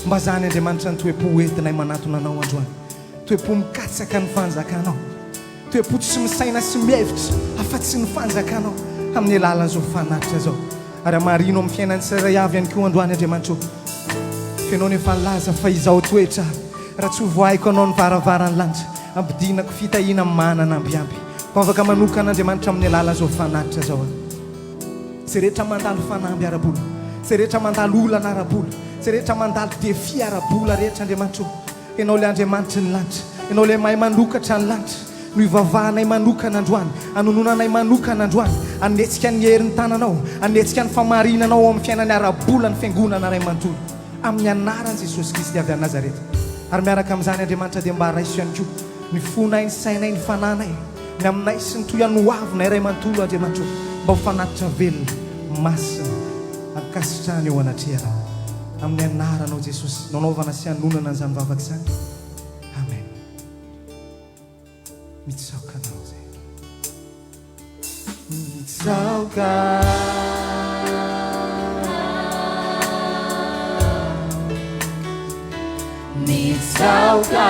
Mba zany Andriamanitra ny toe-po hoentinay manatona anao androany. Toe-po mikatsaka ny fanjakanao. Toe-po tsy misaina sy mihevitra afa-tsy ny fanjakanao amin'ny alalan'izao fanatitra izao. Ary hamarino amin'ny fiainan'ny tsirairay avy ihany koa androany Andriamanitra o. F'Ianao no efa nilaza fa izao toetra raha tsy hovoahiko Anao ny varavaran'ny lanitra, hampidinako fitahiana manana ambiamby. Vavaka manokana Andriamanitra amin'ny alalan'izao fanatitra izao aho. Izay rehetra mandalo fanamby ara-bola, izay rehetra mandalo olana ara-bola, izay rehetra mandalo défi ara-bola rehetra Andriamanitra o. Ianao ilay Andriamanitry ny lanitra, Ianao ilay mahay manokatra ny lanitra, no ivavahanay manokana androany, anononanay manokana androany, hanetsika ny herin'ny tananao, hanetsika ny famarinanao ao amin'ny fiainany ara-bola ny Fiangonana iray manontolo, amin'ny anaran'i Jesosy Kristy avy any Nazareta. Ary miaraka amin'izany, Andriamanitra, dia mba raiso ihany koa ny fonay, ny sainay, ny fananay, ny aminay sy ny toy an'ny hoavinay iray manontolo, Andriamanitra ô, mba ho fanatitra velona, masina, ankasitrahana eo anatrehanao. Amin'ny anaranao Jesosy no anaovana sy anonana an'izany vavaka izany. Amen. Mitsaoka anao izay. Mitsaoka. Mitsaoka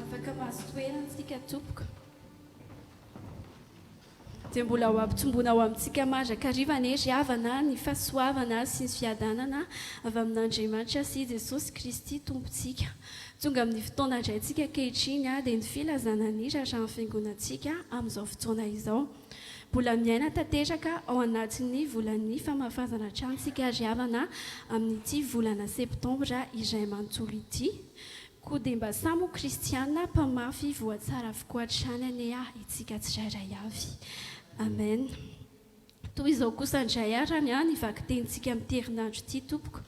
Afaka mahazo toerana isika tompoko. Dia mbola ho ampitomboina ho amintsika mandrakariva anie ry havana ny fahasoavana sy ny fiadanana avy amin'Andriamanitra sy Jesosy Kristy Tompontsika. Tonga amin'ny fotoana indraintsika ankehitriny dia ny filazana ny raharahan'ny Fiangonantsika amin'izao fotoana izao. Mbola miaina tanteraka ao anatin'ny volan'ny famafazana hatrany isika ry havana amin'ity volana septambra iray manontolo ity. Koa dia mba samy ho kristiana mpamafy voa tsara avokoa hatrany anie isika tsirairay avy. Amen. Toy izao kosa indray arany ny vakitenintsika amin'ity herinandro ity tompoko.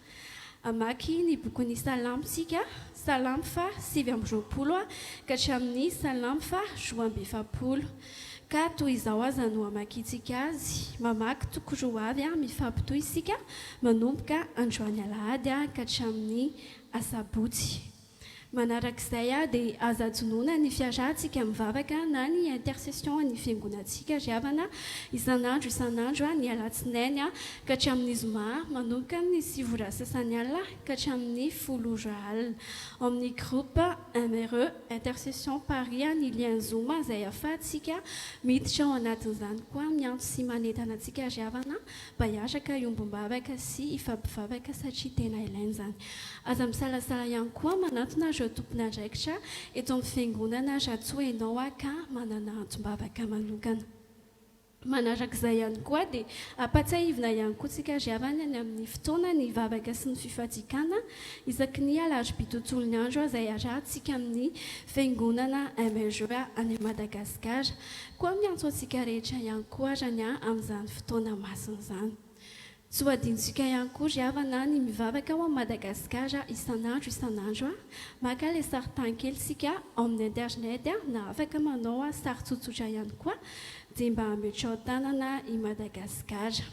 Hamaky ny bokin'ny Salamo isika, Salamo faha 29 ka hatramin'ny Salamo faha 42. Ka toy izao aza no hamakintsika azy, mamaky toko roa avy mifampitohy isika manomboka androany alahady ka hatramin'ny Asabotsy. Manarak'izay dia aza adinoina ny fiarahantsika mivavaka na ny intercession an'ny fiangonantsika ry havana isan'andro isan'andro ny alatsinainy ka hatramin'ny zoma manomboka amin'ny sivy ora sasany alina ka hatramin'ny folo ora alina. Ao amin'ny groupe MRE intercession Paris ny lien zoom izay ahafahantsika miditra ao anatin'izany koa miantso sy manentana antsika ry havana Mba hiaraka hiombom-bavaka sy hifampivavaka satria tena ilaina izany. Aza misalasala ihany koa manatona ireo. amin'ireo tompon'andraikitra eto amin'ny Fiangonana raha toa ianao ka manana antom-bavaka manokana. Manarak'izay ihany koa dia ampatsiahivina ihany koa tsika ry havana ny amin'ny fotoana ny vavaka sy ny fifadikana isaky ny alarobia tontolon'ny andro izay arahantsika amin'ny Fiangonana MRE any Madagasikara. Koa miantso antsika rehetra ihany koa ary ny amin'izany fotoana masina izany. Tsy ho adinontsika ihany koa ry havana ny mivavaka ho an'i Madagasikara isan'andro isan'andro a! Maka ilay sarintany kely isika ao amin'ny internet na afaka manao sary tsotsotra ihany koa dia mba ametraho tanana i Madagasikara.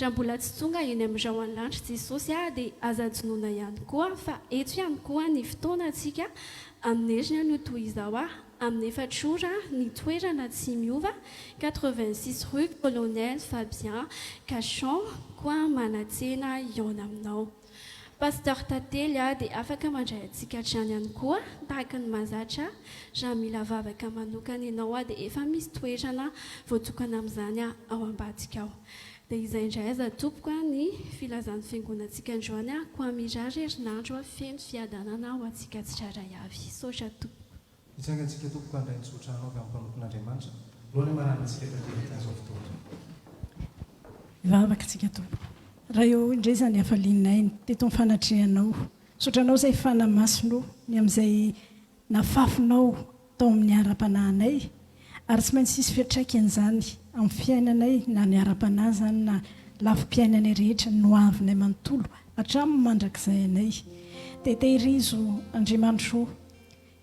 Raha mbola tsy tonga eny amin'ny rahon'ny lanitra Jesosy dia aza adinoina ihany koa fa eto ihany koa ny fotoanantsika amin'ny heriny anio toy izao Amin'ny efatra ora, ny toerana tsy miova, 86 rue Colonel Fabien Cachon, koa manantena hihaona aminao. Pasteur Tantely dia afaka mandray antsika hatrany ihany koa, tahaka ny mahazatra, raha mila vavaka manokana ianao dia efa misy toerana voatokana amin'izany ao ambadika ao. Dia izay indray aza tompoko ny filazan'ny fiangonantsika androany, koa mirary herinandro feno fiadanana ho antsika tsirairay avy. Misaotra tompoko. Hitsangantsika tompoko handray ny tsodrano avy amin'ny mpanompon'Andriamanitra, alohan'ny hamaranantsika tanteraka an'izao fotoana izao. Hivavaka tsika tompoko. Ray ô, indray izany hafalianay ny teto amin'ny fanatrehanao. Misaotra anao izay Fanahy Masina ô, ny amin'izay nafafinao tao amin'ny ara-panahinay, ary tsy maintsy hisy fiantraikany izany amin'ny fiainanay na ny ara-panahy izany na lafim-piainanay rehetra, ny hoavinay manontolo hatramin'ny mandrakizay anay. Dia tehirizo Andriamanitra ô,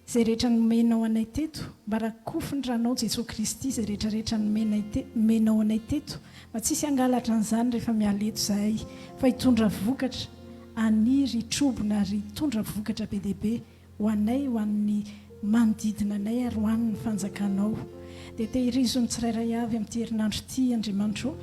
Izay rehetra nomenao anay teto, mba rakofy ny ranao Jesoa Kristy izay rehetra rehetra nomenay te, nomenao anay teto, mba tsy hisy hangalatra an'izany rehefa miala eto izahay, fa hitondra vokatra, haniry, hitrobona ary hitondra vokatra be dia be ho anay, ho an'ny manodidina anay ary ho an'ny fanjakanao. Dia tehirizo ny tsirairay avy amin'ity herinandro ity Andriamanitro ô,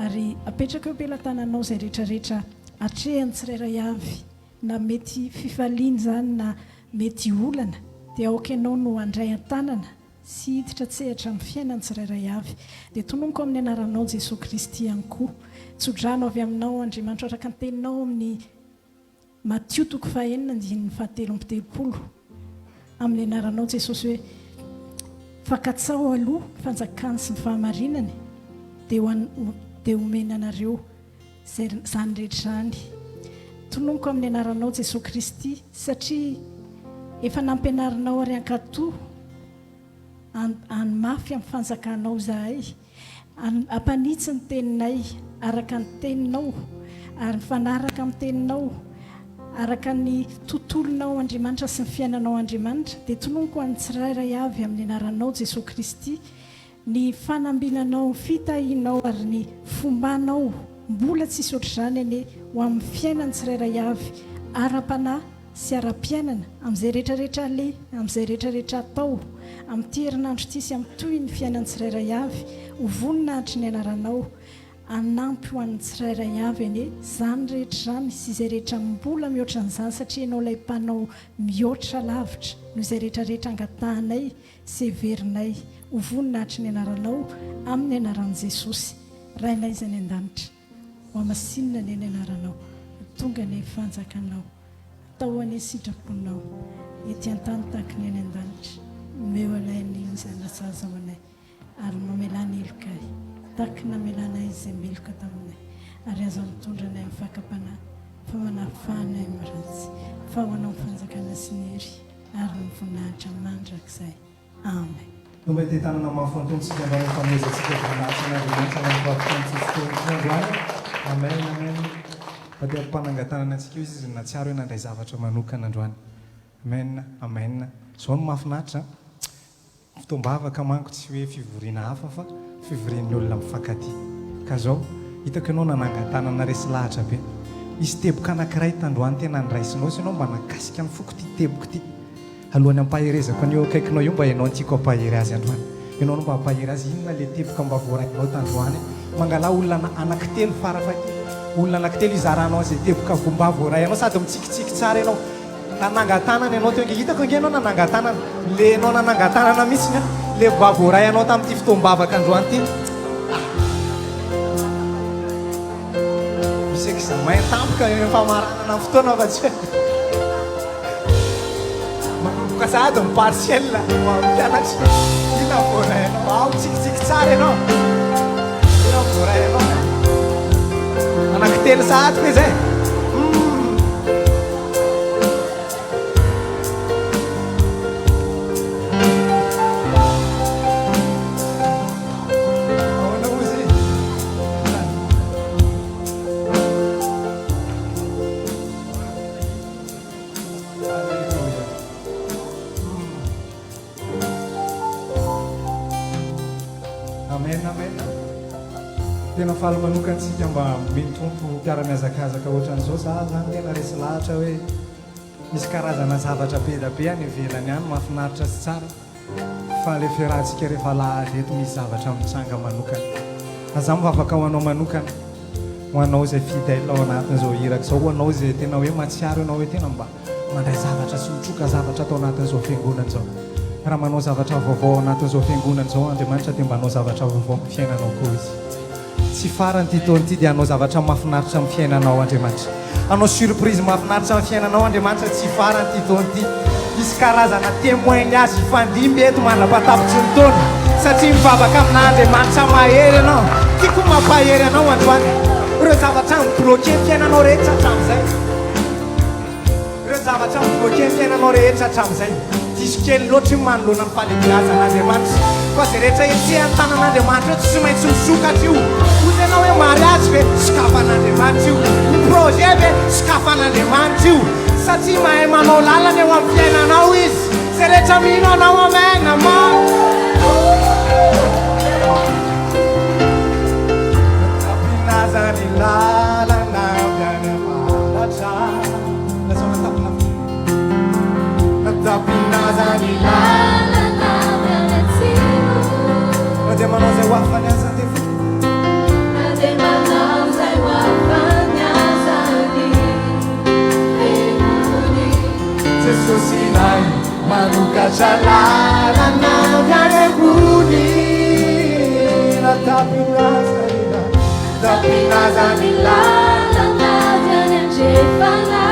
ary apetrako eo am-pelatananao izay rehetra rehetra atrehan'ny tsirairay avy, Na mety fifaliana izany na mety olana dia aoka ianao no handray an-tanana sy hiditra an-tsehatra amin'ny fiainan'ny tsirairay avy. Dia tononiko amin'ny anaranao Jesoa Kristy ihany koa. Tsodrano avy aminao Andriamanitro araka ny teninao amin'ny Matio toko fahenina andininy fahatelo amby telopolo. Amin'ny anaranao Jesosy hoe fa katsaho aloha ny fanjakany sy ny fahamarinany dia ho dia homena anareo izay izany rehetra izany. Tononiko amin'ny anaranao Jesoa Kristy satria efa nampianarinao ary hankatò an any mafy amin'ny fanjakanao izahay. Hampanitsy ny teninay araka ny teninao ary mifanaraka amin'ny teninao araka ny tontolonao Andriamanitra sy ny fiainanao Andriamanitra dia tononiko ho an'ny tsirairay avy amin'ny anaranao Jesoa Kristy ny fanambinanao ny fitahianao ary ny fombanao mbola tsisy ohatr'izany anie ho amin'ny fiainan'ny tsirairay avy ara-panahy sy ara-piainana, amin'izay rehetra rehetra aleha, amin'izay rehetra rehetra atao, amin'ity herinandro ity sy amin'ny tohin'ny fiainan'ny tsirairay avy, ho voninahitry ny anaranao, hanampy ho an'ny tsirairay avy anie izany rehetra izany sy izay rehetra mbola mihoatra an'izany satria ianao ilay mpanao mihoatra lavitra noho izay rehetra rehetra angatahanay sy heverinay, ho voninahitry ny anaranao, amin'ny anaran'i Jesosy, Rainay izay any an-danitra. Hohamasinina anie ny anaranao, ho tonga anie ny fanjakanao, atao anie sitraponao, ety an-tany tahaky ny any an-danitra. Omeo anay anio izay nasaza ho anay, ary mamelà ny helokay, tahaky ny namelanay izay meloka taminay, ary aza mitondra anay amin'ny fakam-panahy, fa manafaha anay amin'ny ratsy, fa ho anao ny fanjakana sy ny hery ary ny voninahitra mandrakizay. Amen. Tompo ity tanana mafy antontsika androany ho fanomezantsika voninahitra an'Andriamanitra ho an'ny fahavitan'ity fotoana ity androany. Amen amen. Fa te hampanangan-tanana antsika eo izy izy no nahatsiaro hoe nandray zavatra manokana androany. Amen amen. Izao no mahafinaritra an. Fotoam-bavaka manko tsy hoe fivoriana hafa fa fivorian'ny olona mifankatia. Ka zao, hitako ianao nanangan-tanana resy lahatra be. Nisy teboka anankiray tandroany tena niraisinao sy ianao mba nakasika ny foko ity teboka ity. Alohan'ny hampaherezako an'io eo akaikinao io mba ianao no tiako hampahery azy androany. Ianao no mba hampahery azy. Inona ilay teboka mba voarainao tandroany? Mangalà olona anankitelo farafahakeliny. Olona anankitelo hizaranao an'izay teboka mba voaray anao sady mitsikitsiky tsara ianao. Nanangan-tanana ianao teo ange. Hitako ange ianao nanangan-tanana. Le ianao nanangan-tanana mihitsy an. Le mba voaray anao tamin'ity fotoam-bavaka androany ity. Misy examen tampoka eny am-pamaranana ny fotoana fa tsy. Mivoaka sahady ny partiel ho an'ny mpianatra. Inona ny voaray anao? Ao mitsikitsiky tsara ianao. Inona ny voaray anao? Anankitelo sahady ve izay? Humm. Ahoana hozy? Aleloia. Amen amen. Tena faly manokana tsika mba omeny Tompo mpiara-mihazakazaka ohatran'izao. Za zany tena resy lahatra hoe misy karazana zavatra be da be any ivelany any mahafinaritra sy tsara. Fa le fiarahantsika rehefa alahady eto misy zavatra mitranga manokana. Fa za mivavaka ho anao manokana, ho anao izay fidèle ao anatin'izao iraka izao, ho anao izay tena hoe mahatsiaro ianao hoe tena mba mandray zavatra sy mitroka zavatra ato anatin'izao fiangonana izao. Raha manao zavatra vaovao ao anatin'izao fiangonana izao Andriamanitra dia mba hanao zavatra vaovao amin'ny fiainanao koa Izy. Tsy farany ity taona ity dia hanao zavatra mahafinaritra amin'ny fiainanao Andriamanitra. Hanao surprise mahafinaritra amin'ny fiainanao Andriamanitra tsy farany ity taona ity. Hisy karazana témoin azy hifandimby eto mandra-patapitry ny taona satria mivavaka amin'Andriamanitra mahery ianao. Tiako ny mampahery anao androany. Ireo zavatra mi-bloquer ny fiainanao rehetra hatramin'izay. Ireo zavatra mi-bloquer ny fiainanao rehetra hatramin'izay. Diso kely loatra io manoloana ny fahalehibeazan'Andriamanitra. Fa izay rehetra hetsehan'ny tanan'Andriamanitra eo tsy maintsy misokatra io. Hoy ianao hoe mariage ve? Sokafan'Andriamanitra io. Ny projet ve? Sokafan'Andriamanitra io. Satria mahay manao lalana eo amin'ny fiainanao Izy. Izay rehetra mino anao amen. Nampilaza ny lalana avy any avaratra. Lazao natapina Natapina ny lalana avy any atsimo. Na dia manao izay ho afany aza ny devoly. Na dia manao izay ho afany aza ny devoly. Jesosy ilay manokatra lalana avy any ambony. Natapina Natapina ny lalana avy any andrefana.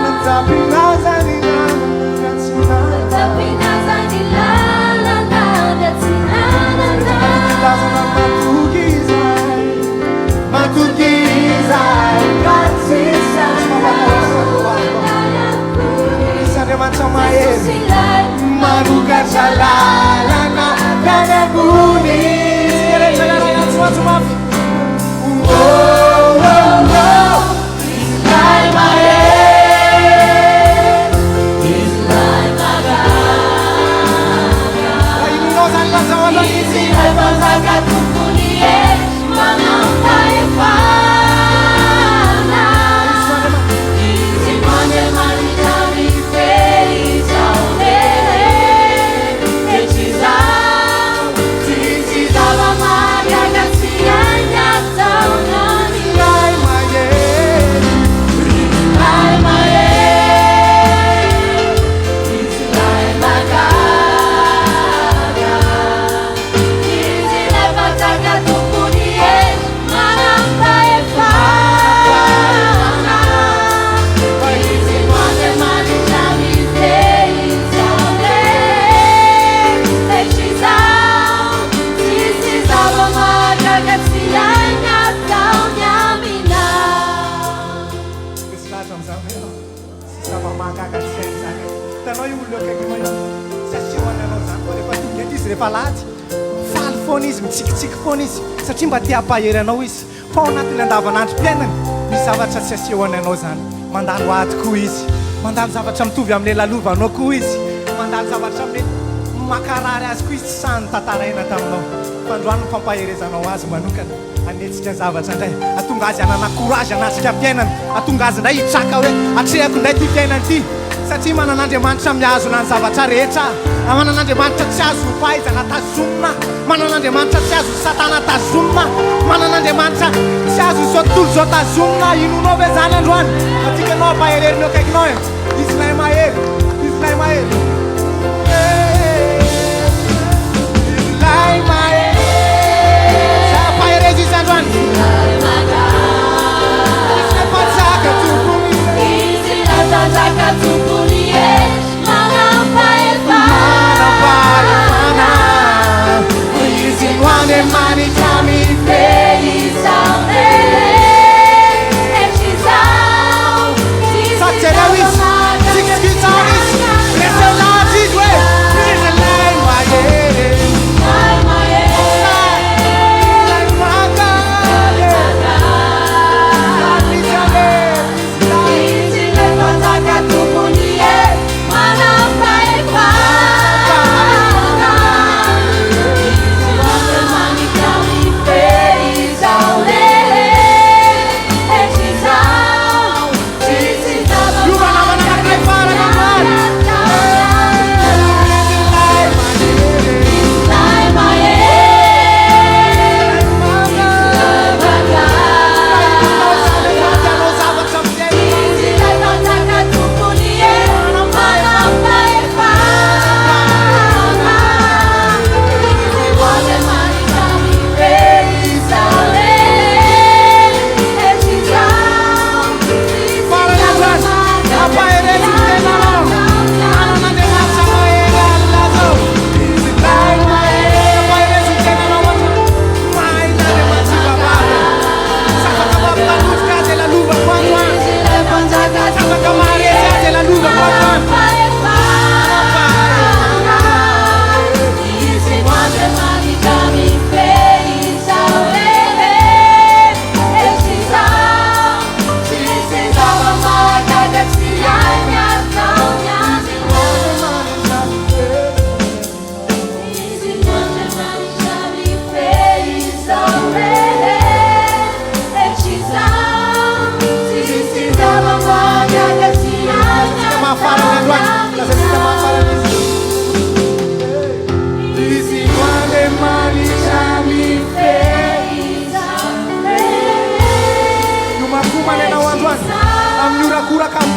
Natapina ny lalana atsinanana. Natapina ny lalana avy atsinanana. Matoky izahay, matoky izahay ka tsy Misy Andriamanitra mahery manokatra lalana avy any ambony. Isika rehetra hiara-hiantsoantso mafy. Resy lahatra amin'izany ve ianao? Tsy zava-mahagaga tsy hainy izany e. Hitanao io olona eo akaikinao io? Tsy asehony anao izany fa rehefa tonga eto izy rehefa alahady, faly foana izy, mitsikitsiky foana izy satria mba te hampahery anao izy. Fa ao anatin'ny andavanandrom-piainany, misy zavatra tsy asehony anao izany. Mandalo ady koa izy. Mandalo zavatra mitovy amin'ilay lalovanao koa izy. Mandalo zavatra mety mankarary azy koa izy tsy sahy notantaraina taminao. Fa androany ny fampaherezanao azy manokana, hanetsika zavatra indray, hahatonga azy hanana courage hanatrika fiainana, hahatonga azy indray hitraka hoe atrehako indray ity fiainana ity. Satria manana Andriamanitra mihazona ny zavatra rehetra aho. Manana Andriamanitra tsy azon'ny fahaizana tazomina aho. Manana Andriamanitra tsy azon'i Satana tazomina aho. Manana Andriamanitra tsy azon'izao tontolo izao tazomina aho. Inoanao ve izany androany? Fa tiako ianao hampaherery ny eo akaikinao e. Izy ilay mahery. Izy ilay mahery. Izy ilay mahery. Zay ampaherezo izy androany. Izy ilay mpanjaka tompony. Izy ilay mpanjaka tompony hery manam-pahefana.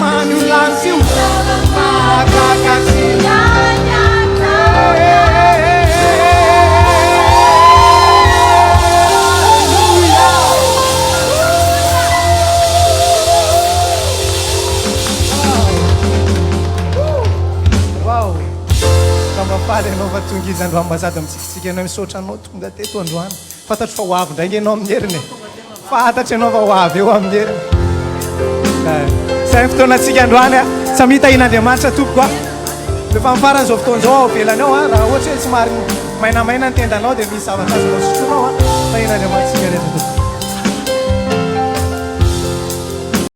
Mamy io lanitra io. Mahagaga tsy Wow! Fa mba faly ianao fa tonga izy androany mba sady mitsikitsiky ianao misaotra anao tonga teto androany. Fantatro fa ho avy indray nge ianao amin'ny heriny e. Fantatro ianao fa ho avy eo amin'ny heriny. Izay ny fotoanantsika androany a. Samia tahian'Andriamanitra tompoko a. Rehefa amin'ny faran'izao fotoana izao ao ivelany ao a, raha ohatra hoe somary mainamaina ny tendanao dia misy zavatra azonao sotroina ao a. Tahian'Andriamanitra isika rehetra tompoko.